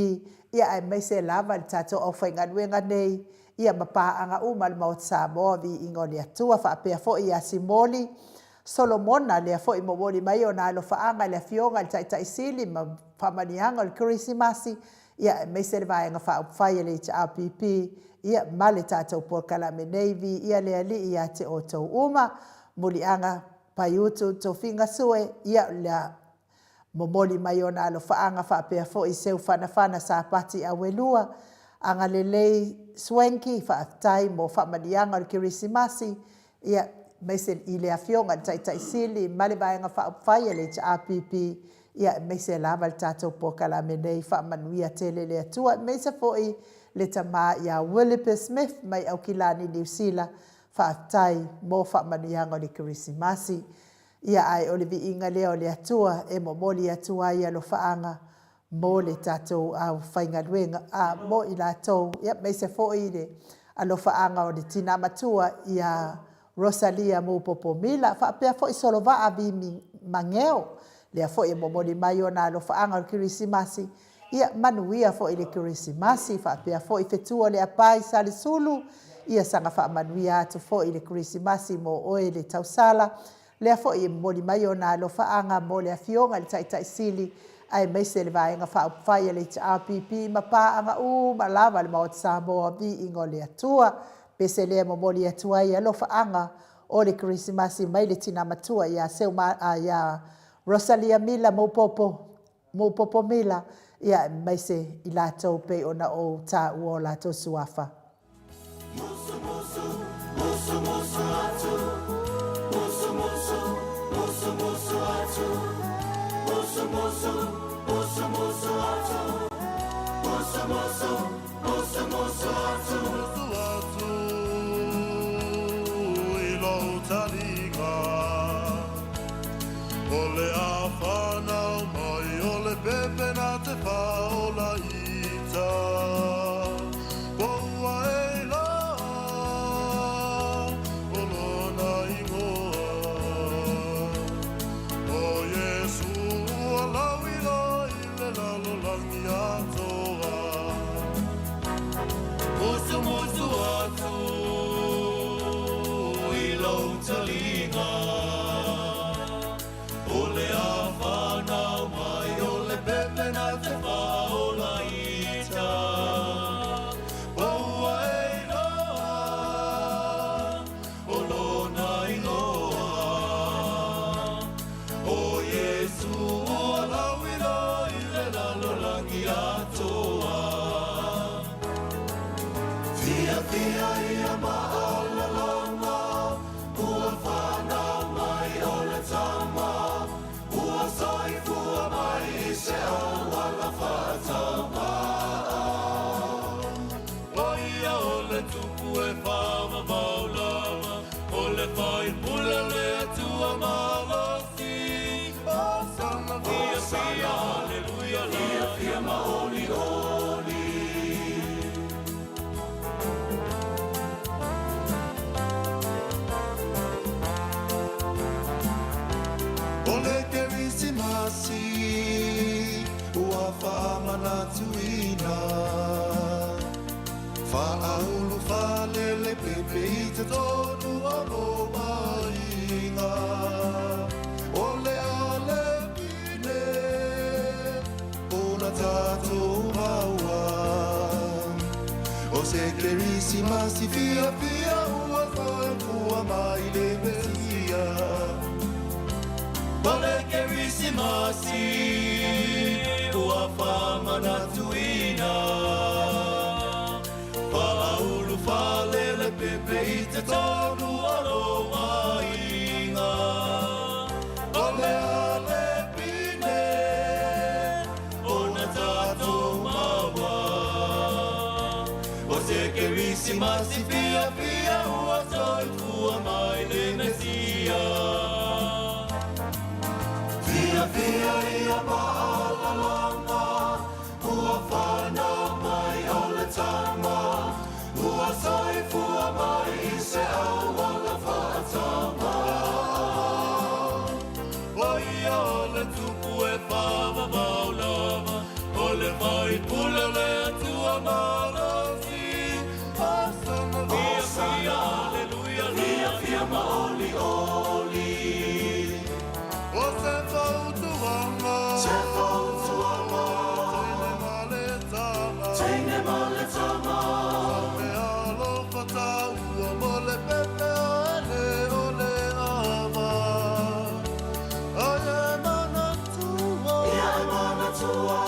ia aemaise lava le tatou aufaigaluega nei, ia ma paaga uma a le Maota Samoa, viiga o le Atua, faapea foi ia Simoli Solomona, lea foi momoli mai ona alofaaga i le Afioga i le Taitai Sili ma faamanuiaga o le Kerisimasi, ia aemaise le Vaega Faaupufai a le HRPP, ia ma le tatou polokalame nei, viia le Alii ia te outou uma. Muliaga Paiutu Tofiga Sue, ia lea Momoli mai ona alofaaga faapea foi Seufanafana Sapati Auelua, Agalelei Swanky, faafetai mo faamanuiaga o le Kerisimasi, ia, aemaise i le Afioga i le Taitai Sili ma le Vaega Faaupufai a le HRPP, ia, aemaise lava le tatou polokalame nei, faamanuia tele le Atua, aemaise foi le tama ia Willipe Smith mai Aukilani, Niu Sila, faafetai mo faamanuiaga o le Kerisimasi. Ia ae o le viiga lea o le Atua e momoli atu ai alofaaga mo le tatou aufaigaluega, a, mo i latou, ia, aemaise foi le alofaaga o le tina matua ia Rosalia Mupopo Mila, faapea foi Solovaa Vimi Mageo, lea foi e momoli mai ona alofaaga o le Kerisimasi, ia manuia foi le Kerisimasi, faapea foi Fetua Leapai Salesulu, ia saga faamanuia atu foi le Kerisimasi mo oe le tausala, lea foi e momoli mai ona alofaaga mo le Afioga i le Taitai Sili aemaise le Vaega Faaupufai a le HRPP ma paaga uma lava a le Maota Samoa, viiga o le Atua. Pese lea e momoli atu ai alofaaga o le Kerisimasi mai le tina matua ia Seuma, ia Rosalia Mila Moupopo, Moupopo Mila, ia aemaise i latou pei ona ou taua o latou suafa. faamanatuina. Faaulu faalele pepe i totonu o lou aiga. O le ale pine ona tatou maua. O se Kerisimasi fiafia ua soifua mai le Mesia. O le Kerisimasi ua faamanatuina. Faaulu faalele pepe i totonu o lou aiga. O le ale pine ona tatou maua. O se Kerisimasi fiafia ua soifua mai le Mesia. Fiafia ia maalalaga ua fanau mai o le Tama, ua soifua mai i se auala faataua. O ia o le Tupu e faavavau lava, o le Faipule o le Atua malosi. Hosana, fiafia, aleluia, fiafia ma olioli. O se fautuaga, se fautuaga, teine ma le tama, teine ma le tama, me alofa taua mo le pepe ale o le ava. Ai e manatua, ia e manatua,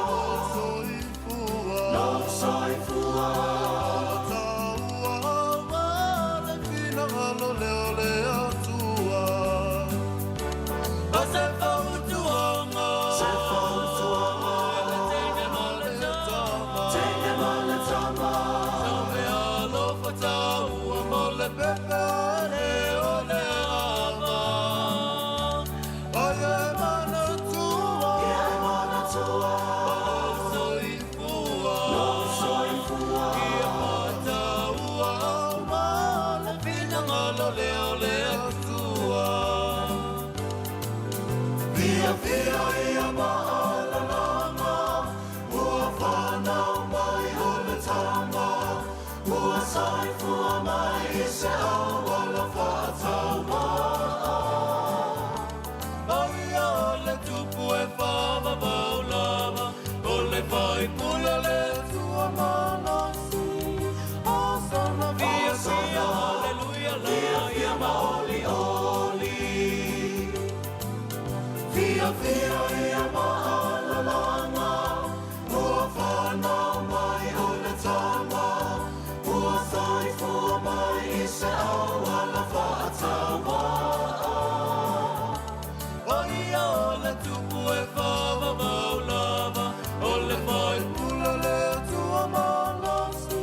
lou soifua, lou soifua, taua aua le finagalo lea o le Atua. O se fautuaga, se fautuaga, le teine ma le tama, teine ma le tama, me alofa taua mo le pepe ale o le ava. Ai e manatua, ia e manatua, lou soifua, lou soifua, ia faataua aua le finagalo lea o le Atua. Fiafia ia maalalaga ua fanau mai o le Tama, ua soifua mai i se auala faataua. O ia o le Tupu e faavavau lava, o le Faipule o le Atua malosi. Hosana, fiafia, aleluia, fiafia ma olioli. Fiafia ia maalalaga ua fanau mai o le Tama, ua soifua mai i se auala faataua. O ia o le Tupu e faavavau lava, o le Faipule o le Atua malosi.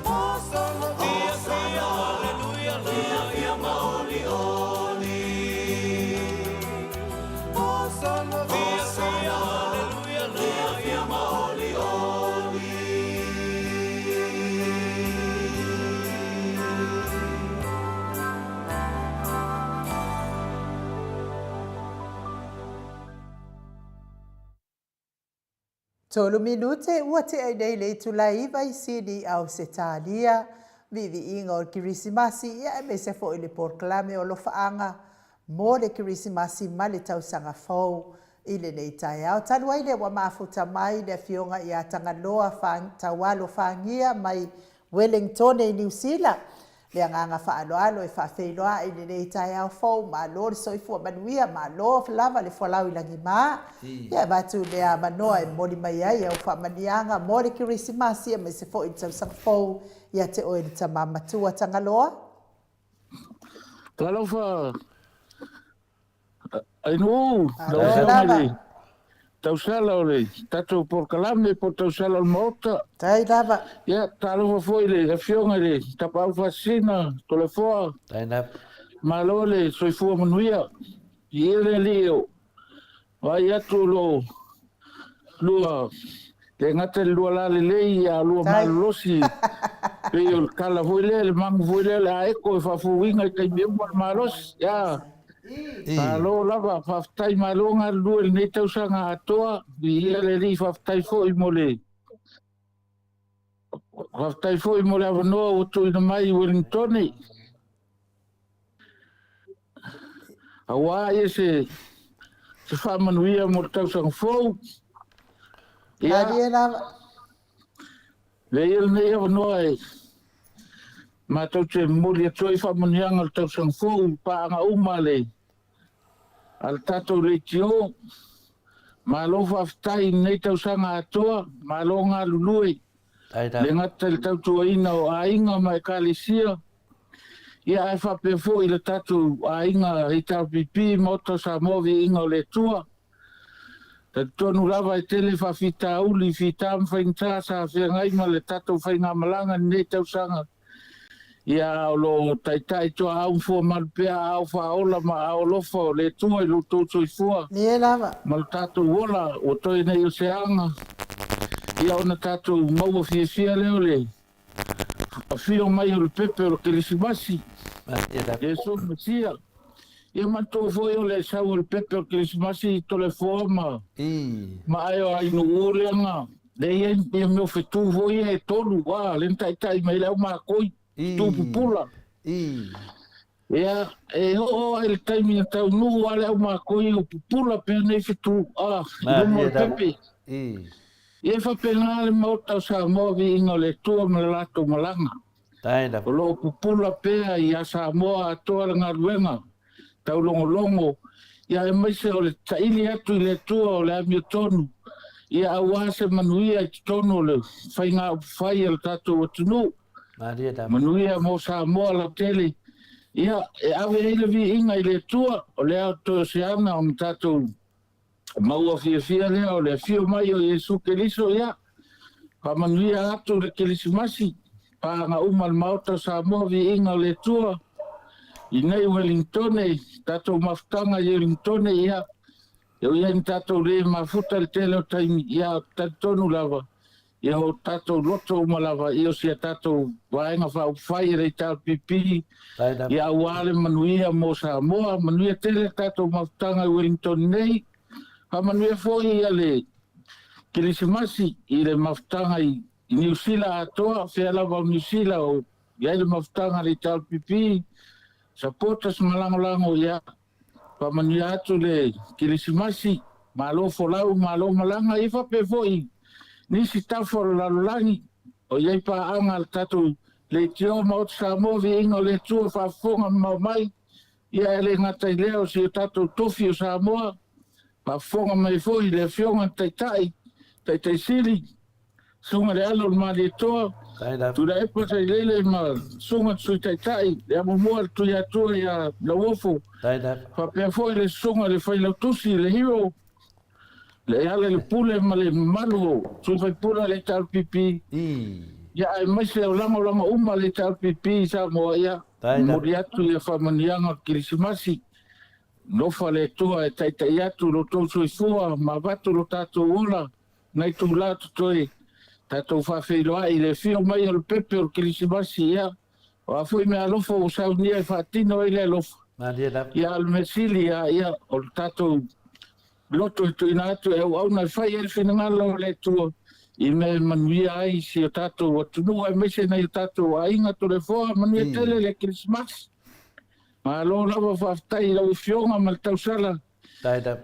Hosana, fiafia, aleluia, fiafia ma olioli. Hosana, fiafia, aleluia, fiafia ma olioli. Tolu minute ua tea nei le itula 9 i Sydney, Ausetalia. Viiviiga o le Kerisimasi ia aemaise foi le polokalame o alofaaga mo le Kerisimasi ma le tausaga fou i lenei taeao. Talu ai lea ua mafuta mai le afioga ia Tagaloa Taualo Fagia mai Wellingtone i Niu Sila. Le agaga faaaloalo e faafeiloai i lenei taeao fou, malo le soifua manuia, malo lava le fualau i lagima. Ia avatu le avanoa e momoli mai ai au faamaniaga mo le Kerisimasi aemaise foi le tausaga fou ia te oe le tama matua Tagaloa. Talofa Ainuu, lau Afioga i le tausala o le tatou polokalame po o tausala o le Maota. Tai lava. Ia, talofa foi i le Afioga i le Tapaau Faasisina, Toleafoa. Tai lava. Malo le soifua manuia. Viia le Alii o vaai atu o lo o lua le gata i le lua lalelei a lua malolosi pei o le kala foi lea, le magu foi lea o le aeko e faafouina i taimi uma o le malosi. Ia. Malo lava, faafetai malo galulue i lenei tausaga atoa, viia le Alii faafetai foi mo le Faafetai foi mo le avanoa ua tuuina mai i Welingtone. Aua ia se se faamanuia mo le tausaga fou. Ia, Malie lava. Lea ia lenei avanoa e matou te momoli atu ai faamanuiaga o le tausaga fou i paaga uma a le a le tatou leitio. Malo faafetai i lenei tausaga atoa, malo galulue, le gata i le tautuaina o aiga ma ekalesia, ia ae faapea foi i le tatou aiga HRPP, Maota o Samoa Viiga o le Atua. Talitonu lava e tele faafitauli, fita ma faigata sa feagai ma le tatou faigamalaga i lenei tausaga, Ia o lo o taitai toaau ma fua malu pea aao faaola ma aao alofa o le Atua i lo outou soifua Ie lava. ma lo tatou ola ua toe nei o se aga, ia ona tatou maua fiafia lea o le afio mai o le pepe o le Kerisimasi, Iesu Mesia. Ia manatua foi o le sau o le pepe o le Kerisimasi i Toleafoa ma ma ae o Ainuu lea na lea e i ai ia mea o fetu foi ia e tolu a lea na taitai mai ai le au makoi, fetu pupula. Ia e oo lava i le taimi na taunuu lava le au makoi o pupula pea nei fetu a i luma o le pepe. Ia e faapena le Maota o Samoa viiga o le Atua ma le latou malaga. O lo o pupula pea ia Samoa atoa le galuega taulogologo, ia aemaise o le saili atu i le Atua o le amiotonu, ia aua se manuia i totonu o le faiga upufai a lo tatou atunuu. Manuia mo Samoa lautele, ia e ave ai le viiga i le Atua, o lea toe o se ana ona tatou maua fiafia lea o le afio mai o Iesu Keriso, ia, faamanuia atu le Kerisimasi, paaga uma le Maota o Samoa, viiga o le Atua, i nei Welingtone, tatou mafutaga i Welingtone, ia, e ui ai ina tatou le mafuta i le tele o taimi, ia, talitonu lava, Ia o tatou loto uma lava ia o si a tatou Vaega Faaupufai e le HRPP, ia aua le manuia mo Samoa. Manuia tele le tatou mafutaga i Wellington nei. Faamanuia foi ia le Kerisimasi i le mafutaga i Niu Sila atoa, fea lava o Niu Sila o i ai le mafutaga a le HRPP, supporters ma lagolago ia Faamanuia atu le Kerisimasi, malo folau, malo malaga, ia faapea foi nisi tafa o le lalolagi o i ai paaga a le tatou Leitio Maota Samoa, Viiga o le Atua faafofoga mamao mai, ia e le gata i lea o si o tatou tofi o Samoa, faafofoga mai foi le Afioga i le Taitai, Taitai Sili, Susuga i le Alo o le Malietoa, Tuilaepa Sailele ma Susuga i le Sui Taitai, le Amomua a le Tuiatua ia Lauofo, faapea foi le Susuga i le Failautusi, le Hero, le Ala i le Pule ma le mamalu o sui faipule a le HRPP, ia aemaise o lagolago uma a le HRPP i Samoa, ia momoli atu ia faamanuiaga o le Kerisimasi. Alofa le Atua e taitai atu lo outou soifua ma avatu lo tatou ola Nai itula totoe tatou faafeiloai i le afio mai o le pepe o le Kerisimasi, ia, o a foi meaalofa ua saunia e faatino ai le alofa, ia, a o le mea sili lava, ia, o le tatou loto e tuuina atu e auauna e fai ai le finagalo o le Atua i mea e manuia ai si o tatou atunuu aemaise nai o tatou aiga. Toleafoa, manuia tele le Kerisimasi. Malo lava faafetai i lau Afioga ma le tausala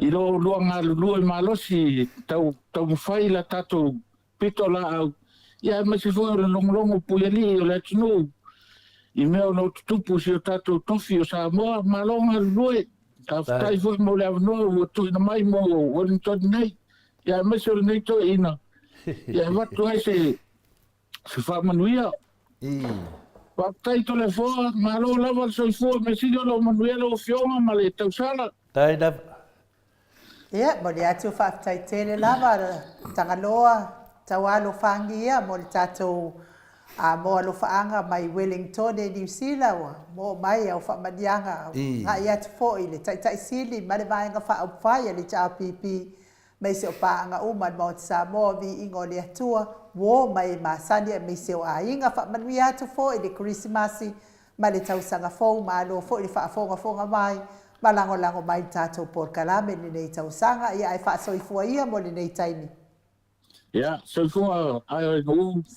I lo oulua galulue malosi tau taumafai la tatou pito laau, ia aemaise foi o le logologo puialii o le atunuu i mea o lo o tutupu i si o tatou tofi o Samoa. Malo galulue! Faafetai foi mo le avanoa ua tuuina mai mo Wellington nei, ia aemaise o lenei toeaina, ia e avatu ai se Se faamanuia. Faafetai Toleafoa, malo lava le soifua, mea sili o lo o manuia lau Afioga ma le tausala. Faafetai lava. Ia, momoli atu faafetai tele lava Tagaloa Taualofagia mo le tatou mo alofaaga mai Wellingtone Niu Sila ua moo mai au faamaniaga agai atu foi i le Taitai Sili ma le Vaega Faaupufai a le HRPP Aemaise o paaga uma a le Maota Samoa, viiga o le Atua, uo ma e masani aemaise o aiga, faamanuia atu foi le Kerisimasi ma le tausaga fou, malo foi le faafogafoga mai, ma lagolago mai i le tatou polokalame i lenei tausaga, ia ae faasoifua ia mo lenei taimi. Ia, soifua ae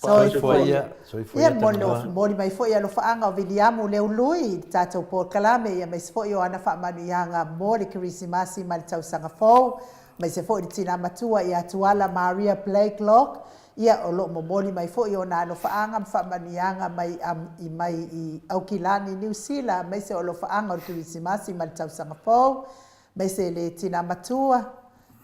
Soifua ia. Soifua ia Tagaloa. Momoli mai foi alofaaga o Viliamu Leului i le tatou polokalame, ia aemaise foi o ana faamanuiaga mo le Kerisimasi ma le tausaga fou, aemaise foi le tina matua ia Tuala Maria Blakelock, ia o lo o momoli mai foi ona alofaaga ma faamanuiaga mai i mai i Aukilani, Niu Sila, aemaise o alofaaga o le Kerisimasi ma le tausaga fou, aemaise le tina matua,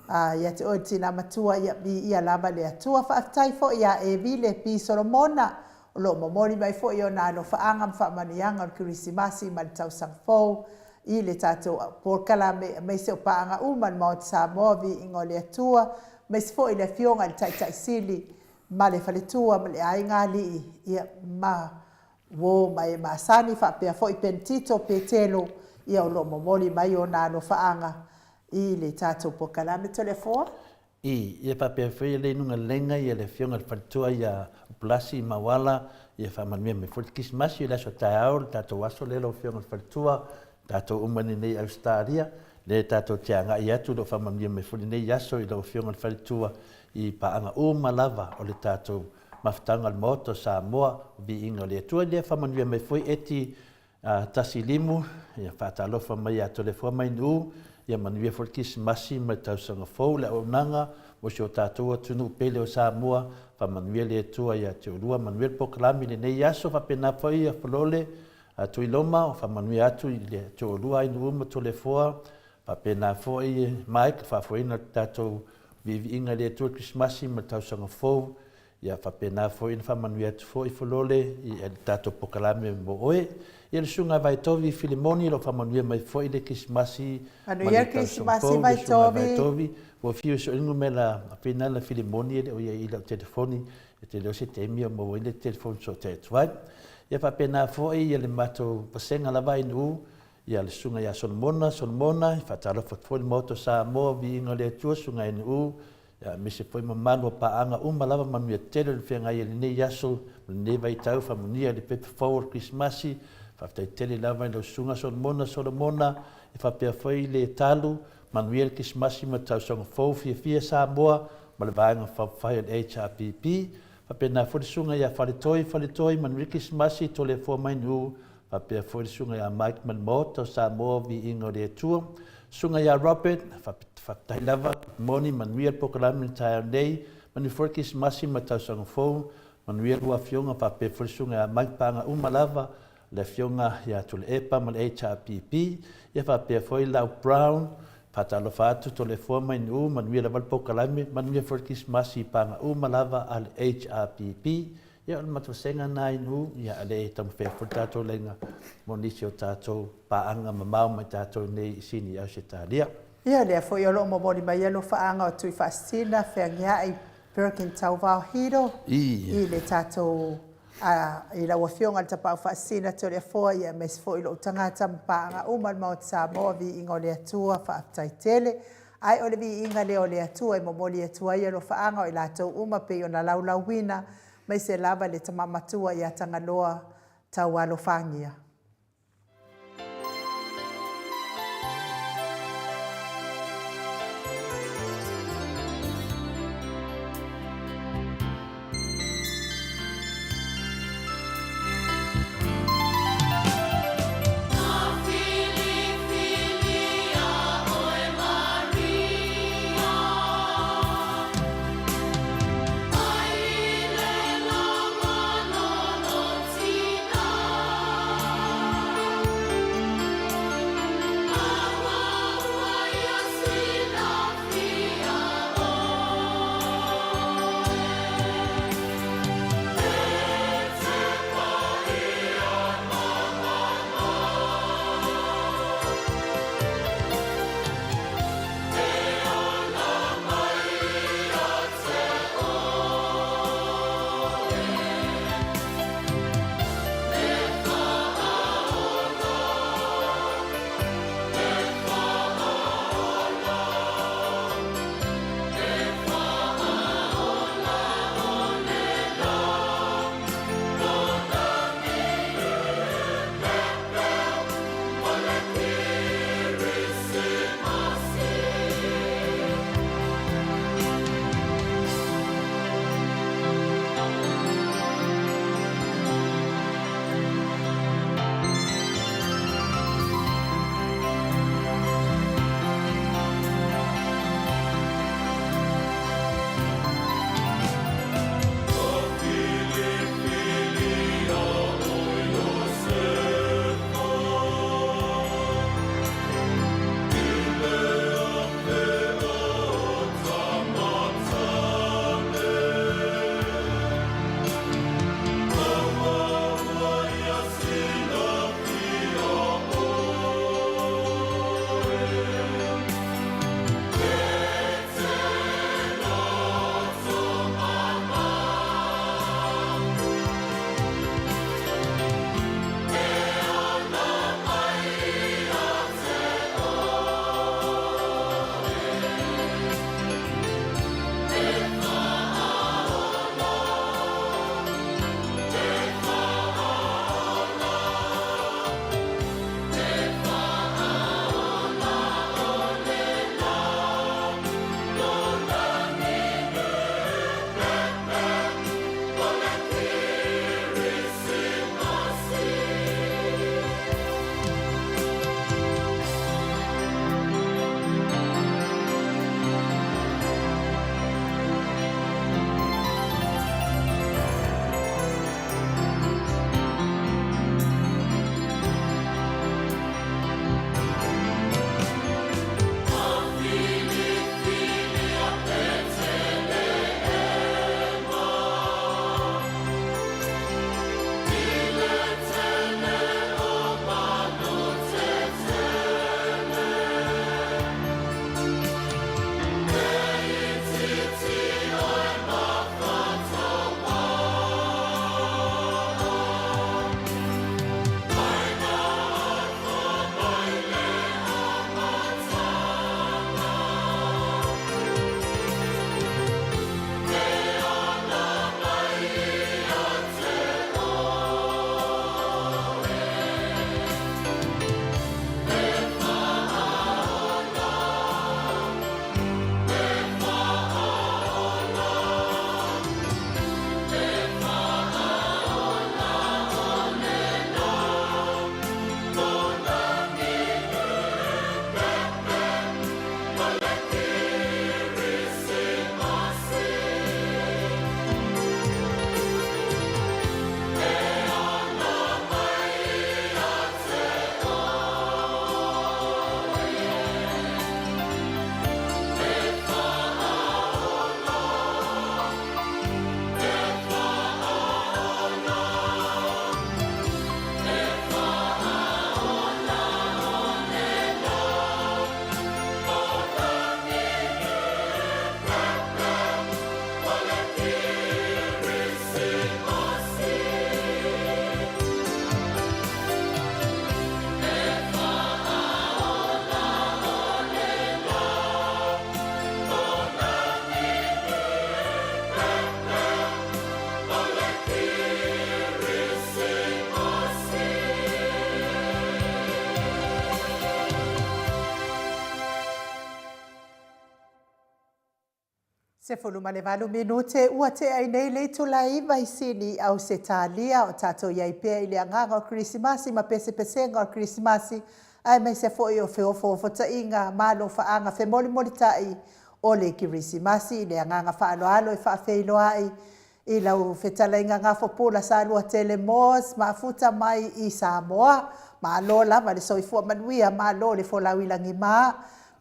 A, ia te oe le tina matua, ia viia lava le Atua. Faafetai foi ia Evile P. Solomona, o lo o momoli mai foi ona alofaaga ma faamanuiaga o le Kerisimasi ma le Tausaga Fou i le tatou polokalame, aemaise o paaga uma a le Maota Samoa, Viiga o le Atua, aemaise foi le Afioga i le Taitai Sili ma le faletua ma le aiga alii, ia, ma uo ma e masani, faapea foi Penitito Petelo, ia o lo o momoli mai ona alofaaga i le tatou polokalame Toleafoa. I, ia faapea foi le inuga lelega ia le afioga i le faletua ia Upulasi Mauala, ia faamanuia mai foi le Kerisimasi i le aso taeao, le tatou aso lea lau afioga i le faletua, tatou uma nei i Ausetalia, lea tatou te agai atu o lo o faamanuia mai foi lenei aso i lau afioga i le faletua i paaga uma lava o le tatou mafutaga o le Maota o Samoa, o viiga o le Atua. Ia faamanuia mai foi Eti Tasilimu, ia faatalofa mai ia Toleafoa Mainuu, ia manuia foi le Kerisimasi ma le tausaga fou, le auaunaga mo si o tatou atunuu pele o Samoa, faamanuia le Atua ia te oulua, manuia le polokalame i lenei aso, faapena foi ia Falole Tuiloma, faamanuia atu i le toalua Ainuu ma Toleafoa, faapena foi Mike, faafoeina le tatou viiviiga i le Atua i le Kerisimasi ma le tausaga fou, Ia faapena foi ona faamanuia atu foi Folole i le tatou polokalame mo oe. Ia le Susuga Vaetovi Filemoni o lo o faamanuia mai foi le Kerisimasi ma le tausaga fou le Susuga Vaetovi. Ua fiu e sue numera pina la Filemoni e le o i ai i lau telefoni e te le o se taimi o maua ai le telefoni fesootai atu ai. Ia faapena foi ia le matou vasega lava i Nu'u ia le Susuga ia Solomona Solomona, e faatalofa atu foi le Maota o Samoa, viiga o le Atua, Susuga i Nu'u Aemaise foi mamalu o paaga uma lava manuia tele o le feagai ai lenei aso ma lenei vaitau faamanuia i le pepa fou o le Kerisimasi. Faafetai tele lava i lau Susuga Solomona Solomona e faapea foi le talu manuia le Kerisimasi ma le tausaga fou fiafia Samoa ma le vaega faaupufai o le HRPP. Faapena foi le Susuga ia Faletoi Faletoi manuia le Kerisimasi Toleafoa Mainuu Faapea foi le Susuga ia Mike ma le Maota o Samoa, Viiga o le Atua. Susuga ia Robert, faafetai lava, moni, manuia le polokalame i le taeao nei, manuia foi le Kerisimasi ma le tausaga fou, manuia lua afioga, faapea foi le Susuga ia Mike Paaga uma lava, le Afioga ia Tuilaepa ma le HRPP, ia faapea foi Lau Brown, faatalofa atu Toleafoa mai Nu'u, manuia lava le polokalame, manuia foi le Kerisimasi i paaga uma lava a le HRPP. Ia o le matou vasega lena i Nu'u, ia a le taumafai foi le tatou laina mo nisi o tatou paaga mamao mai tatou nei i Sini i Ausetalia. Ia lea foi o lo o momoli mai alofaaga o Tuifaasisina, Feagiai, Birkin Tauvao Hiro i le tatou i lau Afioga i le Tapaau Faasisina Toleafoa ia aemaise foi lou tagata ma paaga uma o le Maota Samoa, viiga o le Atua, faafetai tele. Ae o le viiga lea o le Atua e momoli atu ai alofaaga o i latou uma pei ona laulauina, maise lava le tama matua ia Tagaloa Taualofagia. 18 minute ua tea ai nei le itula e 9 i Sini, Ausetalia, o tatou i ai pea i le agaga o Kerisimasi ma pesepesega o le Kerisimasi, aemaise foi o feofoofotaiga ma alofaaga femolimolitai o le Kerisimasi i le agaga faaaloalo e faafeiloai i lau fetalaiga Gafo Pula Saluatele Moores mafuta mai i Samoa. Malo lava le soifua manuia, malo le folau i lagima,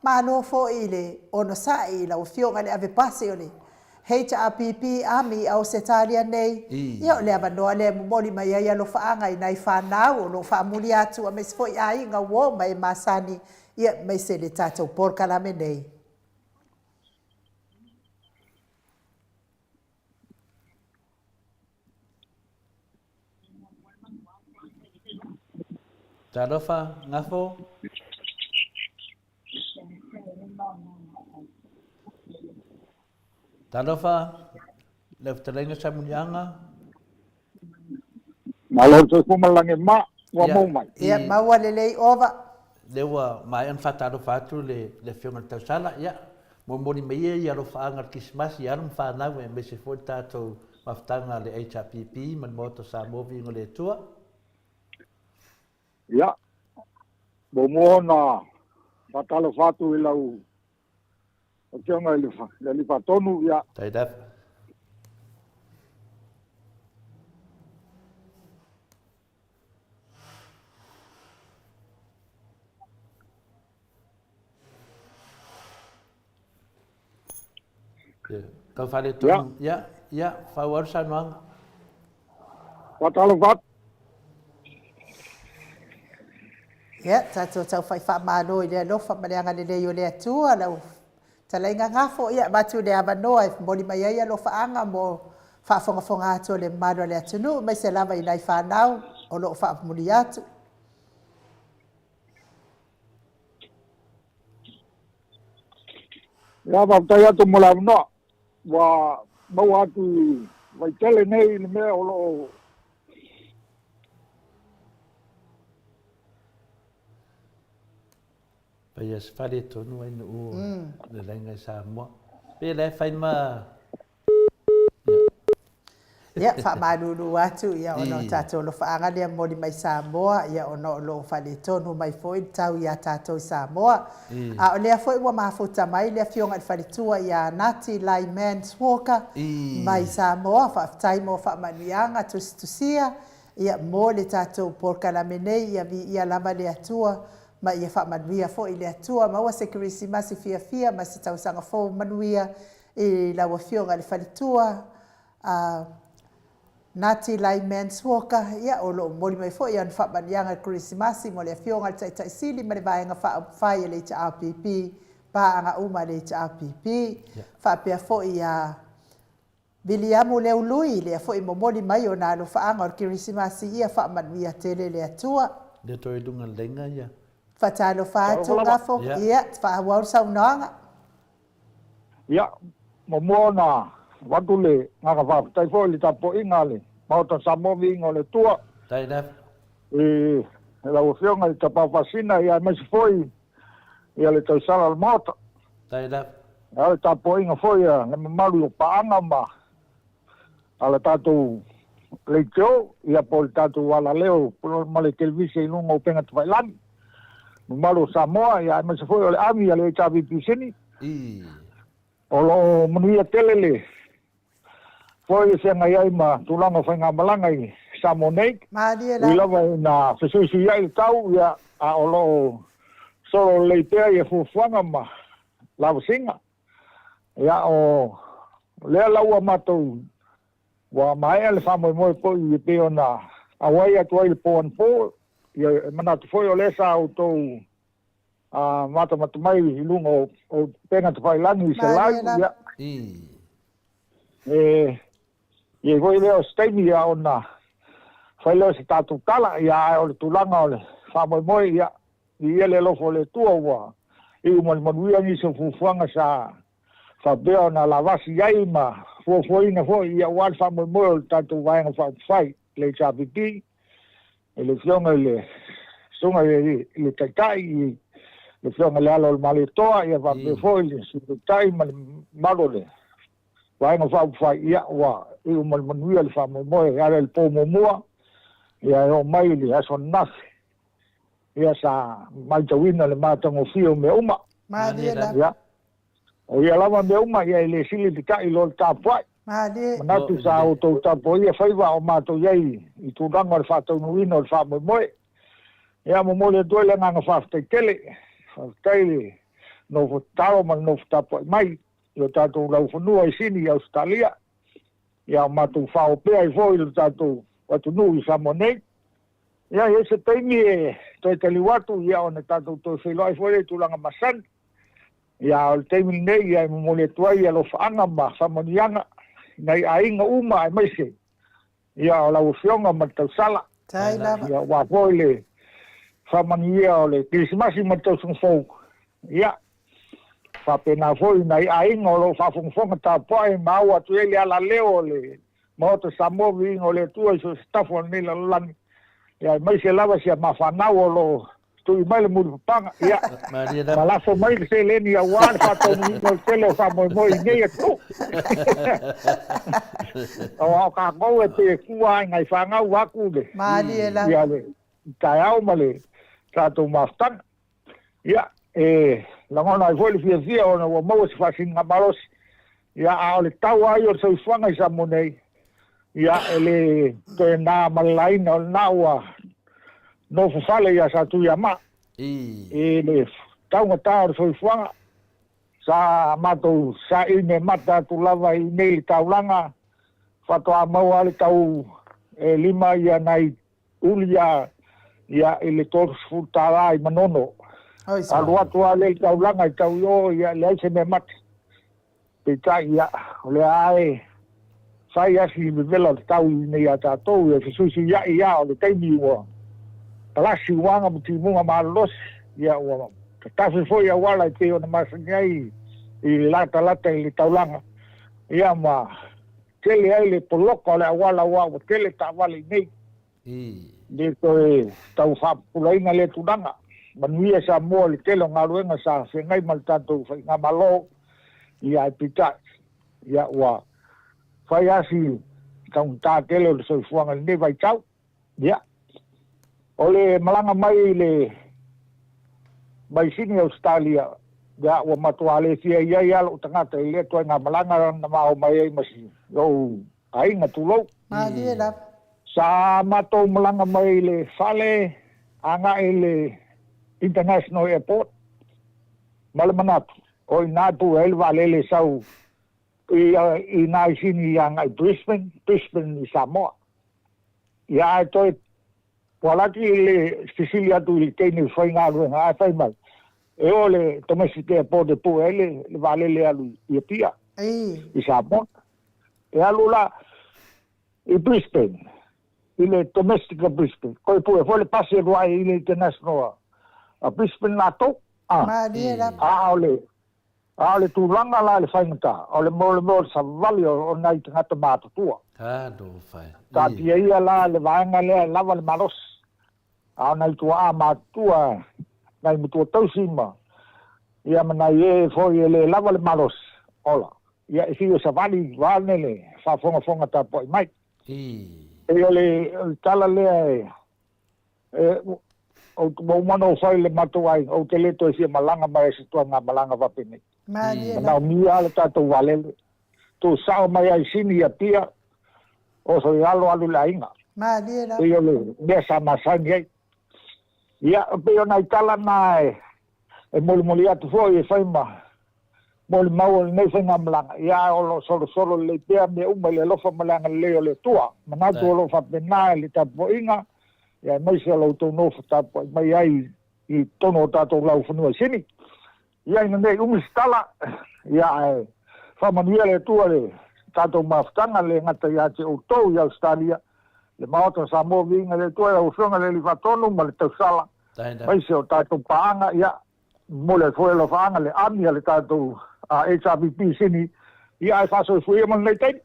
malo foi le onosai i lau afioga i le ave pasi o le HRPP Army i Ausetalia nei. Ia o le avanoa lea e momoli mai ai alofaaga i nai fanau o lo o faamuli atu aemaise foi aiga, uo ma e masani, ia aemaise le tatou polokalame nei. Talofa, Gafo. Talofa, lau fetalaiga Samuniaga. Malo le soifua ma le lagi e mama, ua maua mai. Ia, maua lelei ova. Lea ua maea ona faatalofa atu le Afioga i le Tausala, ia, momoli mai ia i alofaaga o le Kerisimasi i alo ma fanau aemaise foi le tatou mafutaga a le HRPP ma le Maota o Samoa Viiga o le Atua. Ia, muamua ona faatalofa atu i lau Afioga i le Alii Faatonu, ia. Faafetai lava. Tau faaletonu. Ia, ia, faaauau le saunoaga. Faatalofa atu. Ia, tatou taufai faamalo i le alofa ma le agalelei o le Atua, lau Talaiga Gafo, ia, avatu le avanoa e momoli mai ai alofaaga mo faafogafoga atu a le mamalu a le atunuu, aemaise lava i nai fanau o lo o faamuli atu. Ia, faafetai atu mo le avanoa. Ua maua atu i Vaitele nei i le mea o lo o Paia se fale tonu ai nuu le laina i Samoa. Pe la e fai ma Ia, faamalulu atu, ia, ona o tatou alofaaga lea momoli mai Samoa, ia, ona o lo o faaletonu mai foi le tau iā tatou i Samoa. A o lea foi ua mafuta mai le Afioga i le Faletua ia Nati Lyman Walker mai Samoa, faafetai mo faamanuiaga tusitusia, ia, mo le tatou polokalame nei, ia viia lava le Atua ma ia faamanuia foi le Atua. Maua se Kerisimasi fiafia ma se tausaga fou manuia I lau Afioga i le Faletua a Nati Lymans Walker, ia, o lo o momoli mai foi ana faamanuiaga Kerisimasi mo le Afioga i le Taitai Sili ma le Vaega Faaupufai a le HRPP, paaga uma a le HRPP, faapea foi ia Viliamu Leului, lea foi momoli mai ona alofaaga o le Kerisimasi, ia faamanuia tele le Atua. Lea toe i luga o le laina ia. Faatalofa atu Gafo, ia, faaauau le saunoaga. Ia, muamua ona avatu le agaga faafetai foi i le tapuaiga a le Maota o Samoa Viiga o le Atua i lau Afioga i le Tapaau Faasina, ia aemaise foi ia le tausala o le Maota. Ia le tapuaiga foi a le mamalu o paaga ma a le tatou leitio, ia po o le tatou alaleo ma le televise i luga o upega tafailagi, mamalu o Samoa, ia aemaise foi o le agi a le HRPP Sini. O lo o manuia tele le foi e feagai ai ma tulaga o faigamalaga i Samoa nei. Malie Ui lava ina fesuisuiai le tau, ia, a o lo o solo lelei pea ia fuafuaga ma lavasiga. Ia, o lea la ua matou, ua maea le faamoemoe foi e pei ona auai atu ai le po anapo, ia e manatu foi o lea sa outou matamata mai i luga o upega tafailagi i se live, ia, e i ai foi lea o se taimi ia ona fai lea o se tatou tala, ia, ae o le tulaga o le faamoemoe, ia, Viia le alofa o le Atua ua iu ma le manuia nisi o fuafuaga sa faapea ona lavasi i ai ma fuafuaina foi ia aua le faamoemoe o le tatou Vaega Faaupufai, le HRPP, i le Afioga i le Susuga i le Taitai, i le Afioga i le Alo o le Malietoa, ia faapea foi le Sui Taitai ma le mamalu o le. Vaega Faaupufai, ia, ua iu ma le manuia le faamoemoe e ala i le po muamua, ia e oo mai i le aso ananafi, ia sa matauina le matagofie o mea uma. Malie lava. Ia, o ia lava mea uma, ia e le sili te ta'i loa le tapuai. Malie. Manatu sa outou tapuaia faiva a o matou i ai i tulaga o le faataunuuina o le faamoemoe. Ia, momoli atu ai le agaga faafetai tele. Faafetai le nofo tatalo ma le nofo tapuai mai i o tatou laufanua i Sini i Ausetalia, ia o matou fao pea ai foi i lo tatou atunuu i Samoa nei. Ia, e i ai se taimi e toe taliu atu, ia ona tatou toe feiloai foi lea i tulaga masani. Ia, a o le taimi lenei, ia e momoli atu ai alofaaga ma faamanuiaga i nai aiga uma aemaise ia o lau Afioga ma le tausala. Tai lava. Ia, aua foi le faamanuia o le Kerisimasi ma le Tausaga Fou. Ia, faapena foi i nai aiga o lo o faafogafoga tapuai ma au atu i ai le alaleo o le Maota Samoa Viiga o le Atua i so o se tafa o lenei lalolagi, ia aemaise lava si a ma fanau o lo o tui mai le mulipapaga, ia, ma lafo mai le seleni aua le faataunuuina o le tele o faamoemoe i nei atunuu. Aua o kākou e pei e kua ai nai fanau aku le, ia le taeao ma le tatou mafutaga. Ia, e lagona ai foi le fiafia ona ua maua se faasiligamalosi. Ia, a o le tau lava ia o le soifuaga i Samoa nei, ia, e le toe na ma le laina, o lena ua nofo fale ia Satuiamaa i le taugata o le soifuaga. Sa matou saili meamata atu lava i inei i le taulaga, faatoa maua lava le tau e lima ia nai Uli ia ia i le 30 tala i Manono. Alu atu lava lea i taulaga i tau i o, ia leai se mea mata. Peitai, ia, o lea lava e fai asi vevela o le tau i inei ia tatou, ia fesuisuia'i ia o le taimi ua palasi uaga ma timuga malolosi, ia ua tatafe foi auala e pei ona masani ai i le latalata i le taulaga, ia ma tele ai le poloka o le auala aua ua tele taavale i nei. Le toe tau faapupulaina lea tulaga. Manuia Samoa i le tele o galuega sa feagai ma le tatou faigamalo, ia ae peitai, ia ua fai lava si taugata tele o le soifuaga i lenei vaitau. Ia, o le malaga mai i le mai Sini Ausetalia, ia ua matua le fia i ai lava lou tagata i lea ituaiga malaga na ma o mai ai ma si ou aiga, tulou. Malie lava. Sa matou malaga mai i le fale agai i le International Airport ma le manatu o i ina e pue ai le vaalele e sau i ina i Sini agai i Brisbane, Brisbane i Samoa. Ia ae toe Pualaki le fesili atu i le teine faigaluega ae fai mai, e o le domestic airport e pue ai le vaalele e alu i Apia, i Samoa. E alu la i Brisbane, i le domestic a Brisbane, koe pue foi le pasi e lua ai i le international a Brisbane latou. Malie lava. A o le A o le tulaga la i le faigata, o le mea o le mea o le savali o nai tagata matutua. Taatia ia la le vaega lea e lava le malosi, a o nai tuaa matutua, nai matua tausi ma, ia ma nai ee foi e le lava le malosi, ola, ia e fiu e savali vaeane le faafogafoga tapuai mai. Pei o le tala lea e E, ou, ua uma ona ou fai i le matou aiga, ou te le toe fia malaga mai ai se tuaga malaga faapenei. Malie lava. Manaomia lava le tatou vaalele. Tuu sao mai ai Sini i Apia, oso i lalo alu i le aiga. Malie lava. Pei o le mea sa masani ai. Ia, pei o nai tala na e, e molimoli atu foi e fai ma molimau o lenei faigamalaga, ia ae o lo o solosolo lelei pea mea uma i le alofa ma le agalelei o le Atua. Manatu o lo o faapena i le tapuaiga, ia aemaise o lo outou nofo tapuai mai ai i totonu o tatou laufanua i Sini. Ia ina nei umi se tala, ia ae faamanuia le Atua i le tatou mafutaga le gata ia te outou i Ausetalia, le Maota o Samoa Viiga i le Atua i lau Afioga i le Alii Faatonu ma le Tausala, aemaise o tatou paaga, ia Momoli ai foi alofaaga le ami a le tatou HRPP i Sini, ia ae faasoifua ia mo lenei taimi.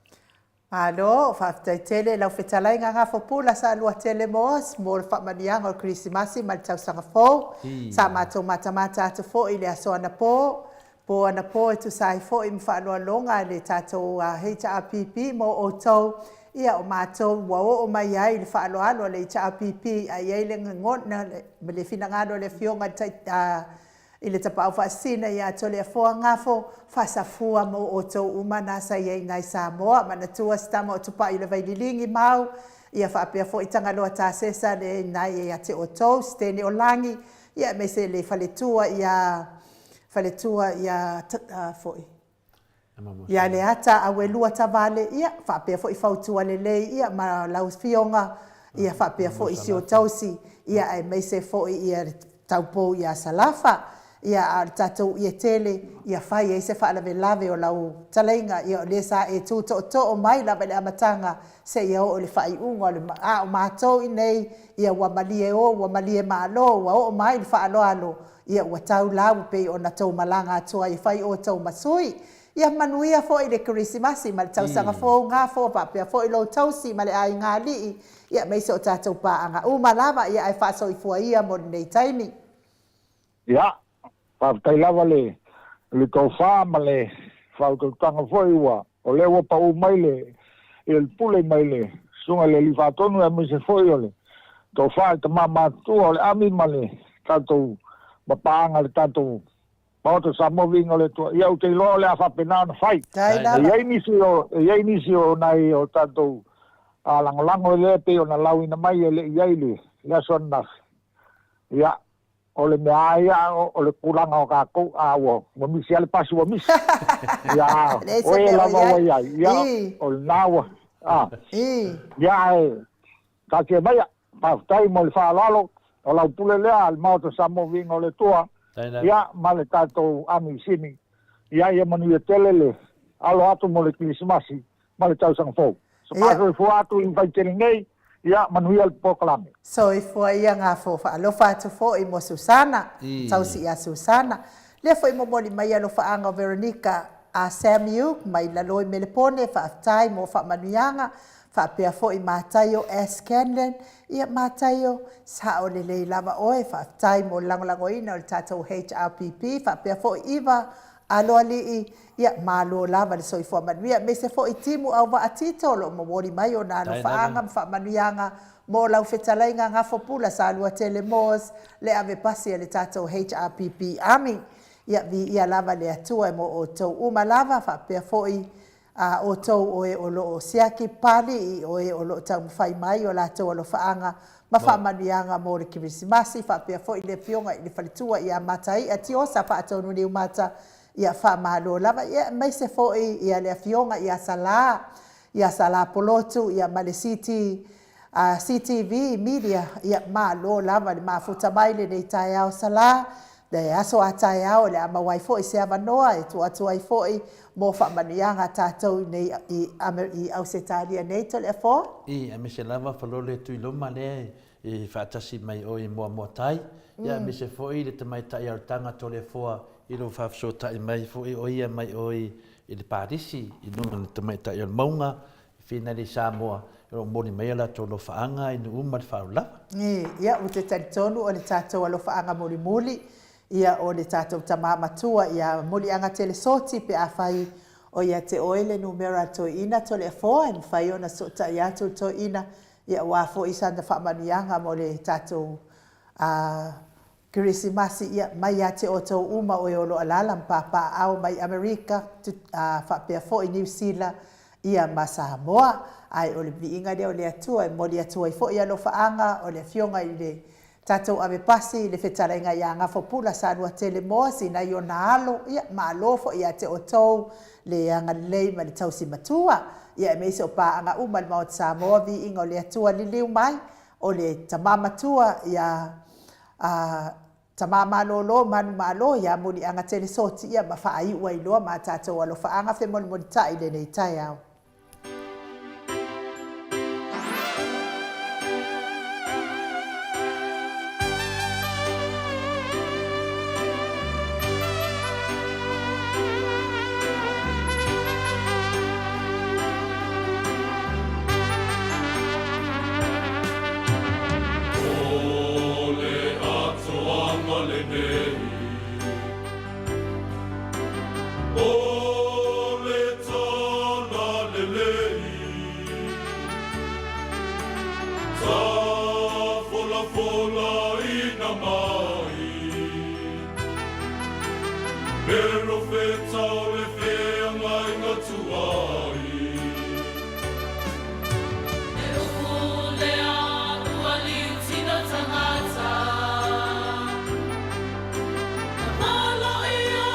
Malo, faafetai tele i lau fetalaiga Gafopula Saluatele Moss mo le faamanuiaga o le Kerisimasi ma le tausaga fou. Sa matou matamata atu foi i le aso anapo. Po anapo e tusa ai foi ma faaaloaloga a le tatou HRPP mo outou, ia o matou ua oo mai ai le faaaloalo a le HRPP a i ai le gagona ma le finagalo o le Afioga i le Tapaau Faasisina ia Toleafoa Gafo, faasafua mo outou uma na sa i ai i na i Samoa, manatua si tama o Tupai o le Vaililigi mau, ia faapea foi Tagaloa Tasesa le na ia te outou, Siteni o Lagi, ia aemaise le faletua ia faletua ia foi ia Leata Auelua Tavale, ia faapea foi fautua lelei ia ma lau afioga, ia faapea foi si o tausi, ia aemaise foi ia le taupou ia Salafa. Ia a o le tatou ie tele, ia fai ai se faalavelave o lau talaiga, ia o lea sa e tu tootoo mai lava i le amataga seia oo i le faaiuga o le, a o matou i nei, ia ua malie o, ua malie malo, ua oo mai le faaaloalo, Ia ua tau lau e pei ona tou malaga atu ai e fai outou ma sui. Ia manuia foi le Kerisimasi ma le tausaga fou gafo faapea foi lou tausi ma le aiga alii, ia aemaise o tatou paaga uma lava, ia ae faasoifua ia mo lenei taimi. Ia, faafetai lava le le tofa ma le faautautaga foi ua o lea ua pau mai le ia le pule mai le Susuga i le Alii Faatonu aemaise foi o le tofa i tama matutua o le Ami ma le tatou mapaaga le tatou Maota Samoa Viiga o le Atua. Ia ou te iloa o le a faapena ona fai. E i ai nisi o, e i ai nisi o nai o tatou a lagolago e lea pei ona lauina mai e le i ai le, le aso ananafi. Ia, o le mea lava ia o le tulaga o tatou, a ua, ua misi lava le pasi ua misi. Ia, a o e lava ua i ai, ia, o lena ua, a. Ia, ae, taatia maia. Faafetai mo le faaaloalo, o lau pule lea a le Maota Samoa Viiga o le Atua, ia, ma le tatou Ami Sini. Ia, ia manuia tele le alo atu mo le Kerisimasi ma le tausaga fou. Soifua soifua atu i Vaitele nei, ia manuia le polokalame. Soifua ia Gafo, faalofa atu foi mo Susana, tausi ia Susana. Lea foi momoli mai alofaaga o Veronica a Sam Uk mai lalo i Melepone, faafetai mo faamanuiaga, faapea foi Mataio S. Scanlan, ia Mataio, sao lelei lava oe, faafetai mo le lagolagoina o le tatou HRPP, faapea foi Iva Aloalii, ia malo lava le soifua manuia, aemaise foi Timu Auvaa Tito o lo o momoli mai ona alofaaga ma faamanuiaga mo lau fetalaiga Gafopula Saluatele Moores, le ave pasi a le tatou HRPP Army. Ia viia lava le Atua mo outou uma lava, faapea foi a outou o e o lo o siaki Papalii, o e o lo o taumafai mai o latou alofaaga ma faamanuiaga mo le Kerisimasi, faapea foi le Afioga i le Faletua ia Mataia Tiosa Faatonu Niumata, ia faamalo lava, ia aemaise foi ia le Afioga ia Salā, ia Salā Polotu, ia ma le CT, CTV Media, ia malo lava le mafuta mai lenei taeao Salā, Le aso a taeao o le a maua ai foi se avanoa e tuu atu ai foi mo faamanuiaga a tatou i nei i Ausetalia nei Toleafoa. I, aemaise lava Falole Tuiloma lea e faatasi mai oe i Moamoatai, ia aemaise foi le tamaitai Altaga Toleafoa i lou faafesootai mai foi o ia mai oe i le Palisi i luga o le tamaitai o le mauga Finali Samoa, o lo o momoli mai a latou alofaaga i nuu ma le faaolava. Ia, ou te talitonu o le tatou alofaaga mulimuli, ia, o le tatou tama matua ia Muliagatele Soti pe afai o ia te oe le numera a le toeaina Toleafoa e mafai ona sootai atu le toeaina, ia aua foi sana faamanuiaga mo le tatou a Kerisimasi, ia, mai ia te outou uma o e o lo o alaala ma papaaao mai Amerika, a, faapea foi Niu Sila, ia, ma Samoa. Ae o le viiga lea o le Atua e momoli atu ai foi alofaaga o le Afioga i le tatou ave pasi i le fetalaiga ia Gafopula Saluatele Moa Sinai ona alo, ia, malo foi ia te outou le agalelei ma le tausi matua, ia, aemaise o paaga uma a le Maota Samoa, viiga o le Atua liliu mai, O le tama matua ia a Tama malolo manu malo ia Muliagatele Soti ia ma faaiu ai loa ma tatou alofaaga femolimolitai i lenei taeao. O le atoaga lenei. Perofeta o le feagaiga tuai. He upu lea ua liutino tagata. Na poloia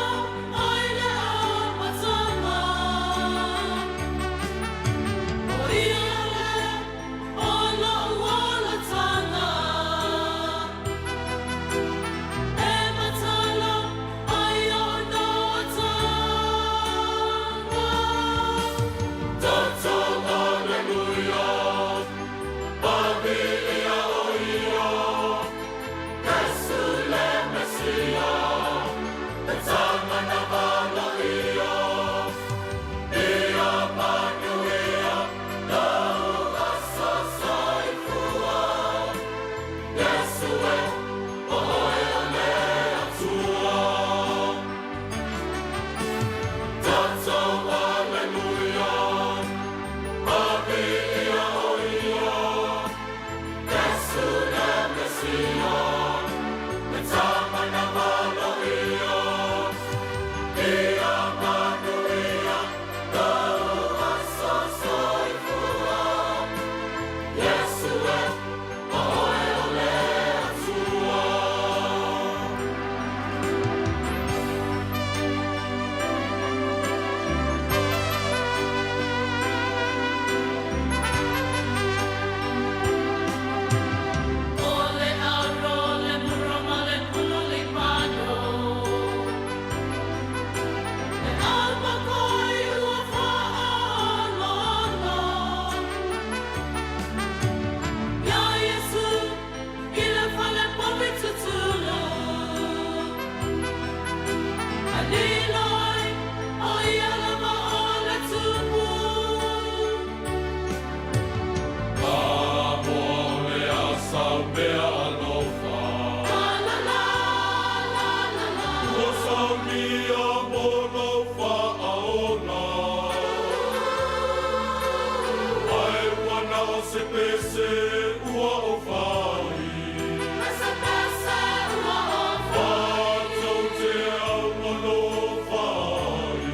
ai le amataga. O ia lea o lou olataga. E matala ai ona ataga. Toto Alleluia, Paviia o ia, Iesu le Mesia, le tama na valoia, Ia manuia lou aso soifua, Iesu e, o oe o le Atua. Toto Alleluia, Paviia o ia, Iesu le Mesia, le tama na valoia, Ia manuia lou aso soifua, Iesu e, o oe o le Atua. O le aro le mura ma le puno le mano. E almakoi ua faalolo. Ia Iesu i le fale povi tutulu. A lilo ai o ia lava o le tupu. Samoa o le asaumea alofa. La la la la la la. Ua saunia mo lou faaola. Ae ua na o se pese ua ou fai. Se pese ua o Matou te augalofa ai.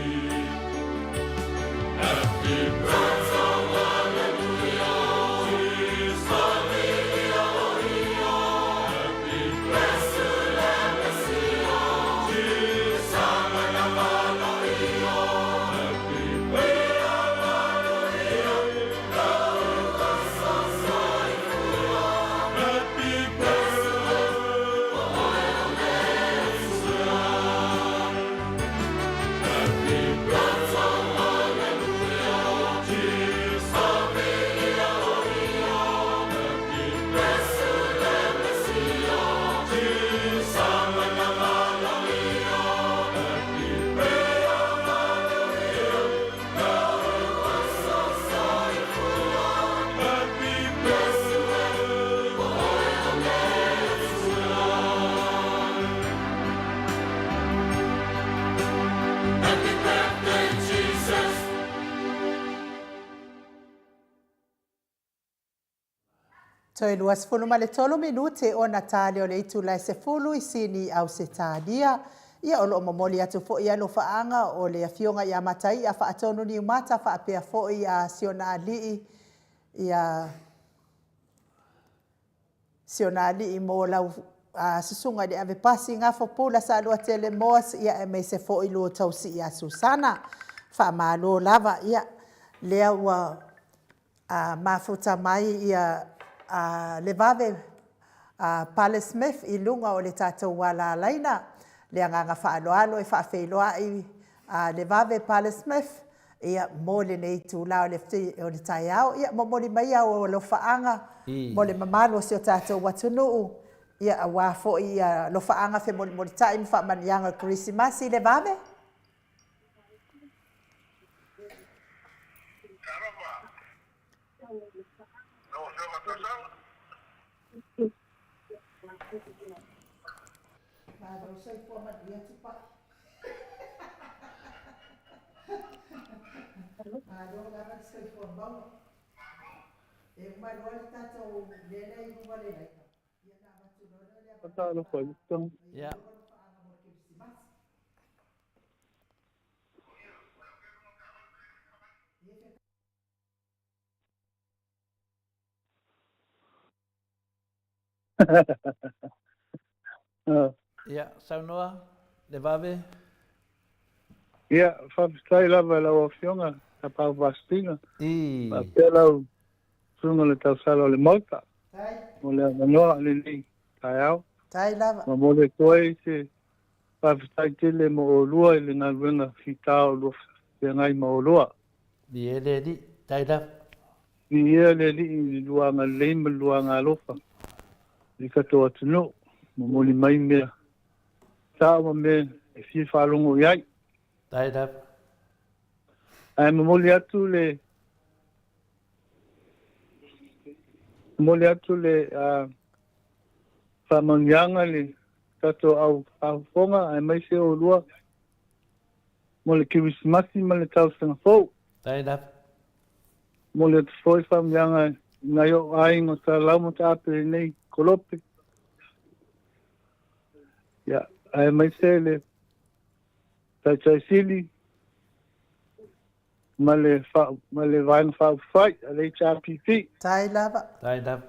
Happy birthday, Hallelujah, Jesus. Happy birthday, Jesus. Happy birthday, Happy birthday. Happy birthday, Jesus. Happy birthday, Jesus. Happy birthday, Happy birthday. Happy birthday, Jesus. Toe 23 minute ona tali o le itula e 10 i Sini Ausetalia. Ia o loo momoli atu foi alofaaga o le afioga ia Mataia Faatonu Niumata faapea foi a si ona alii ia si ona alii mo lau susuga i le ave pasi gafo pula Saluatele Moas ia aemaise foi lua tausi ia Susana. Faamalo lava ia lea ua mafuta mai ia le vave Pale Smith i luga o le tatou alalaina. Le agaga faaaloalo e faafeiloai le vave Pale Smith ia mo lenei itula o le taeao. Ia momoli mai au alofaaga mo le mamalu o si o tatou atunuu ia aua foi ia alofaaga femolimolitai ma faamanuiaga o le Kerisimasi le vave. Malo soifua manuia Tupai. Malo lava le soifua maua. E uma loa le tatou mea lea i luga o le laina, ia ona avatu loa lea o le avanoa Talofa i Ia. Ia, saunoa, Levave. Ia, faafetai lava i lau Afioga Tapaau Pastina. I. Faapea lau Susuga i le Tausala o le Maota. Mo le avanoa i lenei taeao. Tai lava. Momoli atu ai se faafetai tele mo oulua i le galuega fita o lua feagai ma oulua. Viia le Alii. Tai lava. Viia le Alii i le lua agalelei ma le lua agaalofa i le tatou atunuu. Momoli mai mea sao ma mea e fia faalogo i ai. Tai lava. Ae momoli atu le momoli atu le uh, faamanuiaga i le tatou au faafofoga aemaise oulua mo le Kerisimasi ma le tausaga fou. Tai lava. Momoli atu foi faamanuiaga i nai ou aiga o Talau ma Taape i lenei kolope. Ia, aemaise le Taitai Sili ma le, fa, ma le Vaega Faaupufai a le HRPP. Tai lava. Tai lava.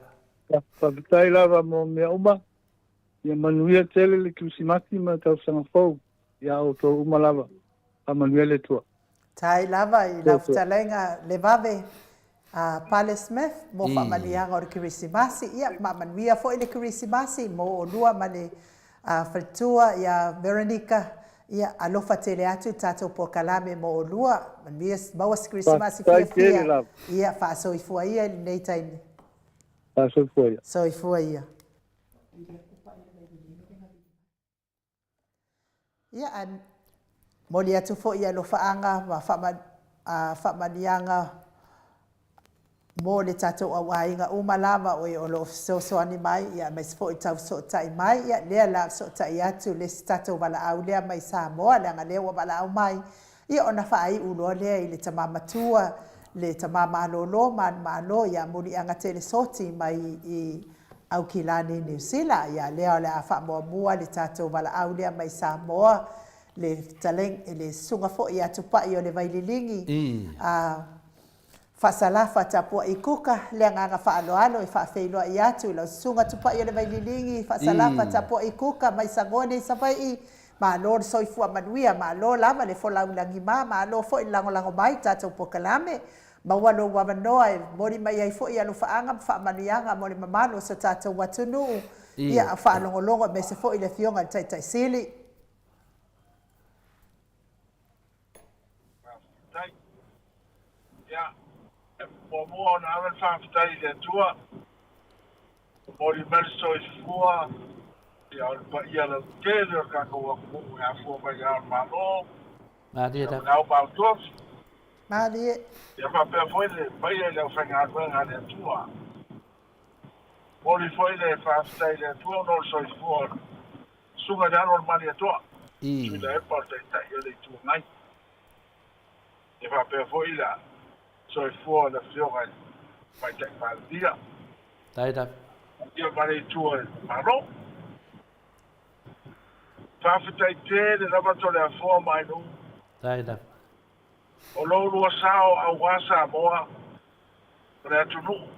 Faafetai lava mo mea uma. Ia manuia tele le Kirisimasi ma le tausaga fou iā outou uma lava. Faamanuia le Atua. Tai lava i lau fetalaiga Levave a Pale Smith mo faamanuiaga o le Kirisimasi. Ia, manuia foi le Kirisimasi mo olua ma le faletua ia Veronica. Ia, alofa tele atu le tatou polokalame mo olua. Manuia, maua se Kirisimasi fiafia. Ia, faasoifua ia i lenei taimi. Faasoifua ia. Soifua ia. Ia, ae momoli atu foi alofaaga ma faamanuiaga mo le tatou auaiga uma lava o e o lo o fesoasoani mai, ia aemaise foi tau fesootai mai. Ia, lea la a fesootai atu le isi tatou valaau lea mai Samoa, leaga lea ua valaau mai, ia ona faaiu loa lea i le tama matua, le tama malolo manumalo ia Muliagatele Soti mai i Aukilani, Niu Sila. Ia lea o le a faamuamua le tatou valaau lea mai Samoa, le fetalaiga, le susuga foi ia Tupai o le Vaililigi, a Faasalafa Tapuai Kuka, le agaga faaaloalo e faafeiloai atu i lau susuga Tupai o le Vaililigi, Faasalafa Tapuai Kuka mai Sagoa nei Savaii, malo le soifua manuia, malo lava le folau i lagima, malo foi le lagolago mai i tatou polokalame. Maua lou avanoa e momoli mai ai foi alofaaga ma faamanuiaga mo le mamalu o so tatou atunuu, ia, a faalogologo aemaise foi le Afioga i le Taitai Sili. Faafetai. Ia, e muamua ona ave le faafetai i le Atua, momoli mai le soifua, ia o le paia lautele o le tatou atunuu e afua mai i Ao o le Malo, Malie lava. Ao ma Tofi. Malie. Ia faapea foi le paia i le aufaigaluega a le Atua. Momoli foi le faafetai i le Atua ona o le soifua o le Susuga i le Alo o le Malietoa, Tuilaepa o le Taitai o le Itu Agai. Ia faapea foi le soifua o le Afioga i le Tamaitai Palemia. Tai lava. Ia ma le Itu o le Malo. Faafetai tele lava Toleafoa ma Ainuu. Tai lava. O lo oulua sao aua Samoa o le atunuu.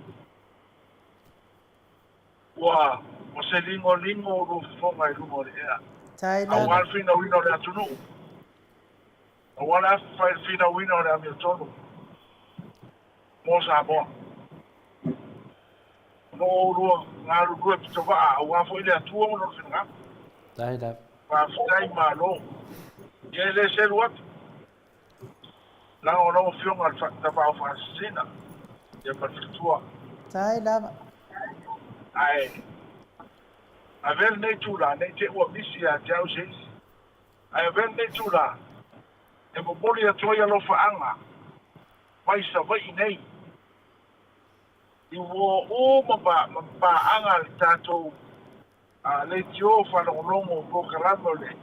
Ua ua se ligoligo o lua fofoga i luga o le ea. Aua le finauina o le atunuu. Aua le afa i le finauina o le amiotonu mo Samoa. O lo oulua galulue pitovaa aua foi le Atua ma Lona finagalo. Faafetai malo. Ia e le selu atu. Leaga o lau Afioga le Tapaau Faasisina, ia ma le faletua. Tai lava. Ae avea lenei itula, ne i te i ua misi ia te au se isi, ae avea lenei itula e momoli atu ai alofaaga mai Savaii nei i uo uma ma paaga a le tatou leitio faalogologo polokalame o le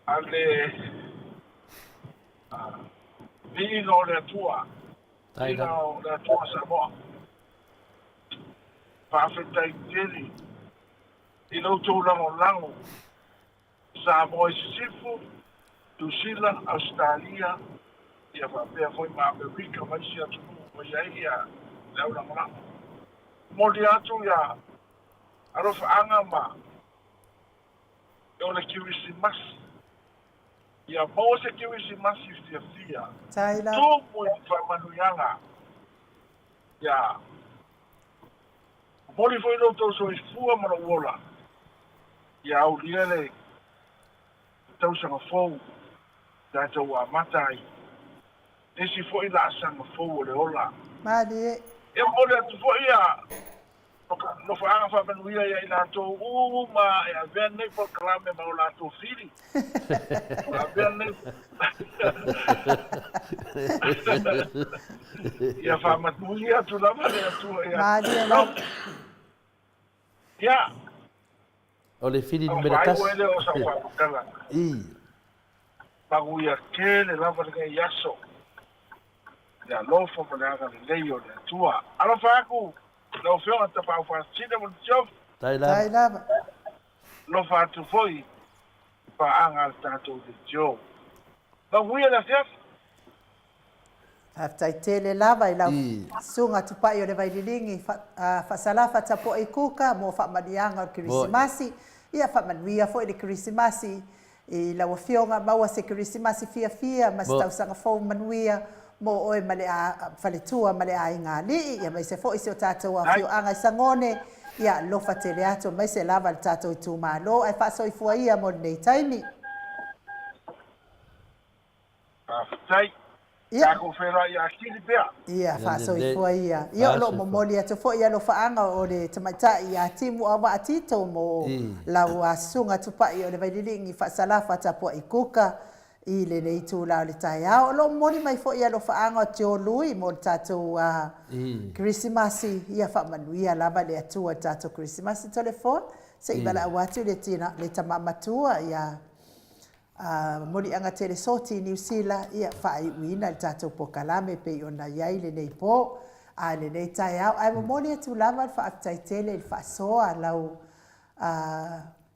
a le viiga o le Atua, viiga o le Atua Samoa. Faafetai tele i lo outou lagolago Samoa i Sisifo, Niu Sila, Ausetalia, ia faapea foi ma Amerika ma isi atunuu ua i ai le au lagolago. Momoli atu ia alofaaga ma o le Kirisimasi. Ia maua se Kirisimasi fiafia, tumu i faamanuiaga. Ia momoli foi lo outou soifua ma lou ola, ia aulia le tausaga fou tatou amata ai le isi foi laasaga fou o le ola. Malie. Ia momoli atu foi ia nofaaga faamanuia ia i latou uma e avea lenei polokalame ma o latou fili. O avea lenei Ia faamanuia atu lava le Atua ia Malie lava. Ia. O le fili numera tasi. Ona faaiu ai lea o sau faamatalaga. I. Manuia tele lava lenei aso. Le alofa ma le agalelei o le Atua. Alofa atu lau Afioga Tapaau Faasisina ma le Masiofo. Tai lava. Tai lava. Alofa atu foi i paaga a le tatou leitio. Manuia le afiafi. Faafetai tele lava i lau Susuga Tupai o le Vaililigi Faasalafa Tapuai Kuka mo faamanuiaga o le Kerisimasi. Ia faamanuia foi le Kerisimasi i lau Afioga, maua se Kerisimasi fiafia ma se tausaga fou manuia mo oe ma le faletua ma le aiga alii, aemaise foi si o tatou afioaga i Sagone. Ia alofa tele atu aemaise lava le tatou itumalo ae faasoifua ia mo lenei taimi. Faafetai. Ia. Tatou feiloai atili pea. Ia, faasoifua ia. Ia, o lo o momoli atu foi alofaaga o le tamaitai ia Timu Auvaa Tito mo lau Susuga Tupai o le Vaililigi Faasalafa Tapuai Kuka i lenei itula o le taeao. O lo o momoli mai foi alofaaga o Tio Lui mo le tatou Kerisimasi. Ia faamanuia lava le Atua i le tatou Kerisimasi. Toleafoa, se i valaau atu le tama matua ia A Moliaga Tele Soti i Niu Sila, ia faaiuina le tatou polokalame e pei ona i ai lenei po a lenei taeao. Ae momoli atu lava le faafetai tele i le faasoa a lau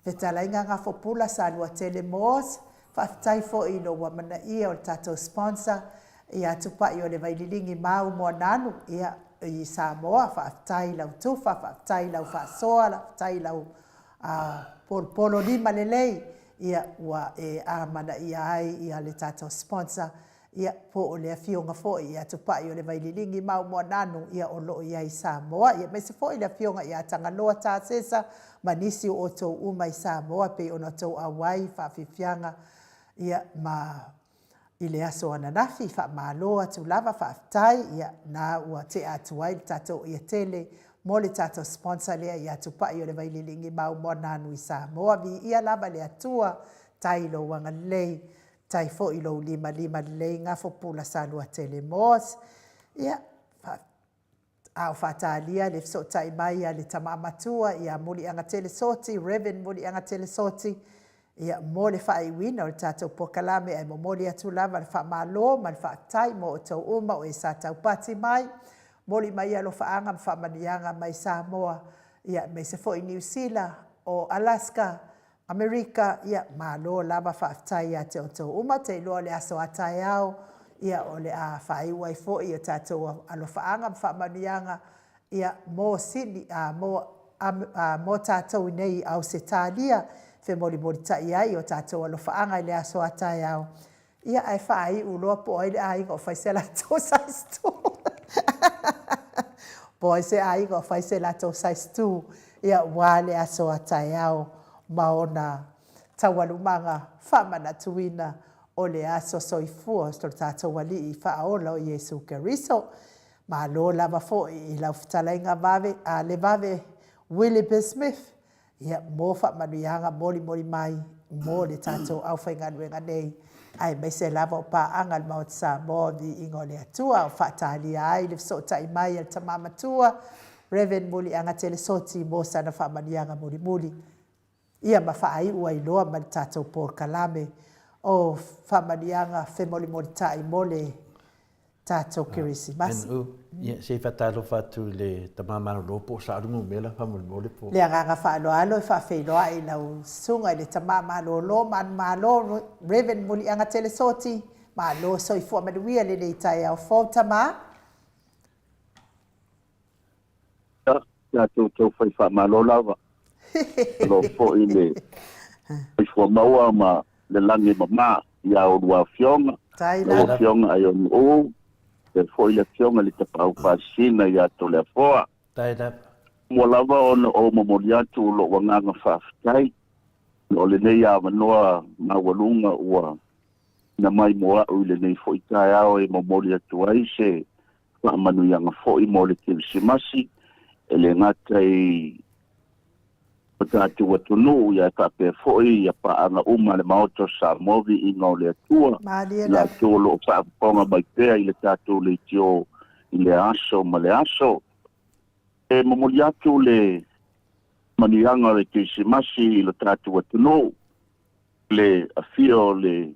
fetalaiga Gafopula Saluatele Moores. Faafetai foi i lou amanaia o le tatou sponsor ia Tupai o le Vaililigi Mau Moananu ia i Samoa. Faafetai i lau tufa, faafetai i lau faasoa, faafetai i lau polopolo lima lelei ia ua e amanaia ai ia le tatou sponsor ia po o le afioga foi ia Tupai o le Vaililigi ma Moananu ia o lo o i ai i Samoa ia aemaise foi le afioga ia Tagaloa Tasesa ma nisi o outou uma i Samoa pei ona outou auai i faafiafiaga ia ma I le aso ananafi, faamalo atu lava, faafetai, ia, na ua tea atu ai le tatou ia tele mo le tatou sponsor lea ia Tupai o le Vaililigi Mau Moananu i Samoa. Viia lava le Atua, tai i lou agalelei, tai foi i lou limalima lelei, Gafo Pula Saluatele Moores. Ia, A o faatalia le fesootai mai a le tama matua ia Muliagatele Soti, Rev. Muliagatele Soti, ia, mo le faaiuina o le tatou polokalame, ae momoli atu lava le faamalo ma le faafetai mo outou uma o e sa taupati mai, moli mai alofaaga ma faamanuiaga mai Samoa, ia, aemaise foi Niu Sila, o Alaska, Amerika, ia, malo lava faafetai ia te outou uma, te iloa o le aso a taeao, ia, o le a faaiu ai foi o tatou alofaaga ma faamanuiaga, ia, mo Sini, a, mo, a, mo tatou i nei i Ausetalia, femolimolitai ai o tatou alofaaga i le aso a taeao, Ia ae faaiu loa po o ai le aiga o fai se latou size 2. Po o ai se aiga o fai se latou size 2, ia ua le aso a taeao ma ona taualumaga faamanatuina o le aso soifua o lo tatou Alii Faaola o Iesu Keriso. Malo lava foi i lau fetalaiga vave, a le vave Willie Smith Ia, mo faamanuiaga molimoli mai mo le tatou aufaigaluega nei, aemaise lava o paaga a le Maota Samoa, Viiga o le Atua, o faatalia ai le fesootai mai a le Tama Matua, Rev. Muliagatele Soti mo sana faamanuiaga mulimuli, ia ma faaiu ai loa ma le tatou polokalame o faamanuiaga femolimolitai mo le tatou Kerisimasi. NU, Ia, se i faatalofa atu i le tama malolo po o Saolu Numela faamolemole po o. Le agaga faaaloalo e faafeiloai i lau susuga i le tama malolo manumalo Rev. Muliagatele Soti, malo soifua manuia lenei taeao fou tama. Tatou taufai faamalo lava. Malo foi le soifua maua ma le lagi e mama i a oulua afioga, lau Afioga Aionu'u, faapea foi le Afioga i le Tapaau Faasisina ia Toleafoa. Muamua lava ona ou momoli atu lou agaga faafetai ona o lenei avanoa maualuga ua tuuina mai mo a'u i lenei foi taeao e momoli atu ai se faamanuiaga foi mo le Kerisimasi, e le gata i lo tatou atunuu, ae faapea foi ia paaga uma a le Maota o Samoa, Viiga o le Atua, i latou o lo o faafofoga mai pea i le tatou leitio i lea aso ma le aso. E momoli atu le manuiaga o le Kerisimasi i lo tatou atunuu, le afio o le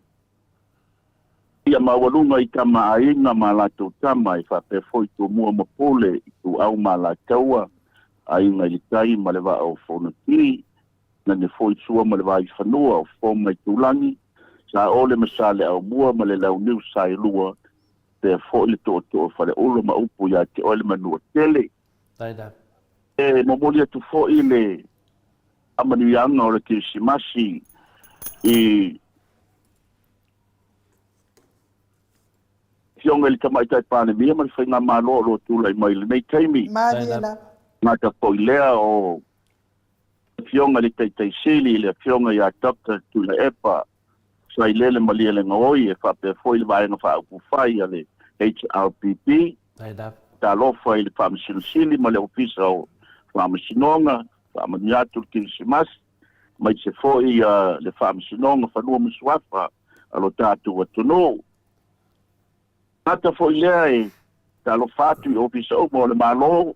Ia maualuga i tama aiga ma latou tama, e faapea foi Tumua ma Pule, Ituau ma Alataua, Aiga i le Tai ma le Vaa o Fonoti, Nane foi Sua ma le Vaifanua, o Fofo ma Itulagi, Saole ma Saleaaumua ma le Launiu Saelua, faapea foi le Tootoo o Faleula ma upu ia te oe le Manuatele. E momoli atu foi le faamanuiaga o le Kerisimasi i Afioga i le Tamaitai Palemia ma le Faigamalo o lo o tulai mai i lenei taimi. Malie lava. Gata foi lea o Afioga i le Taitai Sili, le Afioga ia Doctor Tuilaepa Sailele Malielegaoi e faapea foi le Vaega Faaupufai a le HRPP. Talofa i le Faamasino Sili ma le Ofisa o Faamasinoga, faamanuia atu le Kerisimasi. aemaise foi le Faamasinoga Fanua ma Suafa a lo tatou atunuu. Gata foi lea e talofa atu i Ofisa uma o le Malo,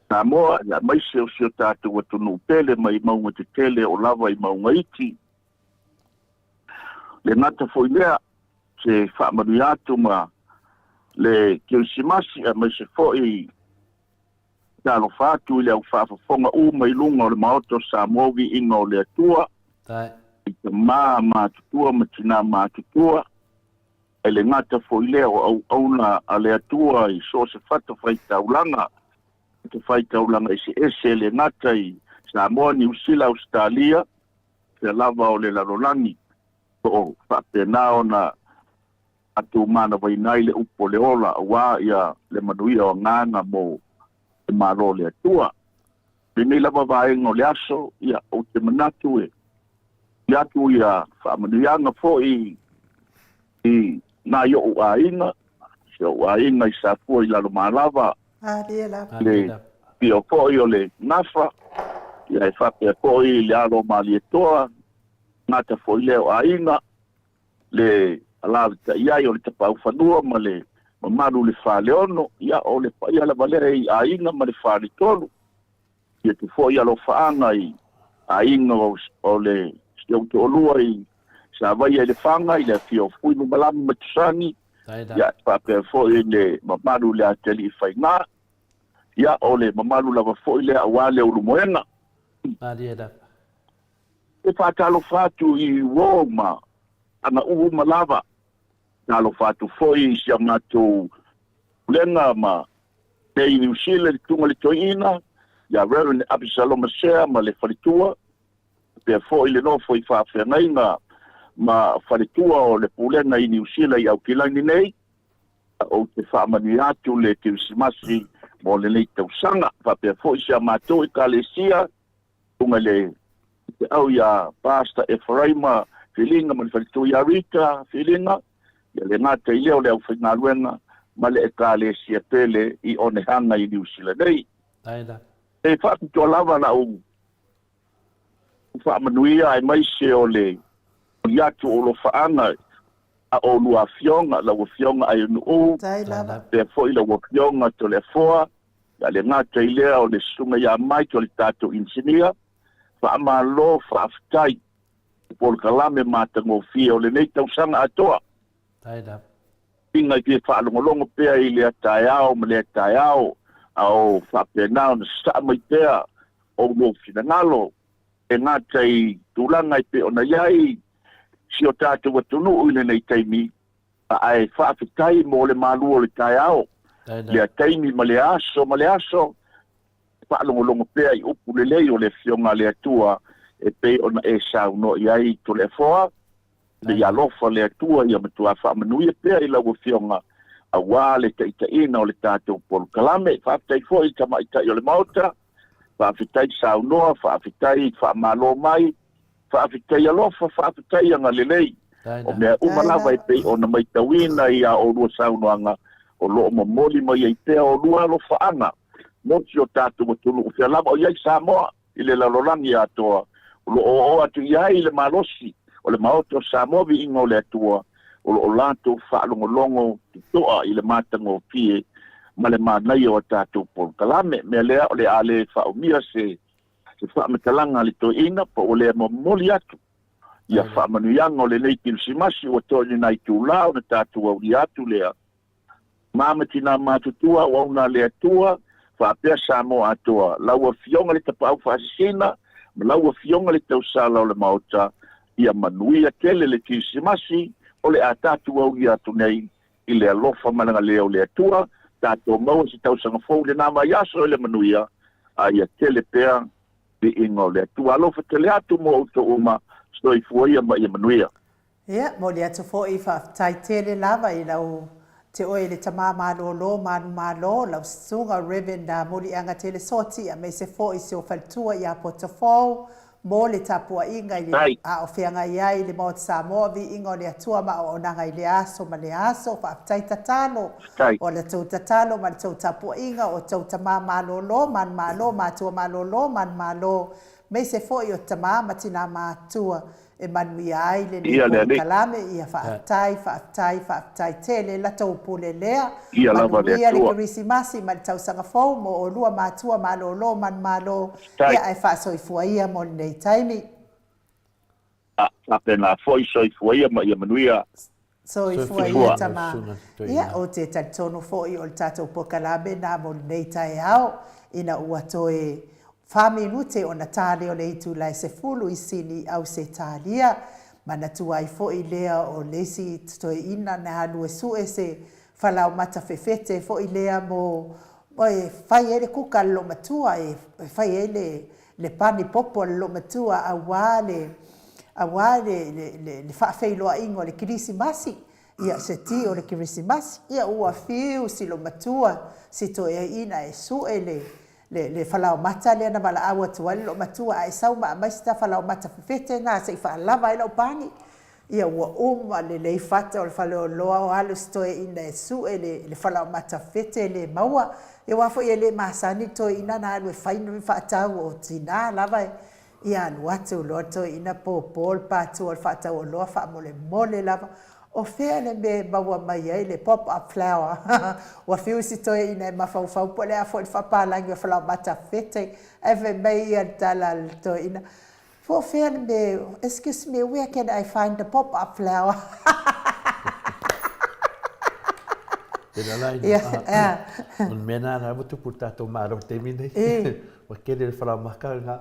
Samoa, aemaise o si o tatou atunuu pele mai mauga tetele oo lava i mauga iti. Le gata foi lea, se faamanuia atu ma le Kerisimasi aemaise foi Talofa atu i le au faafofoga uma i luga o le Maota o Samoa Viiga o le Atua, i tama matutua ma tina matutua, ae le gata foi lea o auauna a le Atua i so o se fatafaitaulaga, fatafaitaulaga eseese e le gata i Samoa, Niu Sila, Ausetalia, fea lava o le lalolagi, o lo o faapena ona tatou manavaina ai le upu o le ola aua ia le manuia o agaga mo le Malo o le Atua. Lenei lava vaega o le aso, ia, ou te manatu e momoli atu ia faamanuiaga foi i nai o'u aiga, si o'u aiga i Safua i Lalomalava, le afio foi o le Gafa, ia e faapea foi le alo o Malietoa, gata foi lea o aiga, le alaalatai ai o le Tapaaufanua ma le mamalu i le Faleono, ia o le paia lava lea i aiga ma le Faletolu. Ia tu foi alofaaga i aiga o le si ou toalua i Savaia i Lefaga, i le afio o Fui ma Malama ma Tusani, ia faapea foi le mamalu i le Atelii Faiga, ia o le mamalu lava foi lea aua le Ulumoega. Malie lava. E faatalofa atu i uo ma ana uma lava. Talofa atu foi i si a matou Pulega ma nei i Niu Sila i le Susuga i le Toeaina ia Rev. Apisaloma Sea ma le faletua, faapea foi le nofo i faafeagaiga ma faletua o le Pulega i Niu Sila i Aukilani nei. Ou te faamanuia atu le Kerisimasi mo lenei tausaga, faapea foi si a matou Ekalesia Susuga i le Feau ia Pastor Eferaima Filiga ma le faletua ia Rita Filiga, ia le gata i lea o le aufaigaluega ma le Ekalesia pele i Onehanga i Niu Sila nei. E faapitoa lava lau faamanuia aemaise o le momoli atu o alofaaga a oulua afioga, lau Afioga Aionu'u, faapea foi lau Afioga Toleafoa, Ia le gata i lea o le susuga ia Mike o le tatou inisinia, faamalo faafetai i polokalame matagofie o lenei tausaga atoa. Uiga i fia faalogologo pea i lea taeao ma lea taeao a o faapena ona sasaa mai pea ou lou finagalo e gata i tulaga e pei ona i ai si o tatou atunuu i lenei taimi, Ae faafetai mo le malu o le taeao, lea taimi ma lea aso ma le aso. faalogologo pea i upu lelei o le Afioga a le Atua e pei ona e saunoa i ai Toleafoa, ina ia alofa le Atua ia matuā faamanuia pea i lau Afioga aua le taitaiina o le tatou polokalame. Faafetai foi i tamaitai o le Maota, faafetai saunoa, faafetai faamalo mai, Faafetai alofa, faafetai agalelei. O mea uma lava e pei ona maitauina i a oulua saunoaga, o lo o momoli mai ai pea oulua alofaaga mo si o tatou atunuu fea lava o i ai Samoa i le lalolagi atoa, o lo o oo atu i ai le malosi o le Maota o Samoa Viiga o le Atua, o lo o latou faalogologo totoa i le matagofie ma le manaia o a tatou polokalame. Mea lea, o le a le faaumia se Se faamatalaga a le toeaina po ua lea momoli atu ia faamanuiaga o lenei Kerisimasi ua toe lena itula ona tatou aulia atu lea. Ma ma tina matutua auauna a le Atua faapea Samoa atoa, lau Afioga le Tapaau Faasisina ma lau Afioga le Tausala o le Maota, ia manuia tele le Kerisimasi o le a tatou aulia atu nei i le alofa ma le agalelei o le Atua, tatou maua se tausaga fou i lena vaiaso i le manuia, a ia tele pea viiga o le Atua. Alofa tele atu mo outou uma, soifua ia ma ia manuia. Ia, momoli atu foi faafetai tele lava i lau te oe le tama malolo manumalo, lau susuga Rev. Muliaga Tele Soti aemaise foi si ou faletua ia Potofou mo le tapuaiga i le a o feagai ai le Maota Samoa, viiga o le Atua ma auaunaga i lea aso ma lea aso. Faafetai tatalo o la tou tatalo ma le tou tapuaiga o tou tama malolo, manumalo, matua malolo, manumalo, maise foi o tama ma tina matua e manuia ai lenei polokalame. Ia faafetai, faafetai, faafetai tele la tou pule lea. Manuia le Kerisimasi ma le tausaga fou mo olua matua malolo manumalo. Ia ae faasoifua ia mo lenei taimi. A faapena foi soifua ia ma ia manuia. Soifua ia tama. Ia ou te talitonu foi o le tatou polokalame na mo lenei taeao ina ua toe fa minute ona ta lea o le itula e 10 i Sini Ausetalia. Manatua ai foi lea o le isi toeaina na alu e sue se falaomata fefete foi lea mo e fai ai le kuka a le loomatua, e fai ai le le pani popo a le loomatua auā le auā le le le faafeiloaiga o le Kerisimasi, ia se ti o le Kerisimasi. Ia ua fiu si loomatua si toeaiina e sue le le le falaomata lea na valaau atu ai le loomatua, ae sau ma aumai si ta falaomata fefete na se i faalava ai lau pani. Ia ua uma lelei fata o le faleoloa o alu si toeaina e sue le le falaomata fete e le maua. Ia aua foi e le masani le toeaina na alu e fai ni faatau o tina lava e ia alu atu loa le toeaina popo le patua o le faatau oloa faamolemole lava. O fea le mea e maua mai ai le pop up flower? Ua fiu si toeaina e mafaufau po o le a foi le faapalagi o falaomata fete ae fai mai ia le tala a le toeaina, Po o fea le mea, excuse me, where can I find the pop up flower? Tēnā rā ina, o le mea nā rā ua tupu le tātou Malo i le taimi nei. Ua kele le wharamaka ngā.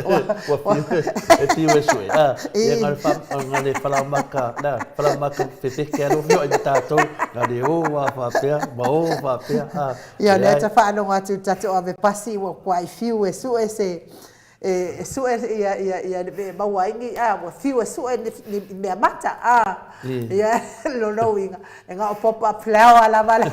Ua whiu, e whiu e sue. Ia ngā le wharamaka, nā, wharamaka pepeke anō whio i tātou, ngā le ō wā whāpea, ma ō whāpea. Ia, lea ta faalogo atu i le tatou ave pasi ua kuai fiu e sue se e sue ia ia ia le mea e maua ai ni a ua fiu e sue ni ni mea mata a ia lona uiga e na o pop up flower lava le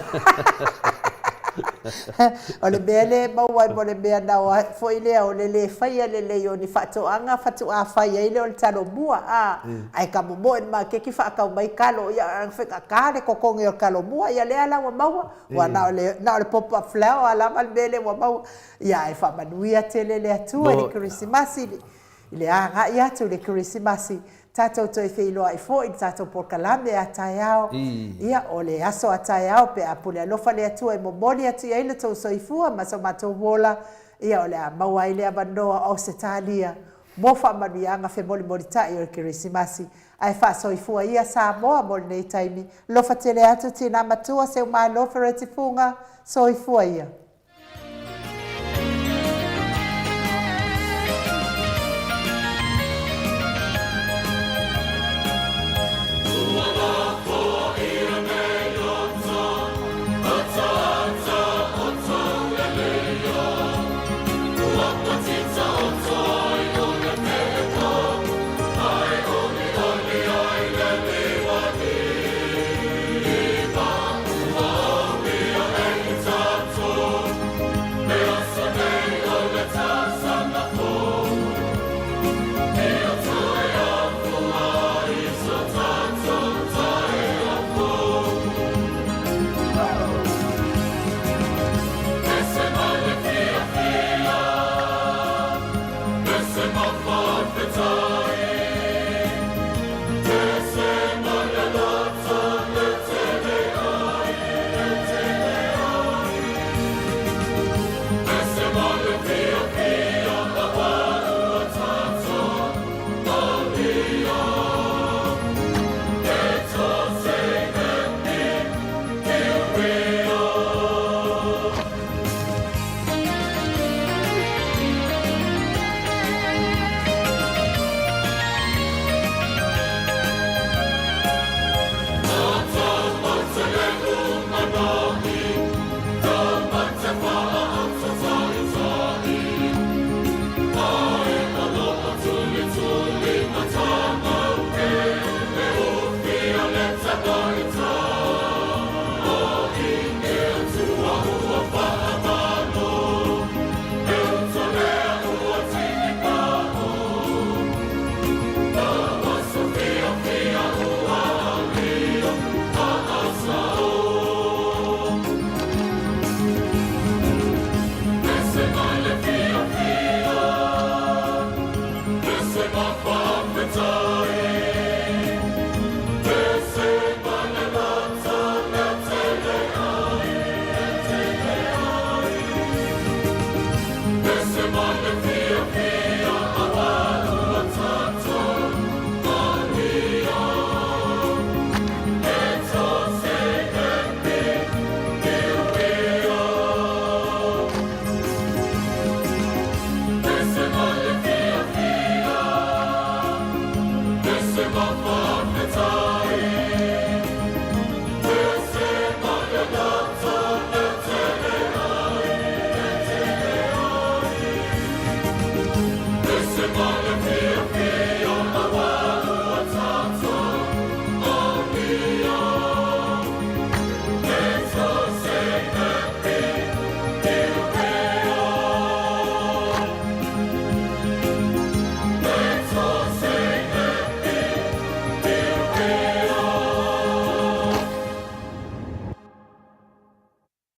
o le mea lea e maua ai mo le mea na foi lea o le le faia lelei o ni faatoaga faatoa fai ai lea o le talo mua a ae ka momoe le makeki faatau mai kalo ia faigata le totogi o le kalo mua ia lea la ua maua Ua na o le, na o le pop up flower lava le mea lea ua maua. Ia, ae faamanuia tele le Atua i le Kerisimasi, i le agai atu i le Kerisimasi. Tatou toe feiloai foi i le tatou polokalame a taeao. Ia, o le aso a taeao pe a pule alofa le Atua e momoli atu i ai lo tou soifua ma so matou ola, ia, o le a maua ai le avanoa o Ausetalia mo faamanuiaga femolimolitai o le Kerisimasi. Ae faasoifua ia Samoa mo lenei taimi. Alofa tele atu Tina Matua Seumalo Fereti Fuga, soifua ia.